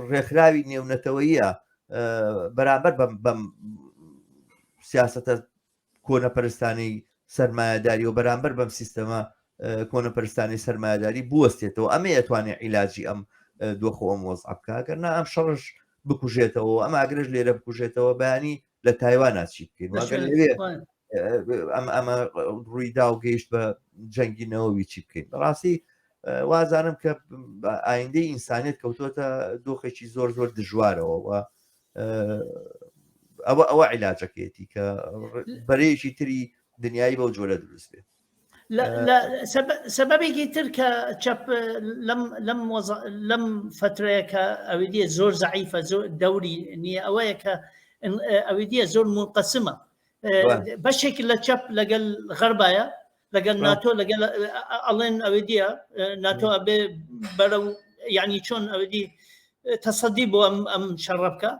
ڕێکخراوی نێونەتەوەیە بەرامبەر بەم سیاستە کۆنەپەرستانەی سەرمایەداری و بەرامبەر بەم سیستەمە کۆنەپەرستانی سەرمایەداری بوەستێتەوە ئەمە ئەتوانێت عیلاجی ئەم دۆخ و ئەم وەزع بکە گەر نا ئەم شەڕش بکوژێتەوە ئەم ئاگرش لێرە بکوژێتەوە بەیانی لە تایوان ناچی بکەین ئەگەر لەوێ ئەم ئەمە ڕوویدا و گەیشت بە جەنگی نەوەوی چی بکەین بەڕاستی وازانم کە ئایندەی ئینسانیت کەوتووەتە دۆخێکی زۆر زۆر دژوارەوە و ئەوە ئەوە عیلاجەکەیەتی کە بەرەیەکی تری دنیایی بەو جۆرە دروست بێت. سەبەبێکی تر کە چەپ لەم لەم لەم فترەیە کە ئەویدیە زۆر زەعیفە زۆر دەوری نییە ئەوەیە کە ئەویدیە زۆر منقسمە بەشێک لە چەپ لەگەل غەربایە لەگەل ناتۆ لەگەل ئەڵێن ئەویدیە ناتۆ ئەبێ بەرەو یعنی چۆن ئەویدی تەسەدی بۆ ئەم ئەم شەڕە بکە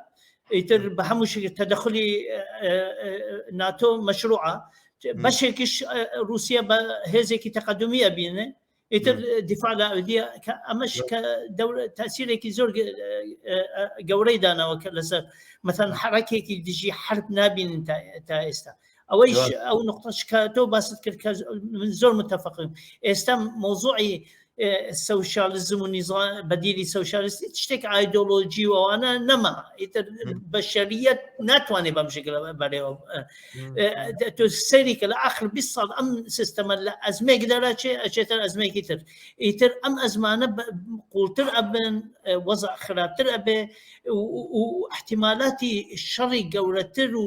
ئیتر بە هەموو شێک تەدەخلی ناتۆ مەشروعە بەشێکیش رووسیا بە هێزێکی تەقدمی ئەبینێ ئیتر دیفاع لە ئەودیە کە ئەمەش کە تاسیرێکی زۆر گەورەی داناوە کە لەسەر مەثەن حرەکێکی دژی حرب نابینن تا ئێستا ئەوەیش ئەو نقطەش کە تۆ باست کرد کە من زۆر متفقم ئێستا مۆزوعی سوسیالیزم و نیزام بەدیلی سوسیالیستی شتێک ئایدۆلۆژی و ئەوانە نەما ئیتر بەشەریەت ناتوانێت بەم شکلە بەرێوە تۆ سەیری کە لە ئاخر 20 ساڵ ئەم سیستەمە لە ئەزمێک دەراچێ ئەچێتە ئەزمێکی تر ئیتر ئەم ئەزمانە قوڵتر ئەبن وەزع خراپتر ئەبێ و احتیمالاتی شەڕی گەورەتر و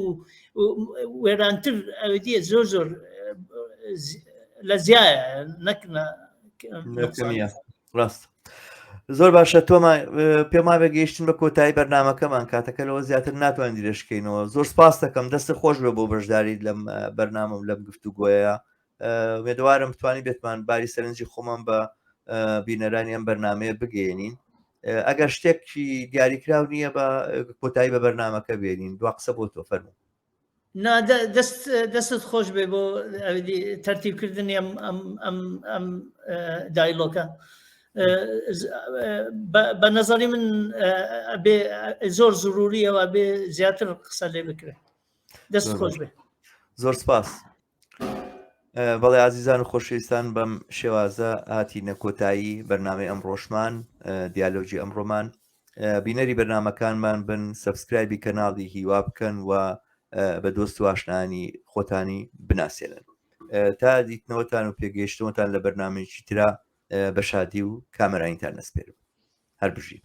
وێرانتر ئەوێ زۆر زۆر لە زیایە نەک ڕاست زۆر باشە تۆما پێما بە گەیشتن بە کۆتایی بەرنمەکەمان کاتەکە لەوە زیاتر ناتوانین درێژکەینەوە زۆر سپاس دەکەم دەستە خۆش بێ بۆ بەشداریت لەم بەرنامە و لەم گفتوگۆیە وێدوارم بتوانانی بێتمان باری سەرنجی خۆمان بە بینەرانی ئەم بەرنمەیە بگەێنین ئەگەر شتێکی دیاریکراو نییە بە کۆتایی بە بەرنمەکە بێنین دو قسە بۆ تۆ فەرموو نا دەست دەستت خۆش بێ بۆ تەرتیبکردنی ئەم ئەم ئەم ئەم دایلۆکە بە نظری من بێ زۆر زروریەوە بێ زیاتر قسە لێ بکرێت دەست خۆش بێ زۆر سپاس بەڵێ ئازیزان و خۆشەویستان بەم شێوازە هاتینە کۆتایی بەرنامەی ئەمڕۆشمان دیالۆگی ئەمڕۆمان بینەری بەرنمەکانمان بن subscribe ی کەناڵی هیوا بکەن و بە دۆست و ئاشنانی خۆتانی بناسێنن تا دیتنەوەتان و پێگەیشتنەوەتان لە بەرنمەیەکی ترا بە شادی و کامەرانیتان نەسپێرم هەر بژین.